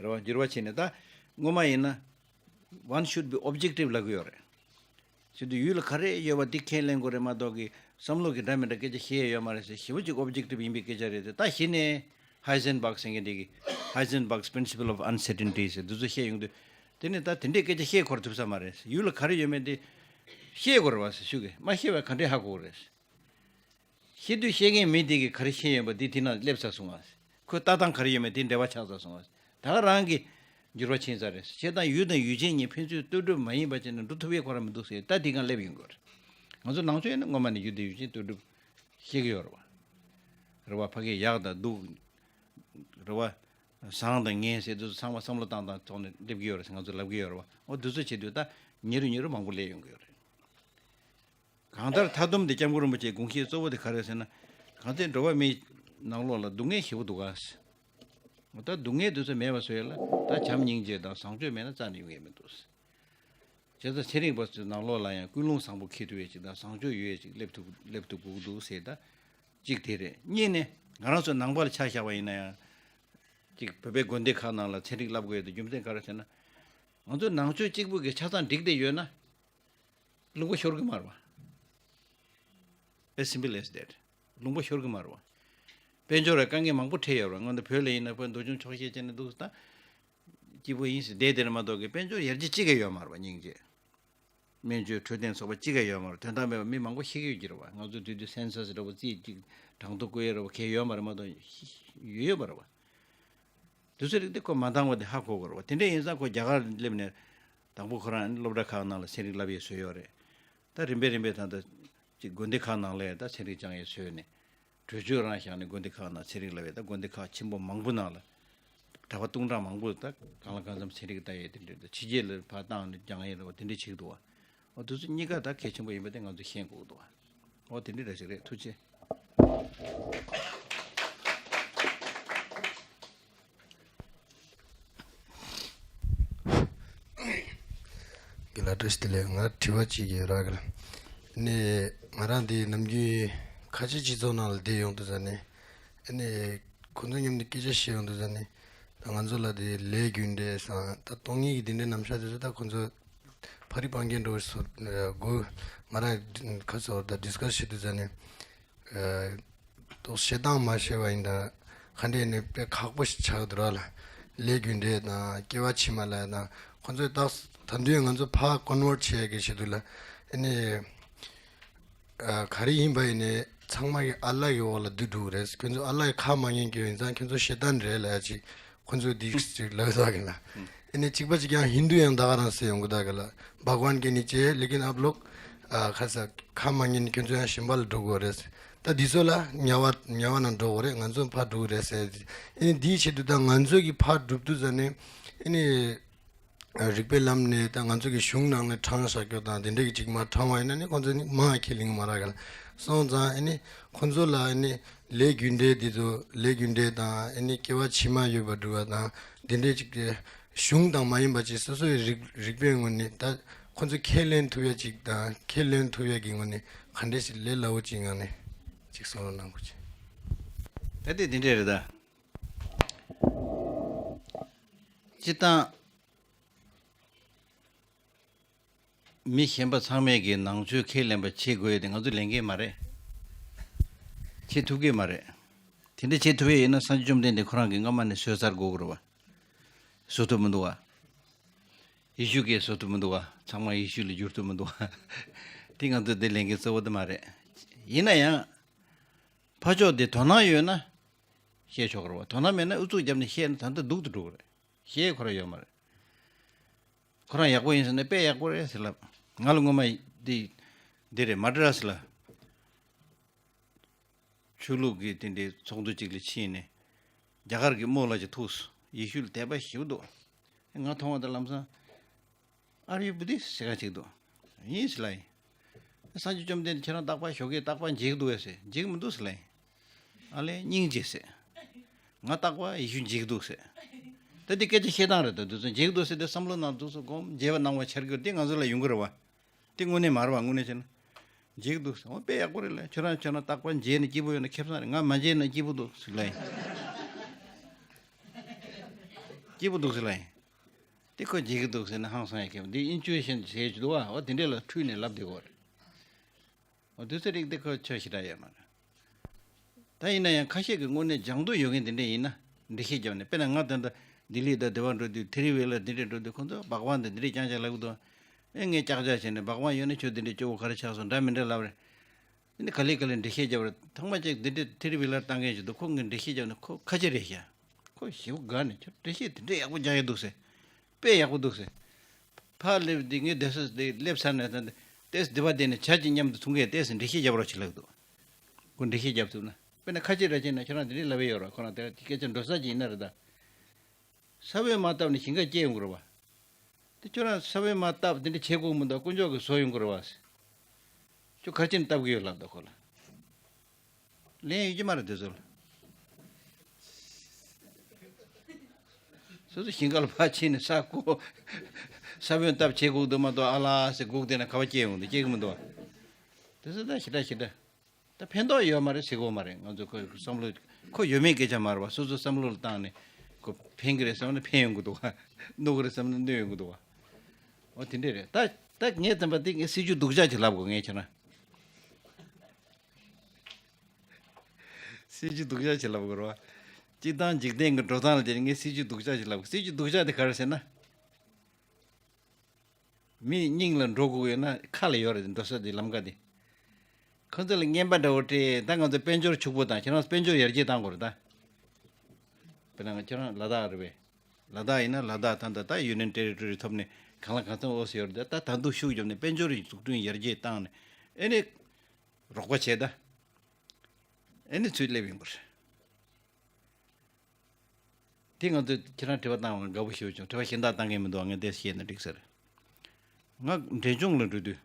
རེད་བ། འགྱུར་བ་ཕྱིན་ནས་ད་སྔོན་མ་ཡིན་ན། One should be objective ལབ་ཀྱི་ཡོད་རེད། བྱེད་དུས་ཡུལ་ལ་ག་རེ་ཡོད་པ་འདི་ཁས་ལེན་དགོས་རེད་མ་གཏོགས་ཀྱི། བསམ་བློ་གི་འདྲ་མི་འདྲ་སྐད་ཆ་བཤད་ཡོད་མ་རེད་ཟེར། ཞེ་པོ་ཅིག་ཨོབ་ཇེག་ཊིབ་ཡིན་པའི་སྐད་ཆ་རེད་དེ། ད་གཞི་ནས་ཧའི་ཟེན་བག་ཟེར་མཁན་དེ་གིས་Heisenberg's principle of uncertainty ཟེར་འདི་ཚོ་བཤད་ཡོང་དུས། དེ་ནས་ད་དེ་འདྲའི་སྐད་ཆ་བཤད་ཁོར་ཐུབ་ས་མ་རེད། ཡུལ་ལ་ག་རེ་ཡོད་མེད་དེ་བཤད་དགོས་རེད་བ་ཟེར་ཞུ་གི། མ་བཤད་པ་ག་འདྲས་ཧ་གོ་རེད། བཤད་དུས་བཤད་མཁན་མི་དེ་གིས་ག་རེ་བཤད་ཡོད་པ་དེ་དེ་ནང་སླེབས་ཚར་སོང་ང་། ཁོས་ལྟ་སྟངས་ག་རེ་ཡོད་མེད་དེ་འབྲེལ་བ་ཆགས་ཚར་སོང་ང་། ད་ག་རང་གི་འགྱུར་བ་ཕྱིན་ཚར་རེད། བྱས་ཙང་ཡུལ་དང་ཡུལ་ཅན་གཉིས་ཕན་ཚུན་ལྟོས་གྲུབ་མ་ཡིན་པ་བྱས་ནས་འགྲོ་ཐུབ་ཡས་ཁོ་རང་མི་འདུག་ཟེར། ད་དེ་གང་སླེབས་ཡོང་གི་རེད། ང་ཚོ་ནང་ཆོས་ཡིན་ན་སྔོན་མ་ནས་ཡུལ་དང་ཡུལ་ཅན་ལྟོས་གྲུབ་བཤད་ཀྱི་ཡོད་རེད་བ། རེད་བ། ཕ་གི་ཡག་དང་སྡུག་རེད་བ། བཟང་དང་ངན་ཟེར་དུས་ཚང་མ་བསམ་བློ་བཏང་བཏང་ཐོག་ནས་སླེབས་ཀྱི་ཡོད་རེད་ཟེར་ང་ཚོ་ལབ་ཀྱི་ཡོད་རེད་བ། འོ་དུས་ཚོད་བྱེད་དུས་ད་ཉེ་རུ་ཉེ་རུ་མང་པོ་སླེབས་ཡོང་གི་ཡོད་རེད། གང་ལྟར་མཐའ་སྡོམ་དེ་སྐྱབས་མགོན་རིན་པོ་ཆེའི་དགོངས་བཞེད་གཙོ་བོ་དེ་ག་རེ་ཟེར་ན། གང་ཚེ་འགྲོ་བ་མིའི་ནང་ལོགས་ལ་སྡུག་བསྔལ་ཞེ་པོ་འདུག་ག། འོ་ད་སྡུག་བསྔལ་དེ་ཚོ་མེད་པ་བཟོ་ཡས་ལ་ད་བྱམས་སྙིང་རྗེ་དང་བཟང་སྤྱོད་མེད་ན་རྩ་ནས་ཡོང་ཡས་མི་འདུག། བྱས་ཙང་ཚན་རིག་པ་ཚོའི་ནང་ལོགས་ལ་ཡང་ཀུན་སློང་བཟང་པོ་འཁྱེར་ཐུབ་ཡས་ཅིག་དང་བཟང་སྤྱོད་ཡོད་ཡས་ཅིག་སླེབས་ཐུབ་སླེབས་ཐུབ་དགོས་ཀྱི་འདུག་ཟེར། ད་གཅིག་དེ་རེད། གཉིས་ནས་ང་རང་ཚོ་ནང་པ་ལ་ཆ་བཞག་པ་ཡིན་ན་ཡང་། གཅིག་བོད་པའི་དགོན་སྡེ་ཁག་ནང་ལ་ཚན་རིག་བསླབ་དགོས་ཡས་དེ་རྒྱུ་མཚན་ག་རེ་ཟེར་ན། ང་ཚོ་ནང་ཆོས་གཅིག་པུ་གི་ཆ་ཚང་འགྲིག་བསྡད་ཡོད་ན། ལུང་པ་ཤོར་གི་མ་རེད་བ། As simple as that. ལུང་པ་ཤོར་གི་མ་རེད་བ། དཔལ་འབྱོར་ལ་དཀའ་ངལ་མང་པོ་འཕྲད་ཡོད་རེད་བ། སྔོན་དུ་བོད་ལ་ཡིན་ན་བོད་མདོ་ཆུང་ཆོག་ཤེས་བྱས་ནས་འདུག་ད། སྐྱིད་པོ་ཡིན་ཟེར་བསྡད་དེ་རེད་མ་གཏོགས་ཀྱི་དཔལ་འབྱོར་ཡར་རྒྱས་གཅིག་ཀྱང་ཡོད་མ་རེད་བ་སྙིང་རྗེ། སྨན་བཅོས་འཕྲོད་བསྟེན་ཚོགས་པ་གཅིག་ཀྱང་ཡོད་མ་རེད། དོན་དག་མེད་པ་མི་མང་པོ་ཤི་གི་ཡོད་ཀྱི་རེད་བ། ང་ཚོ་དུས་དུས་སེན་སཱ་སི་འདྲ་བོ་རྩིས་གཅིག་གྲངས་ཐོ་བཀོད་ཡས་འདྲ་བོ་གས་ཡོད་མ་རེད་མ་གཏོགས་ཡོད་ཡོད་པ་རེད་བ། དུས་ཚོད་རིག་དེ་ཁོ་མ་འདང་བ་དེ་ཧ་གོ་དགོས་རེད་བ། དེ་འདྲ་ཡིན་ཙང་ཁོ་རྒྱ་གར་སླེབས་ནས་དང་པོ་ཁོ་རང་སློབ་གྲྭ་ཁག་ནང་ལ་ཚན་རིག་བསླབ་ཡས་བཟོས་ཡོད་རེད། ད་རིམ་པས་རིམ་པས་ད་ལྟ་ཅིག་དགོན་སྡེ་ཁག་ནང་ལ་ཡང་ད་ཚན་རིག་སྦྱང་ཡས་བཟོས་ནས་གྲོས་ཆོད་རང་བཞག་ནས་དགོན་སྡེ་ཁག་ནང་ཚན་རིག་བསླབ་ཡས། ད་དགོན་སྡེ་ཁག་ཆེན་པོ་མང་པོ་ནང་ལ་གྲྭ་པ་སྟོང་ཕྲག་མང་པོ་ད་གང་ལ་གང་འཚམ་ཚན་རིག་ལྟ་ཡས་དེ་འདྲ། ད་ཕྱི་རྒྱལ་ལ་ཕར་བཏང་ནས་སྦྱང་ཡས་རེད་བ། དེ་འདྲ་བྱེད་ཀྱི་འདུག་བ། འོ་དེ་ཚོ་གཉིས་ཀ་ད་གལ་ཆེན་པོ་ཡིན་པ་དེ་ང་ཚོས་ཤེས་དགོས་ཀྱི་འདུག་བ། འོ་དེ་འདྲ་འདྲ་ཞིག་རེད། ཐུགས་རྗེ་ཆེ། དགེ་ལགས་བཀྲ་ཤིས་བདེ་ལེགས། ང་དྲི་བ་གཅིག་ཡོད་ར། གི་ལ་ནི་ང་རང་འདི་ནམ་རྒྱུན་ཁ་ཆེ་སྤྱི་ཚོགས་ནང་ལ་བསྡད་ཡོང་དུས་ཙ་ནས་ཨ་ནི་ཁོང་ཚོ་མཉམ་དུ་སྐད་ཆ་བཤད་ཡོང་དུས་ཙ་ནས་ད་ང་ཚོ་ལ་དེ་ལས་རྒྱུ་འབྲས་སང་ད་སྟོང་ཉིད་ཀྱི་དེ་འདྲའི་རྣམ་གཞག་དེ་ཚོ་ད་ཁོང་ཚོ་ཕ་རི་སྤང་རྒྱན་འགྲོ་སོ་དགོས། ང་རང་ཁ་སོ་ད་ཌིས་ཀ་སི་བྱེད་དུས་ཙ་ནས། ཏོག་བཤད་སྟངས་མ་ཤེས་པ་ཡིན་ད་ག་འདྲས་ནས་དཔེ་ཁག་པོ་ཞིག་ཆགས་འདུག་ར་ལ། ལས་རྒྱུ་འབྲས་དང་སྐྱེ་བ་ཕྱི་མ་ལ་དང་ཁོང་ཚོས་ཏག་ད་དུང་ང་ཚོ་ཕར་ཀོན་ཝར་ཊི་བྱེད་ཡ་གི་ཆེད་དུ་ལ་ཨ་ནི་ག་རེ་ཡིན་པ་ཡིན་ནས་ ཚང་མ་གི་ཨ་ལ་གི་འོག་ལ་བསྡུ་འགྲོ་གི་རེད། ཁྱོད་ཚོ་ཨ་ལ་གི་ཁ་མ་ཉན་གི་ཡིན་ཙང་ཁྱོད་ཚོ་ཞེ་ཏན་རེད་ལབ་ཡ་ཅིག་ཁོ་ཚོས་འདི་ཅིག་ལབ་ས་གི་ལ། ཨེ་ནི་གཅིག་པ་གཅིག་རྐྱང་ཧིན་དུ་ཡང་ད་ག་རང་ཟེར་ཡོང་གི་ད་གི་ལ། བྷག་ཝན་གི་ནི་ཅེ་ལེ་ཀིན་ཨབ་ལོག་ཨ་ཁ་ས་ཁ་མ་ཉན་ཁྱོད་ཚོ་ཡང་ཞིམ་པ་ལ་འགྲོ་དགོས་རེད། ད་འདི་ཚོ་ལ་ཉ་བ་ཉ་བ་ན་འགྲོ་དགོས་རེད། ང་ཚོ་ཕར་འགྲོ་གི་རེད་ཟེར། ཨེ་ནི་འདིའི་ཆེད་དུ་ད་ང་ཚོ་གི་ཕར་འགྲུབ་དུས་ཙ་ནས་ཨེ་ནི། རིག་པའི་ལམ་ནས་ད་ང་ཚོ་གི་གཞུང་ནང་ནས་དྲངས་བཞག་རྒྱུ་དང་དེ་འདྲ་གི་ཅིག་མ་དྲངས་པ་ཡིན་ན་ནི་ཁོང་ཚོ་ནི་མང་ཁས་ལེན་མ་རག་ག་ལ། སོང་ཙང་ཨེ་ནི་ཁོང་ཚོ་ལ་ཨེ་ནི་ལས་རྒྱུ་འབྲས་འདི་ཚོ་ལས་རྒྱུ་འབྲས་དང་ཨེ་ནི་སྐྱེ་བ་ཕྱི་མ་ཡོད་པ་སྒྲུབ་པ་དང་དེ་འདྲའི་ཅིག་གི་གཞུང་དང་མ་ཡིན་པ་ཅིག་སོ་སོའི་རིག་རིག་པའི་ངོས་ནས་ད་ཁོང་ཚོ་ཁས་ལེན་ཐུབ་ཡ་ཅིག་དང་ཁས་ལེན་ཐུབ་ཡ་གི་ངོས་ནས་ག་འདྲས་ཤིག་ལས་སླ་བོ་ཅིག་ངང་ནས་ཅིག་གསུང་རོགས་གནང་དགོས་ཅིག་ད་དེ་དེ་འདྲས་རེད་ད། སྤྱིར་བཏང་། མི་གཞན་པ་ཚང་མས་ཀྱི་ནང་ཆོས་ཁས་ལེན་པ་བྱེད་དགོས་ཡ་དེ་ང་ཚོ་ལས་འགན་མ་རེད། བྱེད་ཐུབ་ཀྱི་མ་རེད། དེ་འདྲ་བྱེད་ཐུབ་ཡ་ཡིན་ན་སངས་རྒྱས་བཅོམ་ལྡན་འདས་ཁོ་རང་གིས་སྔ་མ་ནས་བཟོས་ཚར་དགོས་ཀྱི་རེད་བ། བཟོ་ཐུབ་མི་འདུག་བ། ཡེ་ཤུ་གིས་བཟོ་ཐུབ་མི་འདུག་བ། ཚང་མ་ཡེ་ཤུ་ལ་བསྒྱུར་ཐུབ་མི་འདུག་བ། དེ་ང་ཚོ་དེ་ལས་འགན་གཙོ་བོ་དེ་མ་རེད། ཡིན་ན་ཡང་། ཕར་ཕྱོགས་དེ་དོ་སྣང་ཡོད་ན། བཤད་ཆོག་གི་རེད་བ། དོ་སྣང་མེད་ན་ཨུ་ཚུགས་བརྒྱབ་ནས་བཤད་ན་ད་ལྟ་སྡུག་ཏུ་འགྲོ་གི་རེད། བཤད་ཁོ་རང་ཡོད་མ་རེད། ཁོ་རང་ཡག་པོ་ཡིན་ཟེར་ན་དཔེ་ཡག་པོ་རེད་ཟེར་ལབ། ང་ལ་སྔོན་མ་འདི་འདི་རེད། མ་ཏྲ་ཏྲ་སི་ལ་ཆོས་ལུགས་ཀྱི་དེ་འདྲའི་ཚོགས་འདུ་ཅིག་ལ་ཕྱིན་ནས་རྒྱ་གར་གྱི་རྨོ་ལགས་ཅིག་ཐུག་སོང་། ཡེ་ཤུ་ལ་དད་པ་ཞེ་པོ་འདུག་ང་མཐོང་བ་དང་ལམ་སང་། Are you Buddhist? ཟེར་ག་ཅིག་འདུག་ཡིན་ཟེར་ལབ་ཡིན། སངས་རྒྱས་བཅོམ་ལྡན་འདས་ཁྱེད་རང་རྟག་པར་ཞོགས་ཀས་རྟག་པར་མཇལ་གྱི་འདུག་གས་ཟེར། མཇལ་གྱི་མི་འདུག་ཟེར་ལབ་ཡིན། ཨ་ལས་སྙིང་རྗེ་ཟེར། ང་རྟག་པར་ཡེ་ཤུ་མཇལ་གྱི་འདུག་ཟེར། ད་འདི་སྐད་ཆ་བཤད་སྟངས་རེད། ད་འདི་ཚོ་མཇལ་གྱི་འདུག་ཟེར་ཏེ་བསམ་བློ་ནང་འདུག་སོ་སྒོམ་མཇལ་བ་གནང་བ་འཆར་རྒྱུ་འདི་ང་ཚོ་ལ་ཡོང་གི་རེད་བ། འདི་དངོས་གནས་མ་རེད་བ། དངོས་གནས་བྱས་ན། མཇལ་གྱི་འདུག་ཟེར། འོ་དཔེ་ཡག་པོ་རེད་ལ། ཁྱོད་རང་ཁྱོད་རང་རྟག་པར་མཇལ་ན་སྐྱིད་པོ་ཡོད་ན་ཁེ་བཟང་རེད། ང་མ་མཇལ་ན་སྐྱིད་པོ་འདུག་ཟེར་ལབ་ཡིན། སྐྱིད་པོ་འདུག་ཟེར་ལབ་ཡིན། འདི་ཁོ་མཇལ་གྱི་འདུག་ཟེར་ན་ཧང་སང་ཡ་ཁེ་བཟང་། འདི་ཨིན་ཅུ་ཨེ་ཤན་ཟེར་གྱི་འདུག་བ། འོ་དེ་འདྲས་ལ་འཁྲུལ་ནས་ལབ་བསྡད་ཡོད་རེད། འོ་དུས་ཚོད་རིགས་འདི་ཁོ་ཆོས་ཞེ་དྲག་ཡོད་མ་རེད། ད་ཡིན་ན་ཡང་ཁ་ཤས་ཀྱི་དངོས་གནས་སྦྱང་འདོད་ཡོད་མཁན་དེ་འདྲས་ཡིན་ན་འགྲེལ་བཤད་རྒྱབ་ནས། དཔེར་ན་ང་ད་ལྟ་ལྡི་ལི་དང་དེ་བ་འགྲོ་དུས་ཐེ་རི་ཝེ་ལ་འདི་འདྲས་འགྲོ་དུས་ཁོང་ཚོ་བག་བག་འདི་འདི་འདྲས་རྐྱང་རྐྱང་ལབ་ཀྱི་འདུག་ཨེ་ངས་ཀྱག་ཀྱག་བྱས་ནས་བག་བག་ཡོད་ན་ཁྱོད་འདི་འདྲས་སྐྱོ་བོ་ག་རེ་ཆགས་སོང་འདྲ་མི་འདྲ་ལབ་རེད། ཨེ་ནི་ག་ལེ་ག་ལེ་འགྲེལ་བཤད་རྒྱབ་རེད། ཐེངས་མ་གཅིག་འདི་འདྲས་ཐེ་རི་ཝེ་ལར་བཏང་མཁན་ཞིག་འདུག་ཁོ་ངས་འགྲེལ་བཤད་རྒྱབ་ནས་ཁོ་ཁ་ཆེ་རེད་ཤག་ཁོ་ཞེ་པོ་དགའ་ནས་ཁྱོད་འགྲེལ་བཤད་དེ་འདྲས་ཡག་པོ་རྒྱག་ཡ་འདུག་ཟེར། དཔེ་ཡག་པོ་འདུག་ཟེར། ཕར་སླེབས་དེ་ངའི་བསྡད་ས་དེ་སླེབས་ཚར་ནས་ད་ལྟས་སྡེ་པ་དེ་ནས་བྱ་གཅིག་མཉམ་དུ་ཐུག་མཁན་ཏོག་ཙམ་འགྲེལ་བཤད་རྒྱབ་རོགས་བྱེད་ལབ་འདུག་ཁོ་འགྲེལ་བཤད་རྒྱབ་ཐུབ་ན། དཔེར་ན་ཁ་ཆེ་ར་ཆེ་ན་ཁྱོད་རང་དེ་འདྲས་ལབ་ཡ་ཡོད་ར། ཁོ་རང་དེ་སྐད་ཆ་འགྲོ་ས་ཅིག་ཡིན་ན་རེད་ད། ས་བོན་མ་བཏབ་ནས་ཞིང་ཁ་སྐྱེ་ཡོང་གི་རེད་བ། དེ་ཁྱོད་རང་ས་བོན་མ་བཏབ་དེ་འདྲས་བྱེད་དགོས་མི་འདུག་དཀོན་མཆོག་གིས་བཟོ་ཡོང་གི་རེད་བ། ཁྱོད་ག་རེ་བྱས་ནས་བཏབ་གི་ཡོད་ལབ་ད་ཁོ་ལ། ལན་ཡོད་ཀྱི་མ་རེད་དེ་ཚོ་ལ། སོ་སོ་ཞིང་ཁ་ལ་ཕར་ཕྱིན་ནས་ས་རྐོ། ས་བོན་བཏབ་བྱེད་དགོས་འདུག་མ་གཏོགས་ཨ་ལ་ཟེར་སྒུག་བསྡད་ན་ག་པར་སྐྱེ་ཡོང་འདུག་སྐྱེ་གི་མི་འདུག་བ། དེ་ཚོ་ད་ཞེ་དྲག་ཞེ་དྲག་ད་ཕན་ཐོགས་ཡོད་མ་རེད་ཟེར་གི་ཡོད་མ་རེད། ང་ཚོ་ཁོ་བསམ་བློ་ཁོ་ཡོད་མེད་སྐད་ཆ་མ་རེད་བ། སོ་སོ་བསམ་བློ་ལ་བཏང་ནས་ཁོ་ཕན་གི་རེད་བསམ་ན་ཕན་ཡོང་གི་འདུག་བ། གནོད་གི་རེད་བསམ་ན་གནོད་ཡོང་གི་འདུག་བ། འོ་དེ་འདྲས་རེད། ད་ད་ངས་བསམ་པ་དེ་ངས་སྲིད་ཇུས་སྡུག་ཅག་ཅིག་ལབ་དགོས་ངས་ཁྱེད་རང་། སྲིད་ཇུས་སྡུག་ཅག་ཅིག་ལབ་དགོས་རེད་བ། སྤྱིར་བཏང་འཇིག་རྟེན་གྱི་འགྲོ་སྟངས་ལ་བལྟས་ནས་ངས་སྲིད་ཇུས་སྡུག་ཅག་ཅིག་ལབ་དགོས། སྲིད་ཇུས་སྡུག་ཅག་དེ་ག་རེ་ཟེར་ན། མི་སྙིང་ལ་འགྲོ་དགོས་ཡོད་ན་ཁ་ལ་ཡོད་རེད། འགྲོ་ས་དེ་ལམ་ཀ་དེ། ཁོ་ཚོ་ལ་རྔན་པ་འདྲ་བོ་སྤྲད། ད་ང་ཚོ་དཔལ་འབྱོར་ཕྱུག་པོ་དང་ཁྱེད་རང་དཔལ་འབྱོར་ཡར་རྒྱས་བཏང་དགོས་རེད་ད། དཔེར་ན་ང་ཁྱེད་རང་ལ་དྭགས་རེད་པས། ལ་དྭགས་ཡིན་ན་ལ་དྭགས་ད་ལྟ་ད་ཡུ་ནན་ཊེ་རི་ཊོ་རི་ཐོབ་ནས་གང་ལ་གང་འཚམ་འོས་སུ་ཡོད་རེད། ད་ད་དུང་ཤུགས་བརྒྱབ་ནས་དཔལ་འབྱོར་འཛུགས་སྐྲུན་ཡར་རྒྱས་བཏང་ནས་ཨེ་ནས་རོགས་པ་བྱས་ད། ཨེ་ནས་ཚུར་སླེབས་ཡོང་གི་རེད། དེ་ང་ཚོས་ཁྱེད་རང་དྲི་བ་བཏང་བ་དགའ་པོ་ཞེ་པོ་བྱུང་། དྲི་བ་གཞན་དག་བཏང་མཁན་མི་འདུག་ངས་དེ་བཤད་ན་འགྲིག་ས་རེད། ང་འབྲས་ལྗོངས་ལ་འགྲོ་དུས་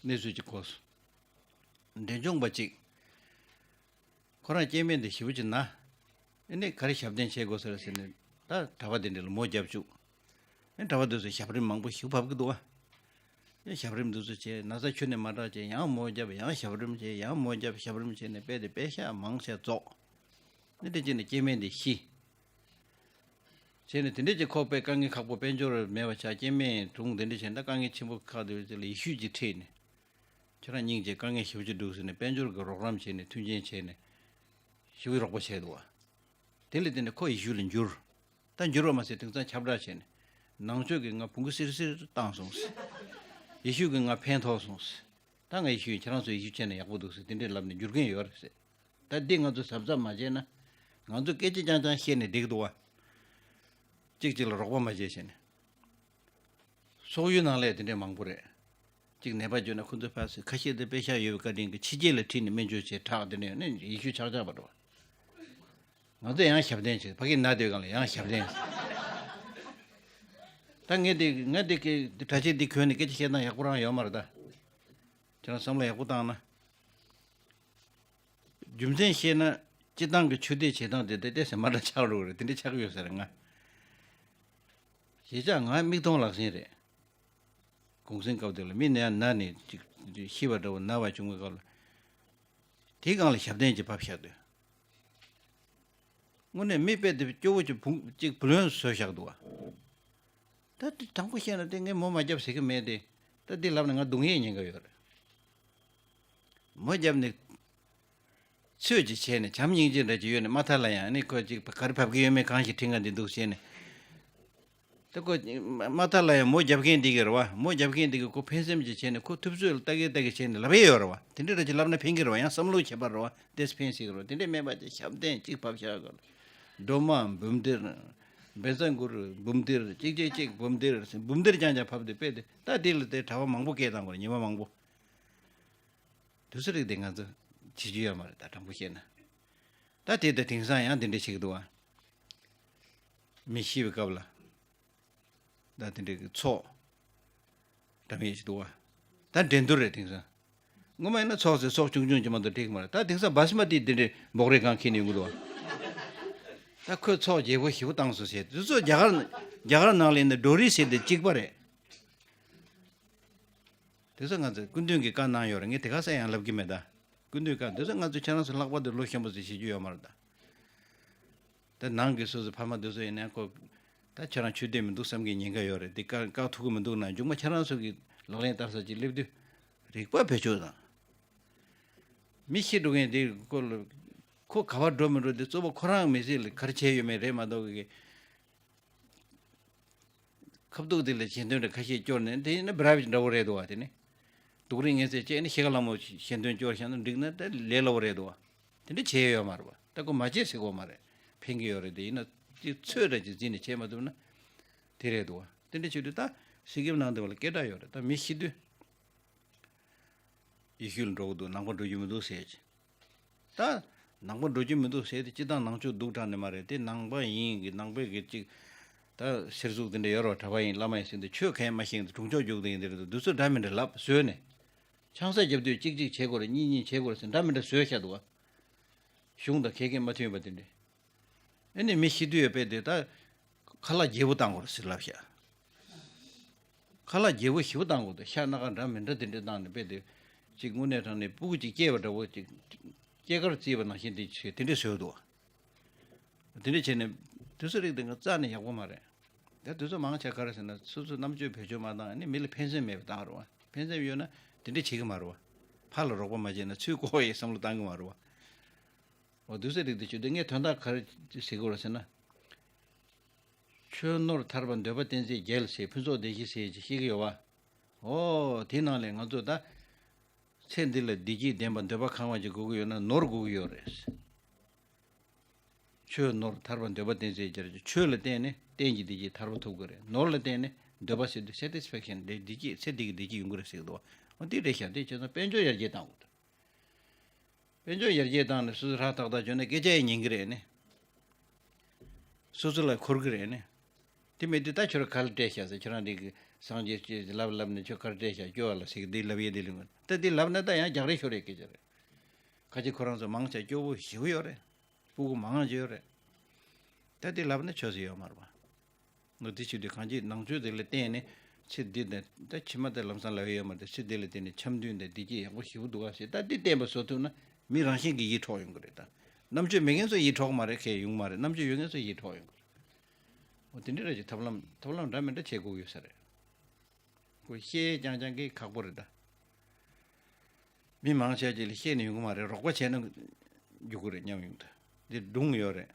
གནས་ཚུལ་ཅིག་གོ་སོང་། འབྲས་ལྗོངས་པ་ཅིག་ཁོ་རང་སྐྱེ་དམན་དེ་ཞེ་པོ་ཅིག་ན། ཨེ་ནས་ག་རེ་ཞབས་བརྟན་བྱེད་དགོས་ས་རེད་ཟེར་ནས་ད་གྲྭ་པ་དེ་འདྲ་ལ་མོ་རྒྱབ་བཅུག་ཨེ་གྲྭ་པ་དེ་ཚོ་ཞབས་རིམ་མང་པོ་ཞིག་བབས་ཀྱི་འདུག་ཨ། ཨེ་ཞབས་རིམ་དེ་ཚོ་བྱས། ན་ཚ་ཁྱོན་ནས་མ་དྲག་བྱས། ཡང་མོ་རྒྱབ། ཡང་ཞབས་རིམ་བྱས། ཡང་མོ་རྒྱབ། ཞབས་རིམ་བྱས་ནས་དཔེ་དེ་དཔེ་ཤག་མང་ཤག་རྫོགས། ཨེ་དེ་བྱས་ནས་སྐྱེ་དམན་དེ་ཤི། བྱས་ནས་དེ་འདྲས་ཀྱི་ཁོ་དཔེ་དཀའ་ངལ་ཁག་པོ། དཔལ་འབྱོར་མེད་པ་ཆགས། སྐྱེ་དམན་གྲོངས། དེ་འདྲས་བྱས་ན་ད་དཀའ་ངལ་ཆེན་པོ་ཁག་དེ་ཚོ་ལ་ཡེ་ཤུས་ཅིག་ཁྲིད་ནས། ཁྱེད་རང་སྙིང་རྗེ། དཀའ་ངལ་ཞེ་པོ་ཅིག་འདུག་ཟེར་ནས་དཔལ་འབྱོར་གྱི་རོགས་རམ་བྱས་ནས་མཐུན་རྐྱེན་བྱས་ནས་ཞེ་པོའི་རོགས་པ་བྱས་འདུག་བ། དེ་ལ་བརྟེན་ནས་ཁོ་ཡེ་ཤུ་ལ་འགྱུར། ད་འགྱུར་བ་མ་ཟད་དེང་སང་ཁྱབ་བསྒྲགས་བྱས་ནས་ནང་ཆོས་ཀྱིས་ང་བོང་གུ་སིར་སིར་བཏང་སོང་ཟེར། ཡེ་ཤུ་གིས་ང་ཕན་ཐོགས་སོང་ཟེར། ད་ ད་ང་ཡེ་ཤུ་ཡིན། ཁྱེད་རང་ཚོ་ཡེ་ཤུ་བྱས་ན་ཡག་པོ་འདུག་ཟེར་དེ་འདྲའི་ལབ་ནས་བསྒྱུར་མཁན་ཡོད་རེད་ཟེར། ད་འདི་ང་ཚོ་གཟབ་གཟབ་མ་བྱས་ན། ང་ཚོ་སྐད་ཆ་རྐྱང་རྐྱང་བཤད་ནས་འགྲིག་འདུག་བ། གཅིག་གཅིག་ལ་རོགས་པ་མ་བྱས་བྱས་ནས། སོག་ཡུལ་ནང་ལ་དེ་འདྲའི་མང་པོ་རེད། གཅིག་ནད་པ་བྱུང་ན་ཁོ་ཚོ་ཕར་ཟེར། ཁ་ཤས་དེ་པེ་ཤག་ཡོད་པའི་བཀའ་དྲིན་གྱིས་ཕྱི་རྒྱལ་ལ་ཁྲིད་ནས་སྨན་བཅོས་བྱས་དྲག། དེ་འདྲ་ཡོད་ན་ཡེ་ཤུ་ཆག་ཆག་པ་འགྲོ། ང་ཚོ་ཡང་ཞབས་བརྟན་བྱེད། ཕ་གི་ན་སྡོད་སྒང་ལ་ཡང་ཞབས་བརྟན་བྱེད། ད་ངས་དེ་ངས་དེ་གི་གྲྭ་ཆས་འདི་གྱོན་ནས་སྐད་ཆ་བཤད་སྟངས་ཡག་པོ་རང་ཡོད་མ་རེད་ད། ཁྱེད་རང་བསམ་བློ་ཡག་པོ་བཏང་ན། རྒྱུ་མཚན་བཤད་ན། སྤྱི་བཏང་གི་ཆོས་དད་བྱེད་སྟངས་དེ་དེ་ཏོག་ཙམ་མ་འདྲ་ཆགས་འགྲོ་གི་རེད། དེ་འདྲ་ཆགས་ཀྱི་ཡོད་ས་རེད་ང་། གཞིས་ཆགས་ང་མིག་མཐོང་ལག་ཟིན་རེད། གུང་སེང་སྐབས་དེ་ལ་མི་ན་ན་ནས་ཅིག་ཤི་བ་འདྲ་བོ་ན་བ་བྱུང་བའི་སྐབས་ལ། དེའི་སྒང་ལ་ཞབས་བརྟན་གྱི་བབས་བཞག་དུས། དངོས་གནས་མི་དཔེ་དེ་སྐྱོ་བོ་ཅིག་བུ་ཅིག་བུ་ལོན་བཟོས་བཞག་འདུག་བ། ད་དེ་དྲང་པོ་བཤད་ན་དེ་ངས་མོ་མ་རྒྱབ་ཟེར་གི་མེད་དེ། ད་འདི་ལབ་ན་ང་སྡུག་བསྔལ་ཉེན་ཁ་ཡོད་རེད། མོ་རྒྱབ་ནས་ཚོད་ཅིག་བྱས་ནས་བྱམས་སྙིང་རྗེ་འདྲ་ཅིག་ཡོད་ནས་མ་མཐའ་ལ་ཡང་ནི་ཁོ་ཅིག་ག་རེ་བབས་ཀྱི་ཡོད་མེད་གང་ཞིག་དྲི་ང་འདི་འདུག་བྱས་ནས། ད་ཁོ་མ་མཐའ་ལ་ཡང་མོ་རྒྱབ་མཁན་འདི་གི་རེད་བ། མོ་རྒྱབ་མཁན་འདི་གི་ཁོ་ཕན་སེམས་ཅིག་བྱས་ནས་ཁོ་ཐུབ་ཚོད་ལ་ལྟ་གི་ལྟ་གི་བྱས་ནས་ལབ་ཡས་ཡོད་རེད་བ། དེ་འདྲ་འདྲ་ཅིག་ལབ་ན་ཕན་གི་རེད་བ། ཡང་བསམ་བློ་བྱེད་པ་རེད་བ། དེས་ཕན་སྲིད་གི་རེད་བ། དེ་འདྲས་མེད་པ་ཅིག་ཞབས་བརྟན་གཅིག་བབས་བཞག་གི་རེད། སྒྲོལ་མ་འབུམ་སྡེར། བཛྲ་གུ་རུ་འབུམ་སྡེར། གཅིག་གཅིག་གཅིག་འབུམ་སྡེར། འབུམ་སྡེར་རྐྱང་རྐྱང་བབས་ཏེ་དཔེ་དེ་ད་དེ་ལ་དེ་གྲྭ་པ་མང་པོ་སྐད་བཏང་དགོས་རེད། ཉི་མ་མང་པོ། དུས་ཚོད་རིགས་དེ་ང་ཚོ་བྱེད་རྒྱུ་ཡོད་མ་རེད་ད། དྲང་པོ་བཤད་ན། ད་དེ་ད་དེང་སང་ཡང་དེ་འདྲ་བྱེད་ཀྱི་འདུག་བ། མི་ཤི་བའི་སྐབས་ལ། ད་དེ་འདྲའི་གི་ཚོགས་འདྲ་མི་ཞིག་འདུག་བ། ད་འགྲན་བསྡུར་རེད་དེང་སང་། སྔོན་མ་ཡིན་ན་ཚོགས་ཟེར་ཚོགས་ཆུང་ཆུང་ཅིག་མ་གཏོགས་འགྲིག་མ་རེད། ད་དེང་སང་སྦ་སི་མ་ཏི་དེ་འདྲའི་འབོག་རེ་གང་ཁྱེར་ནས་ཡོང་གི་འདུག་བ། ད་ཁོས་ཚོགས་རྒྱས་པོ་ཞེ་པོ་བཏང་སོང་ཟེར། དེ་ཚོ་རྒྱ་གར་རྒྱ་གར་ནང་ལ་ཡིན་ན་བྲོ་རི་ཟེར་དེ་གཅིག་པ་རེད། དེ་ཚོ་ང་ཚོས་སྐུ་མདུན་གྱི་བཀའ་གནང་ཡོད་རེད། ངས་དེ་ག་ས་ཡང་ལབ་ཀྱི་མེད་ད། སྐུ་མདུན་བཀའ་དེ་ཚོ་ང་ཚོ་ཁྱེད་རང་ཚོ་ལྷག་པར་དུ་ལོ་ཆེན་པོ་ཚོས་བྱེད་རྒྱུ་ཡོད་མ་རེད་ད། ད་ནང་གི་སོ་སོ་ཕ་མ་དེ་ཚོ་ཡིན་ན་ཁོ། ད་ཁྱེད་རང་ཆོས་དད་མི་འདུག་བསམ་གྱི་ཉེན་ཁ་ཡོད་རེད། དེ་བཀག་བཀག་ཐུབ་ཀྱི་མི་འདུག་ན་མཇུག་མ་ཁྱེད་རང་ཚོ་གི་ལག་ལེན་བསྟར་ས་ཅིག་སླེབས་དུས། རིག་པ་བེད་སྤྱོད་དང་། མི་ཤི་འགྲོ་མཁན་དེ་ཁོ་ལ། ཁོ་ག་པར་འགྲོ་མི་འགྲོ་དེ་གཙོ་བོ་ཁོ་རང་མི་ཚེ་ལ་ག་རེ་བྱས་ཡོད་མེད་རེད་མ་གཏོགས་གི། ཁ་ཐུག་དེ་ལ་ཞལ་འདོན་རེ་ཁ་ཤས་སྐྱོར་ནས་དེ་ཡིན་ན་བི་ར་བི་འདྲ་བོ་རེད་འདུག་བ། དེ་ནི་སྡུག་རུས་ངལ་སེལ་བྱས་ནས་ཤི་ཁ་ལ་མོ་ཞལ་འདོན་སྐྱོར་བཞག་ན་འགྲིག་ན་དེ་ལས་སླ་བོ་རེད་འདུག་བ། དེ་འདྲ་བྱས་ཡོད་མ་རེད་བ། ད་ཁོ་མ་བྱས་ཟེར་གོ་མ་རེད། ཕན་གི་ཡོད་རེད། དེ་ཡིན་ན་དེ་ཚོད་འདྲ་ཅིག་འཛིན་ནས་བྱས་མ་ཐུབ་ན་དེ་རེད་འདུག་བ། དེ་འདྲ་བྱེད་དུས་ད་སི་ཀིམ་ནང་དེ་བ་ལ་སྐད་གྲགས་ཡོད་རེད། ད་མི་ཤི་དུས། ཡེ་ཤུ་ལ་འགྲོ་གི་འདུག་ནང་པ་འགྲོ་རྒྱུ་མི་འདུག་ཟེར་གྱི། ད་ནང་པ་འགྲོ་རྒྱུ་མི་འདུག་ཟེར་ཏེ་སྤྱི་བཏང་ནང་ཆོས་སྡུག་དྲགས་ནི་མ་རེད་དེ། ནང་པ་ཡིན་གྱི་ནང་པའི་གི་ཅིག་ད་སེར་གཟུགས་དེ་འདྲ་ཡོད་རོགས། གྲྭ་པ་ཡིན་བླ་མ་ཡིན་ཟེར་ཏེ་ཆོས་གང་ཡང་མ་ཤེས་ཏེ་དྲུང་ཆོག་རྒྱུགས་དེ་ཡིན་དེ་རེད་འདུག་དུས་ཚོད་འདྲ་མི་འདྲ་ལབ་བཟོས་ནས། ཆང་ས་རྒྱབ་དུས་གཅིག་གཅིག་བྱེད་དགོས་རེད། གཉིས་གཉིས་བྱེད་དགོས་རེད་ཟེར་འདྲ་མི་འདྲ་བཟོས་བཞག་འདུག་བ། གཞུང་དང་ཁེ་ཁེ་མ་མཐུན་པ་དེ་འདྲ། ཨ་ནི་མི་ཤི་དུས་ཡོད་པས་དེ་ད་ཁ་ལག་རྒྱས་པོ་བཏང་དགོས་རེད་ཟེར་ལབ་ཤག་ཁ་ལག་རྒྱས་པོ་ཞེ་པོ་བཏང་དགོས་འདུག་ཤ་སྣ་ཁ་འདྲ་མི་འདྲ་དེ་འདྲ་བཏང་ནས་དཔེ་དེ་ཅིག་དངོས་གནས་དྲང་གནས་སྤུ་གུ་ཅིག་སྐྱེས་པ་འདྲ་བོ་ཅིག་སྐྱེས་སྐར་བརྩིས་པ་ནང་བཞིན་དེ་ཆེ་དེ་འདྲ་བཟོས་འདུག་དེ་འདྲ་བྱས་ནས་དུས་ཚོད་རིགས་དེ་ང་རྩ་ནས་ཡག་པོ་མ་རེད། ད་དུས་ཚོད་མང་ཆེ་ག་རེ་ཟེར་ན་སོ་སོ་རྣམ་དཔྱོད་བེད་སྤྱོད་མ་བཏང་ནས་མི་ལ་ཕན་སེམས་མེད་པ་བཏང་རེད་བ། ཕན་སེམས་ཡོད་ན་དེ་འདྲ་བྱེད་ཀྱི་མ་རེད་བ། ཕར་ལ་རོགས་པ་མ་བྱས་ན་ཚུར་ལྐོག་ཡས་བསམ་བློ་བཏང་གི་མ་རེད་བ། འོ་དུས་ཚོད་རིགས་དེ་བྱེད་དུས་ངས་དོན་དག་ག་རེ་ཟེར་དགོས་རེད་ཟེར་ན། ཆོས་ནོར་ཐར་པ་འདོད་པ་བསྟེན་ཚེ་རྒྱལ་ཟེར་ཕུན་ཚོགས་བདེ་གཤེགས་ཟེར་ཅིག་བཤད་ཀྱི་ཡོད་བ། འོ་དེའི་ནང་ལས་ང་ཚོ་ད་ཚེ་འདི་ལ་བདེ་སྐྱིད་ལྡན་པ་འདོད་པ་ཁེངས་པ་ཅིག་དགོས་ཀྱི་ཡོད་ན་ནོར་དགོས་ཀྱི་ཡོད་རེད། ཆོས་ནོར་ཐར་པ་འདོད་པ་བསྟེན་ཚེ་རྒྱལ། ཆོས་ལ་བརྟེན་ནས་གཏན་གྱི་བདེ་སྐྱིད་ཐར་པ་ཐོབ་ཀྱི་རེད། ནོར་ལ་བརྟེན་ནས་འདོད་པ་ཟེར་དུས་སེ་ཊི་སི་ཕེག་ཤན་བདེ་སྐྱིད་ཚེ་འདི་གི་བདེ་སྐྱིད་ཡོང་གི་རེད་ཟེར་གྱི་འདུག་འོ་དེ་རེད་ཤག་དེ་བྱས་ཙང་དཔལ་འབྱོར་ཡར་རྒྱས་བཏང་དགོས་འདུག་དཔལ་འབྱོར་ཡར་རྒྱས་བཏང་ནས་སོ་སོ་ཧྲག་ཏག་ཏག་བྱུང་ན་སྐད་ཆ་ཡང་ཉན་གི་རེད་ནི། སོ་སོ་ལ་འཁོར་གི་རེད་ནི། དེ་མེད་དུས་ད་ཁྱོད་རང་ག་ལ་སྤྲད་ཤག་ཟེར། ཁྱོད་རང་འདི་གི་སངས་རྒྱས་ཅེས་ལབ་ལབ་ནས་ཁྱོད་ག་ལ་སྤྲད་ཤག་སྐྱོ་བ་ལ་ཟེར་གི་འདི་ལབ་ཡས་འདི་ལུས་ད་འདི་ལབ་ན་ད་ཡང་རྒྱག་རེས་ཤོར་ཡས་སྐད་ཆ་རེད། ཁ་ཅིག་ཁོ་རང་ཚོ་མང་ཆེ་སྐྱོ་བོ་ཞེ་པོ་ཡོད་རེད། སྤུ་གུ་མང་ཆེ་ཡོད་རེད། ད་འདི་ལབ་ན་ཆོས་ཟེར་ཡོད་མ་རེད་པ། ངོ་དེ་བྱེད་དུས་གང་ཅི་ནང་ཆོས་དེ་ལ་བརྟེན་ནས་ཚེ་འདི་དང་ད་ཕྱི་མ་དེ་ལམ་སང་ལབ་ཡོད་མ་རེད། ཚེ་འདི་ལ་བརྟེན་ནས་འཆམ་མཐུན་དང་བདེ་སྐྱིད་ཡག་པོ་ཞེ་པོ་འདུག་ག་ཟེར་ད་འདི་བསྟན་པ་བཟོ་ཐུབ་ན་མི་རང་བཞིན་གྱིས་ཡིད་འཕྲོག་ཡོང་གི་རེད་ད། རྣམ་དཔྱོད་མེད་མཁན་ཚོ་ཡིད་འཕྲོག་མ་རེད་ཁེ་ཡོང་མ་རེད། རྣམ་དཔྱོད་ཡོད་མཁན་ཚོ་ཡིད་འཕྲོག་ཡོང་གི་རེད། འོ་དེ་འདྲ་རེད་ཀྱི་ཐབས་ལམ་ཐབས་ལམ་འདྲ་མི་འདྲ་བྱེད་དགོས་ཡོད་ས་རེད། ཁོ་བཤད་རྐྱང་རྐྱང་གིས་ཁག་པོ་རེད་ད། མི་མང་ཆེ་ཅིག་ལ་བཤད་ནས་ཡོང་གི་མ་རེད། རོགས་པ་བྱས་ན་རྒྱུག་གི་རེད་སྙམ་ཡོང་ད། འདི་སྒྲུང་ཡོད་རེད།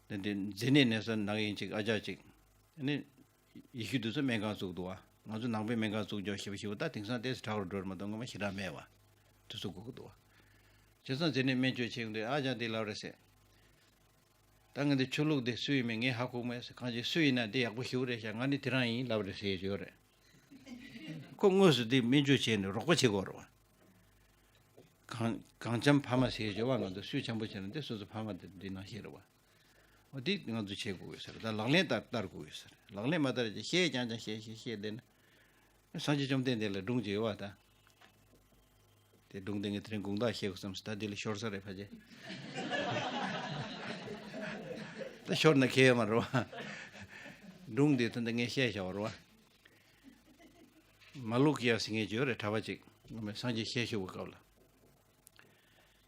འདི་འདི་མཛེ་ནད་ནས་སོ་ནག་ཡིན་ཅིག་ཨ་ཅག་ཅིག་ཨ་ནི་ཡེ་ཤུ་དེ་ཚོ་སྨན་ཁང་བཙུགས་འདུག་བ། ང་ཚོ་ནང་པའི་སྨན་ཁང་བཙུགས་རྒྱུ་ཞེ་པོ་ཞེ་པོ་ད་དེང་སང་ཏོག་ཙམ་དྲག་རུ་འགྲོ་རེད་མ་གཏོགས་སྔོན་མ་ཞེ་དྲག་མེད་པ། དུས་ཚོད་འགོར་གི་འདུག་བ། བྱས་ཙང་རྗེས་ནས་སྨན་བཅོས་བྱེད་ཀྱི་འདུག་ཨ་ཅག་འདི་ལབ་རེད་ཟེར། ད་ངས་འདི་ཆོས་ལུགས་འདི་སུ་ཡིན་མིན་ངས་ཧ་གོ་མེད་ཟེར། གང་ཅི་སུ་ཡིན་ན་འདི་ཡག་པོ་ཞེ་པོ་རེད་ཤག་ང་ནི་དེ་རང་ཡིན་ལབ་རེད་ཟེར་ཡོད་རེད། ཁོ་དངོས་སུ་འདི་སྨན་བཅོས་བྱས་ནས་རོགས་པ་བྱེད་དགོས་རེད་བ། གང་གང་འཆམ་ཕ་མ་ཟེར་ཡོད་བ། ང་ཚོ་སུས་འཆམ་པོ་བྱས་ན་འདི་སོ་སོ་ཕ་མ་འདི་འདི་ནང་བཞིན་རེད་བ། འོ་འདི་ང་ཚོ་བྱེད་དགོས་ཡོད་ཟེར། ད་ལག་ལེན་བསྟར་བསྟར་དགོས་ཡོད་ཟེར། ལག་ལེན་མ་བསྟར་ཅིག་བཤད་རྐྱང་རྐྱང་བཤད་བཤད་བཤད་བསྡད་ན། སངས་རྒྱས་བཅོམ་ལྡན་འདས་ལ་སྒྲུང་ཅིག་ཡོད་བ་ད། དེ་སྒྲུང་དེ་ངས་དེ་རིང་དགོངས་དག་བཞེས་དགོས་བསམ་སོང་། ད་དེ་ལས་ཤོར་ས་རེད་ཕལ་ཆེར། ད་ཤོར་ན་ཁེལ་ཡོད་མ་རེད་བ། སྒྲུང་དེ་ད་ལྟ་ངས་བཤད་བཞག་པ་རེད་བ། མ་ལུག་ཡ་ཟེར་མཁན་ཅིག་ཡོད་རེད། གྲྭ་པ་ཅིག་ངོ་མ་སངས་རྒྱས་ཞལ་བཞུགས་པའི་སྐབས་ལ།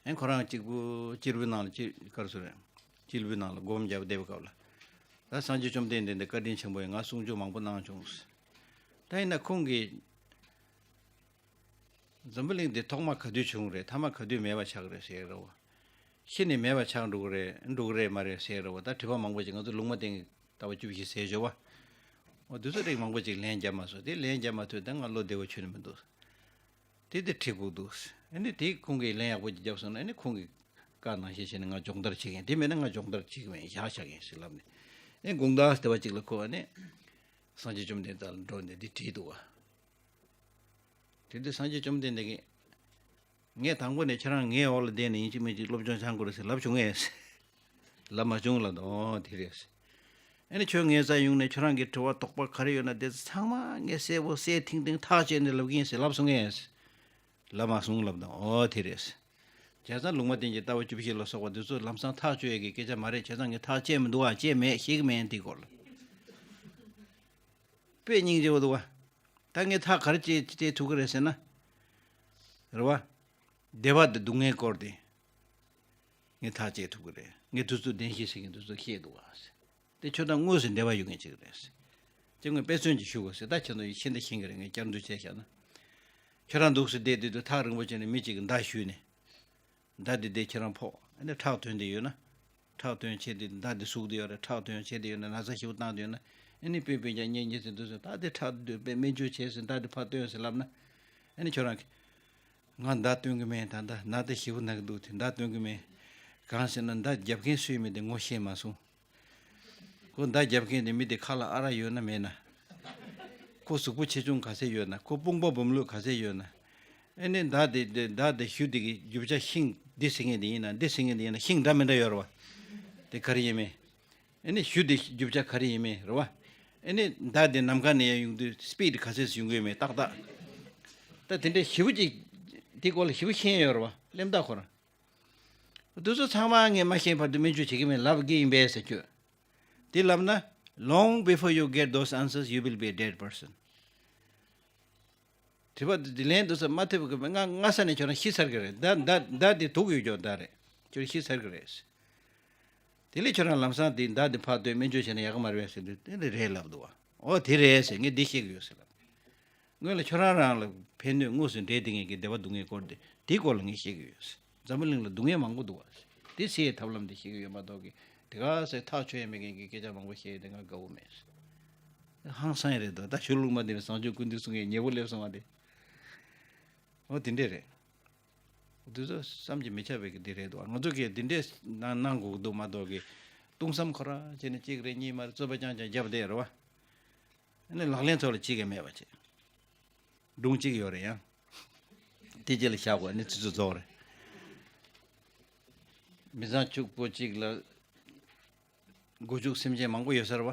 ཨེ་ཁོ་རང་གཅིག་པུ་སྤྱིལ་བུའི་ནང་ལ་ཅི་ག་རེ་ཟེར་རེད། སྤྱིལ་བུའི་ནང་ལ་སྒོམ་རྒྱབ་བསྡད་པའི་སྐབས་ལ། ད་སངས་རྒྱས་བཅོམ་ལྡན་འདས་འདི་བཀའ་དྲིན་ཆེན་པོ་ཡིན། ང་གསུང་ཆོས་མང་པོ་གནང་བྱུང་། ད་ཡིན་ན་ཁོང་གིས། འཛམ་བུ་གླིང་འདི་ཐོག་མ་ག་དུས་བྱུང་རེད། ཐ་མ་ག་དུས་མེད་པ་ཆགས་རེད་ཟེར་རོ། ཤི་ནས་མེད་པ་ཆགས་འགྲོ་གི་རེད་འགྲོ་གི་རེད་མ་རེད་ཟེར་རོ། ད་དྲི་བ་མང་པོ་ཅིག་ང་ཚོ་ལུང་མ་བསྟན་གི་ལྟ་བ་བཅུ་བཞི་ཟེར་བཞོ་བ། འོ་དུས་ཚོད་རིགས་མང་པོ་ཅིག་ལན་རྒྱབ་མ་སོང་། དེ་ལན་རྒྱབ་མ་ཐུབ་ད་ང་བློ་བདེ་བོ་ཆོད་ནི་མི་འདུག་དེ་དེ་ཁྲིད་དགོས་འདུག་ཨ་ནི་དེ་ཁོང་གིས་ལན་ཡག་པོ་ཅིག་རྒྱབ་སོང་ན་ཨ་ནི་ཁོང་གིས་བཀའ་ནང་བཞིན་བྱས་ནས་ང་སྦྱོང་བརྡར་བྱེད་མཁན། དེ་མེད་ན་ང་སྦྱོང་བརྡར་བྱེད་ཀྱི་མེད། བཞག་བཞག་ཡིན་ཟེར་ལབ་ནས། ཨེ་དགོངས་དག་ཟེར་བ་ཅིག་ལ་ཁོ་ཨ་ནི་སངས་རྒྱས་བཅོམ་ལྡན་འདས་ལ་འགྲོ་ནས་འདི་དྲིས་འདུག་བ། དེ་དུས་སངས་རྒྱས་བཅོམ་ལྡན་འདས་ཀྱིས། ངས་དང་པོ་ནས་ཁྱེད་རང་ངའི་འོག་ལ་བསྡད་ནས་ཡིན་གཅིག་མིན་གཅིག་སློབ་སྦྱོང་སྦྱང་དགོས་རེད་ཟེར་ལབ་བྱུང་ངས། ལབ་མ་བྱུང་ལབ་དང་། ཨོ་དེ་རེད། ཨ་ནི་ཁྱོད་ངའི་རྩར་ཡོང་ནས་ཁྱོད་རང་གི་དྲི་བ་དོགས་པ་ག་རེ་ཡོད་ན་དེ་ཚང་མ་ངས་གསལ་པོ་གསལ་ཐིང་ཐིང་ཐག་བཅད་ནས་ལབ་གི་ཡིན་ཟེར་ལབ་སོང་ངས། ལབ་མ་སོང་ལབ་དང་། ཨོ་དེ་རེད། བྱས་ཙང་ལུང་མ་བསྟན་གྱི་ལྟ་བ་བཅུ་བཞི་ལ་སོགས་པ་འདི་ཚོ་ལམ་སང་ཐག་གཅོད་ཡས་ཀྱི་སྐད་ཆ་མ་རེད། བྱས་ཙང་ངས་ཐག་བཅད་མི་འདུག་ཨ། བཅད་མེད། ཤེས་ཀྱི་མེད་འདི་སྐོར་ལ། དཔེ་སྙིང་རྗེ་པོ་འདུག་བ། ད་ངས་ཐག་ག་རེ་བཅད་བཅད་ཐུབ་ཀྱི་རེད་ཟེར་ན། རེད་བ། བདེ་བ་དང་སྡུག་བསྔལ་སྐོར་དེ། ངས་ཐག་བཅད་ཐུབ་ཀྱི་རེད། ངས་དུས་ཚོད་བདེན་ཤེས་ཟེར་མཁན་དུས་ཚོད་ཤེས་འདུག་བ། དེ་ཁྱོད་དང་དངོས་སུ་འབྲེལ་བ་ཡོད་མཁན་ཅིག་རེད། ཅེས་ངས་དཔེ་མཚོན་ཅིག་ཞུ་དགོས་ཟེར། ད་ཁྱེད་ཚོ་ཤེས་འདི་ཤེས་ཀྱི་རེད། ངས་བསྐྱར་ཟློས་བྱས་བཞག་ན། ཁྱོད་རང་འདུག་སེ་བསྡད་དུས་དུས་ཐག་རིང་པོ་བྱས་ནས་མི་གཅིག་གིས་མདའ་གཞུས་ནས། མདའ་དེ་དེ་ཁྱེད་རང་ཕོག་ཨ་ནི་ཁྲག་ཐོན་དེ་ཡོད་ན། ཁྲག་ཐོན་བྱས་དེ་མདའ་དེ་ཟུག་དེ་ཡོད་རེད། ཁྲག་ཐོན་བྱས་དེ་ཡོད་ན། ན་ཚ་ཞིག་བཏང་དེ་ཡོད་ན། ཨ་ནི་སྤུན་སྤུན་ཀྱག་གཉེན་ཉེ་ཚོས་འདུག་སེ་ད་དེ་ཁྲག་དེ་དཔེ་སྨན་བཅོས་བྱས་ཟེར་མདའ་དེ་ཕར་བཏོན་ཟེར་ལབ་ན། ཨ་ནི་ཁྱོད་རང་གིས། ང་མདའ་བཏོན་གི་མེད། ད་ལྟ་ན་དེ་ཞིག་ན་གི་འདུག་དེ་མདའ་བཏོན་གི་མེད། གང་ཟེར་ན་མདའ་རྒྱབ་མཁན་སུ་ཡིན་མིན་དེ་ངོ་ཤེས་མ་སོང་། ཁོ་མདའ་རྒྱབ་མཁན་དེ་མི་དེ་ཁ་ལ་ཨ་རག་ཡོད་ན་མེད་ན། ཁོ་གཟུགས་པོ་ཆེ་ཆུང་ག་ཚད་ཡོད་ན། ཁོ་དཔུང་པ་སྦོམ་ལོས་ག་ཚད་ཡོད་ན། ཨེ་ནི་མདའ་དེ་དེ་མདའ་དེ་གཞུ་དེ་གི་རྒྱུ་ཆ་ཤིང་འདི་ཟེར་མཁན་དེ་ཡིན་ན་འདི་ཟེར་མཁན་དེ་ཡིན་ན་ཤིང་འདྲ་མི་འདྲ་ཡོད་རེད་བ། དེ་ག་རེ་ཡིན་མིན། ཨེ་ནི་གཞུ་དེ་རྒྱུ་ཆ་ག་རེ་ཡིན་མིན་རེད་བ། ཨེ་ནི་མདའ་དེ་ནམ་མཁའ་ནས་ཡར་ཡོང་དུས་སི་པིཌ་ག་ཚད་ཡོང་གི་ཡོད་མེད་ཏག་ཏག་ད་དེ་འདྲའི་ཞེ་པོ་ཅིག་དེ་སྐོར་ལ་ཞེ་པོ་ཤེས་ཡོད་རེད་བ། གླེན་རྟགས་ཁོ་རང་། དེ་ཚོ་ཚང་མ་ངས་མ་ཤེས་བར་དུ་སྨན་བཅོས་བྱེད་ཀྱི་མིན་ལབ་ཀྱི་ཡིན་པས་ཟེར་ཁྱོད། དེ་ལབ་ན། Long before you get those answers, you will be a dead person. དྲི་བ་འདི་ལན་འདི་ཚོ་མ་ཐེབས་གི་མེད། སྔ་སྔ་ས་ནས་ཁྱོད་རང་ཤི་ཚར་གི་རེད། མདའ་མདའ་མདའ་འདི་དུག་ཡོད་ཀྱོག་མདའ་རེད། ཁྱོད་ཤི་ཚར་གི་རེད། དེ་ལས་ཁྱོད་རང་ལམ་སང་དེ་མདའ་འདི་ཕར་བཏོན་སྨན་བཅོས་བྱས་ན་ཡག་གི་མ་རེད་པས་ཟེར་དུས་དེ་འདི་རེད་ལབ་འདུག་བ། ཨོ་དེ་རེད་ཟེར། ངས་འདི་ཤེས་གི་ཡོད་ཟེར་ལབ། སྔོན་ལ་ཁྱོད་རང་རང་ལ་ཕན་གནོད་དངོས་སུ་འབྲེལ་བསྡད་མཁན་གྱི་བདེ་བ་སྡུག་བསྔལ་སྐོར་དེ་དེའི་སྐོར་ལ་ངས་ཤེས་གི་ཡོད་ཟེར། འཛམ་བུ་གླིང་ལ་སྡུག་བསྔལ་མང་པོ་འདུག་བ་ཟེར། དེ་སེལ་ཐབས་ལམ་དེ་ཤེས་གི་ཡོད་མ་གཏོགས་གི་དེ་ག་ཟེར་ཐག་ཆོད་ཡ་མེད་མཁན་གྱི་སྐད་ཆ་མང་པོ་བཤད་ཡོད་དེ་ང་དགའ་བོ་མེད་ཟེར། ཧང་སང་ཡ་རེད་དོ། ད་ཆོས་ལུགས་མ་འདི་བའི་བཟང་སྤྱོད་ཀུན་འདུས་གསུང་མཁན་ཉེ་བོ་སླེབས་སོང་བ་དེ། ཨོ་དེ་འདྲས་རེད། དེ་ཚོ་བསམ་གྱིས་མི་ཁྱབ་པའི་གི་དེ་རེད་དོ། ང་ཚོ་གིས་དེ་འདྲས་གནང་གནང་དགོས་ཀྱི་འདུག་མ་གཏོགས་གི་སྟོང་བསམ་ཁོ་ར་བྱས་ནས་གཅིག་རེ་གཉིས་མ་རེ་རྩོད་པ་རྐྱང་རྐྱང་བརྒྱབ་བསྡད་རེད་བ། ཨ་ནི་ལག་ལེན་ཐོག་ལ་བྱེད་ཀྱི་མེད་པ་བྱས། སྒྲུང་གཅིག་ཡོད་རེད་ཡང་། དེ་རྗེས་ལ་བཞག་དགོས། ཨ་ནི་ཚིག་ཚོད་རྫོགས་རེད། མི་ཚང་ཕྱུག་པོ་གཅིག་ལ་སྒོ་ཕྱུགས་སེམས་ཅན་མང་པོ་ཡོད་ས་རེད་བ།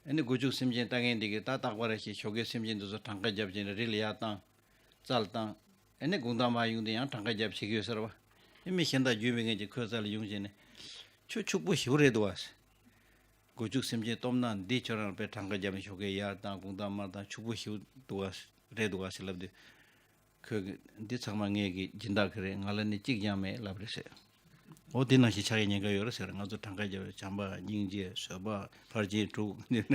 ཨ་ནི་སྒོ་ཕྱུགས་སེམས་ཅན་ལྟ་མཁན་འདི་གིས་ད་རྟག་པར་ཞིག་ཞོགས་ཀས་སེམས་ཅན་འདི་ཚོ་གྲངས་ཀ་བརྒྱབ་བྱས་ནས་རི་ལ་ཡར་བཏང་། རྩལ་བཏང་། ཨ་ནི་དགོང་དག་མར་ཡོང་དུས་ཡང་གྲངས་ཀ་བརྒྱབ་བྱེད་ཀྱི་ཡོད་ས་རེད་བ། ཨ་མི་གཞན་དག་རྒྱུས་མེད་མཁན་གྱིས་ཁོའི་རྩ་ལ་ཡོང་བྱས་ནས། ཁྱོད་ཕྱུག་པོ་ཞེ་པོ་རེད་འདུག་བ། སྒོ་ཕྱུགས་སེམས་ཅན་སྟོབས་ན་འདི་ཁྱོད་རང་དཔེ་གྲངས་ཀ་བརྒྱབ་ནས་ཞོགས་ཀས་ཡར་བཏང་དགོང་དག་མར་བཏང་ཕྱུག་པོ་ཞིག་འདུག་བ། རེད་འདུག་བ་ཟེར་ལབ་དུས། ཁོས་འདི་ཚང་མ་ངེད་ཀྱི་སྦྱིན་བདག་གི་རེད། ང་ལ་ནི་གཅིག་ཀྱང་མེད་ལབ་རེད་ཟེར། འོ་འདི་ནང་བཞིན་ཆགས་ཡའི་ཉེན་ཁ་ཡོད་རེད་ཟེར། ང་ཚོ་གྲངས་ཀ་བརྒྱབ་བྱམས་པ་སྙིང་རྗེ་བཟོད་པ་ཕར་ཕྱིན་དྲུག་རེད་བ།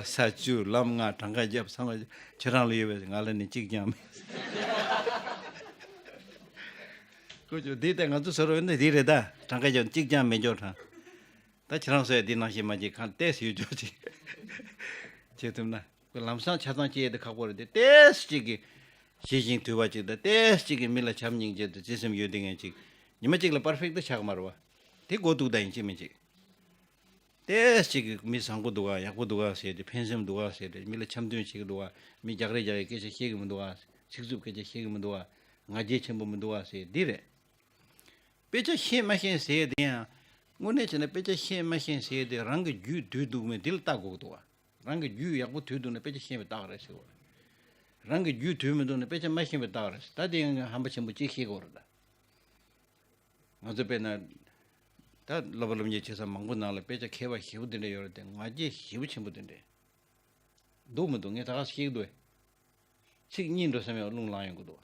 ས་བཅུ་ལམ་ལྔ་གྲངས་ཀ་བརྒྱབ་ཚང་མ་ཁྱེད་རང་ལ་ཡོད་པས་ང་ལ་ནི་གཅིག་ཀྱང་མེད། ཁོ་ཚོ་འདི་ལྟ་ང་ཚོ་བཟོ་རོགས་ཡོད་ན་འདི་རེད་ད། གྲངས་ཀ་བརྒྱབ་གཅིག་ཀྱང་མེད་འཇོག་གྲངས། ད་ཁྱེད་རང་ཚོས་འདི་ནང་བཞིན་མ་བྱེད་གང་ལྟས་ཡོད་འཇོག་ཅིག་བྱེད་ཐུབ་ན། ཁོ་ལམ་སང་ཆ་ཚང་སྐྱེ་ཡས་དེ་ཁག་པོ་རེད་དེ། ཏོག་ཙམ་ཅིག་གི་ཤེས་བཞིན་དུལ་བ་ཅིག་དང་། ཏོག་ཙམ་ཅིག་གི་མི་ལ་བྱམས་སྙིང་རྗེ་དང་བརྩེ་སེམས་ཡོད་དེ་ངན་ཅིག་ཉི་མ་གཅིག་ལ་པར་ཕེག་ཏུ་ཆགས་མ་རེད་བ། དེ་མགོ་གཏུག་ད་ཡིན་གཅིག་མིན་གཅིག་ཏོག་ཙམ་ཅིག་གི་མི་བཟང་པོ་འདུག་ག་ཡག་པོ་འདུག་ག་ཟེར་ཏེ། ཕན་སེམས་འདུག་ག་ཟེར་ཏེ། མི་ལ་འཆམ་མཐུན་བྱེད་ཀྱི་འདུག་ག་མི་རྒྱག་རེས་རྒྱག་ཡས་སྐད་ཆ་བཤད་ཀྱི་མི་འདུག་ག་ཚིག་རྩུབ་སྐད་ཆ་བཤད་ཀྱི་མི་འདུག་ག་ང་རྒྱལ་ཆེན་པོ་མི་འདུག་ག་ཟེར་འདི་རེད། དཔེ་ཆ་ཤེས་མ་ཤེས་ཟེར་ཡས་དེ་ཡང་། དངོས་གནས་བྱས་ན་དཔེ་ཆ་ཤེས་མ་ཤེས་ཟེར་ཡས་དེ་རང་གི་རྒྱུད་དུལ་འདུག་མེད་འདི་ལ་བལྟ་དགོས་ཀྱི་འདུག་བ། རང་གི་རྒྱུད་ཡག་པོ་དུལ་འདུག་ན་དཔེ་ཆ་ཤེས་པའི་རྟགས་རེད་ཟེར་བ། རང་གི་རྒྱུད་དུལ་མི་འདུག་ན་དཔེ་ཆ་མ་ཤེས་པའི་རྟགས་རེད་ཟེར། ད་དེ་ཡང་ཧམ་པ་ཆེན་པོ་གཅིག་ཤེས་དགོས་རེད་ད། ང་ཚོ་དཔེར་ན། ད་སློབ་པ་སློབ་གཉེར་བྱེད་ས་མང་པོ་ནང་ལ་དཔེ་ཆ་མཁས་པ་ཞེ་པོ་དེ་འདྲ་ཡོད་རེད་དེ། ང་རྒྱལ་ཞེ་པོ་ཆེན་པོ་དེ་འདྲ་འདུག་མི་འདུག་ངས་ད་ག་ཤེས་ཀྱི་འདུག་ཚིག་གཉིས་འགྲོ་ས་མེད་པ་རླུང་ལངས་ཡོང་གི་འདུག་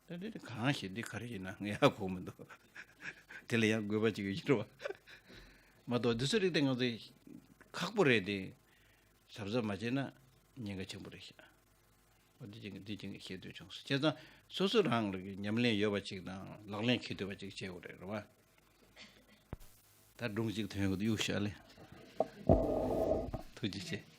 ད་འདི་གང་ཞིག་འདི་ག་རེ་ཡིན་ན་ངས་ཧ་གོ་མི་འདུག་དེ་ལ་ཡང་དགོས་པ་ཅིག་ཡོད་ཀྱི་རེད་བ། མ་གཏོགས་འདི་ཚོ་རིགས་དེ་ང་ཚོ་ཁག་པོ་རེད་དེ། གཟབ་གཟབ་མ་བྱས་ན་ཉེན་ཁ་ཆེན་པོ་རེད་ཤག་འོ་འདི་ཅིག་འདི་ཅིག་བཤད་འདོད་བྱུང་སོང་། བྱས་ཙང་སོ་སོ་རང་ལ་གི་ཉམས་ལེན་ཡོད་པ་ཅིག་དང་ལག་ལེན་འཁེལ་ཐུབ་པ་ཅིག་བྱེད་དགོས་རེད། རེད་བ། ད་སྒྲུང་ཅིག་ཐོན་ཡོང་གི་འདུག་གཡུག་ཤག་ལེ། ཐུགས་རྗེ་ཆེ།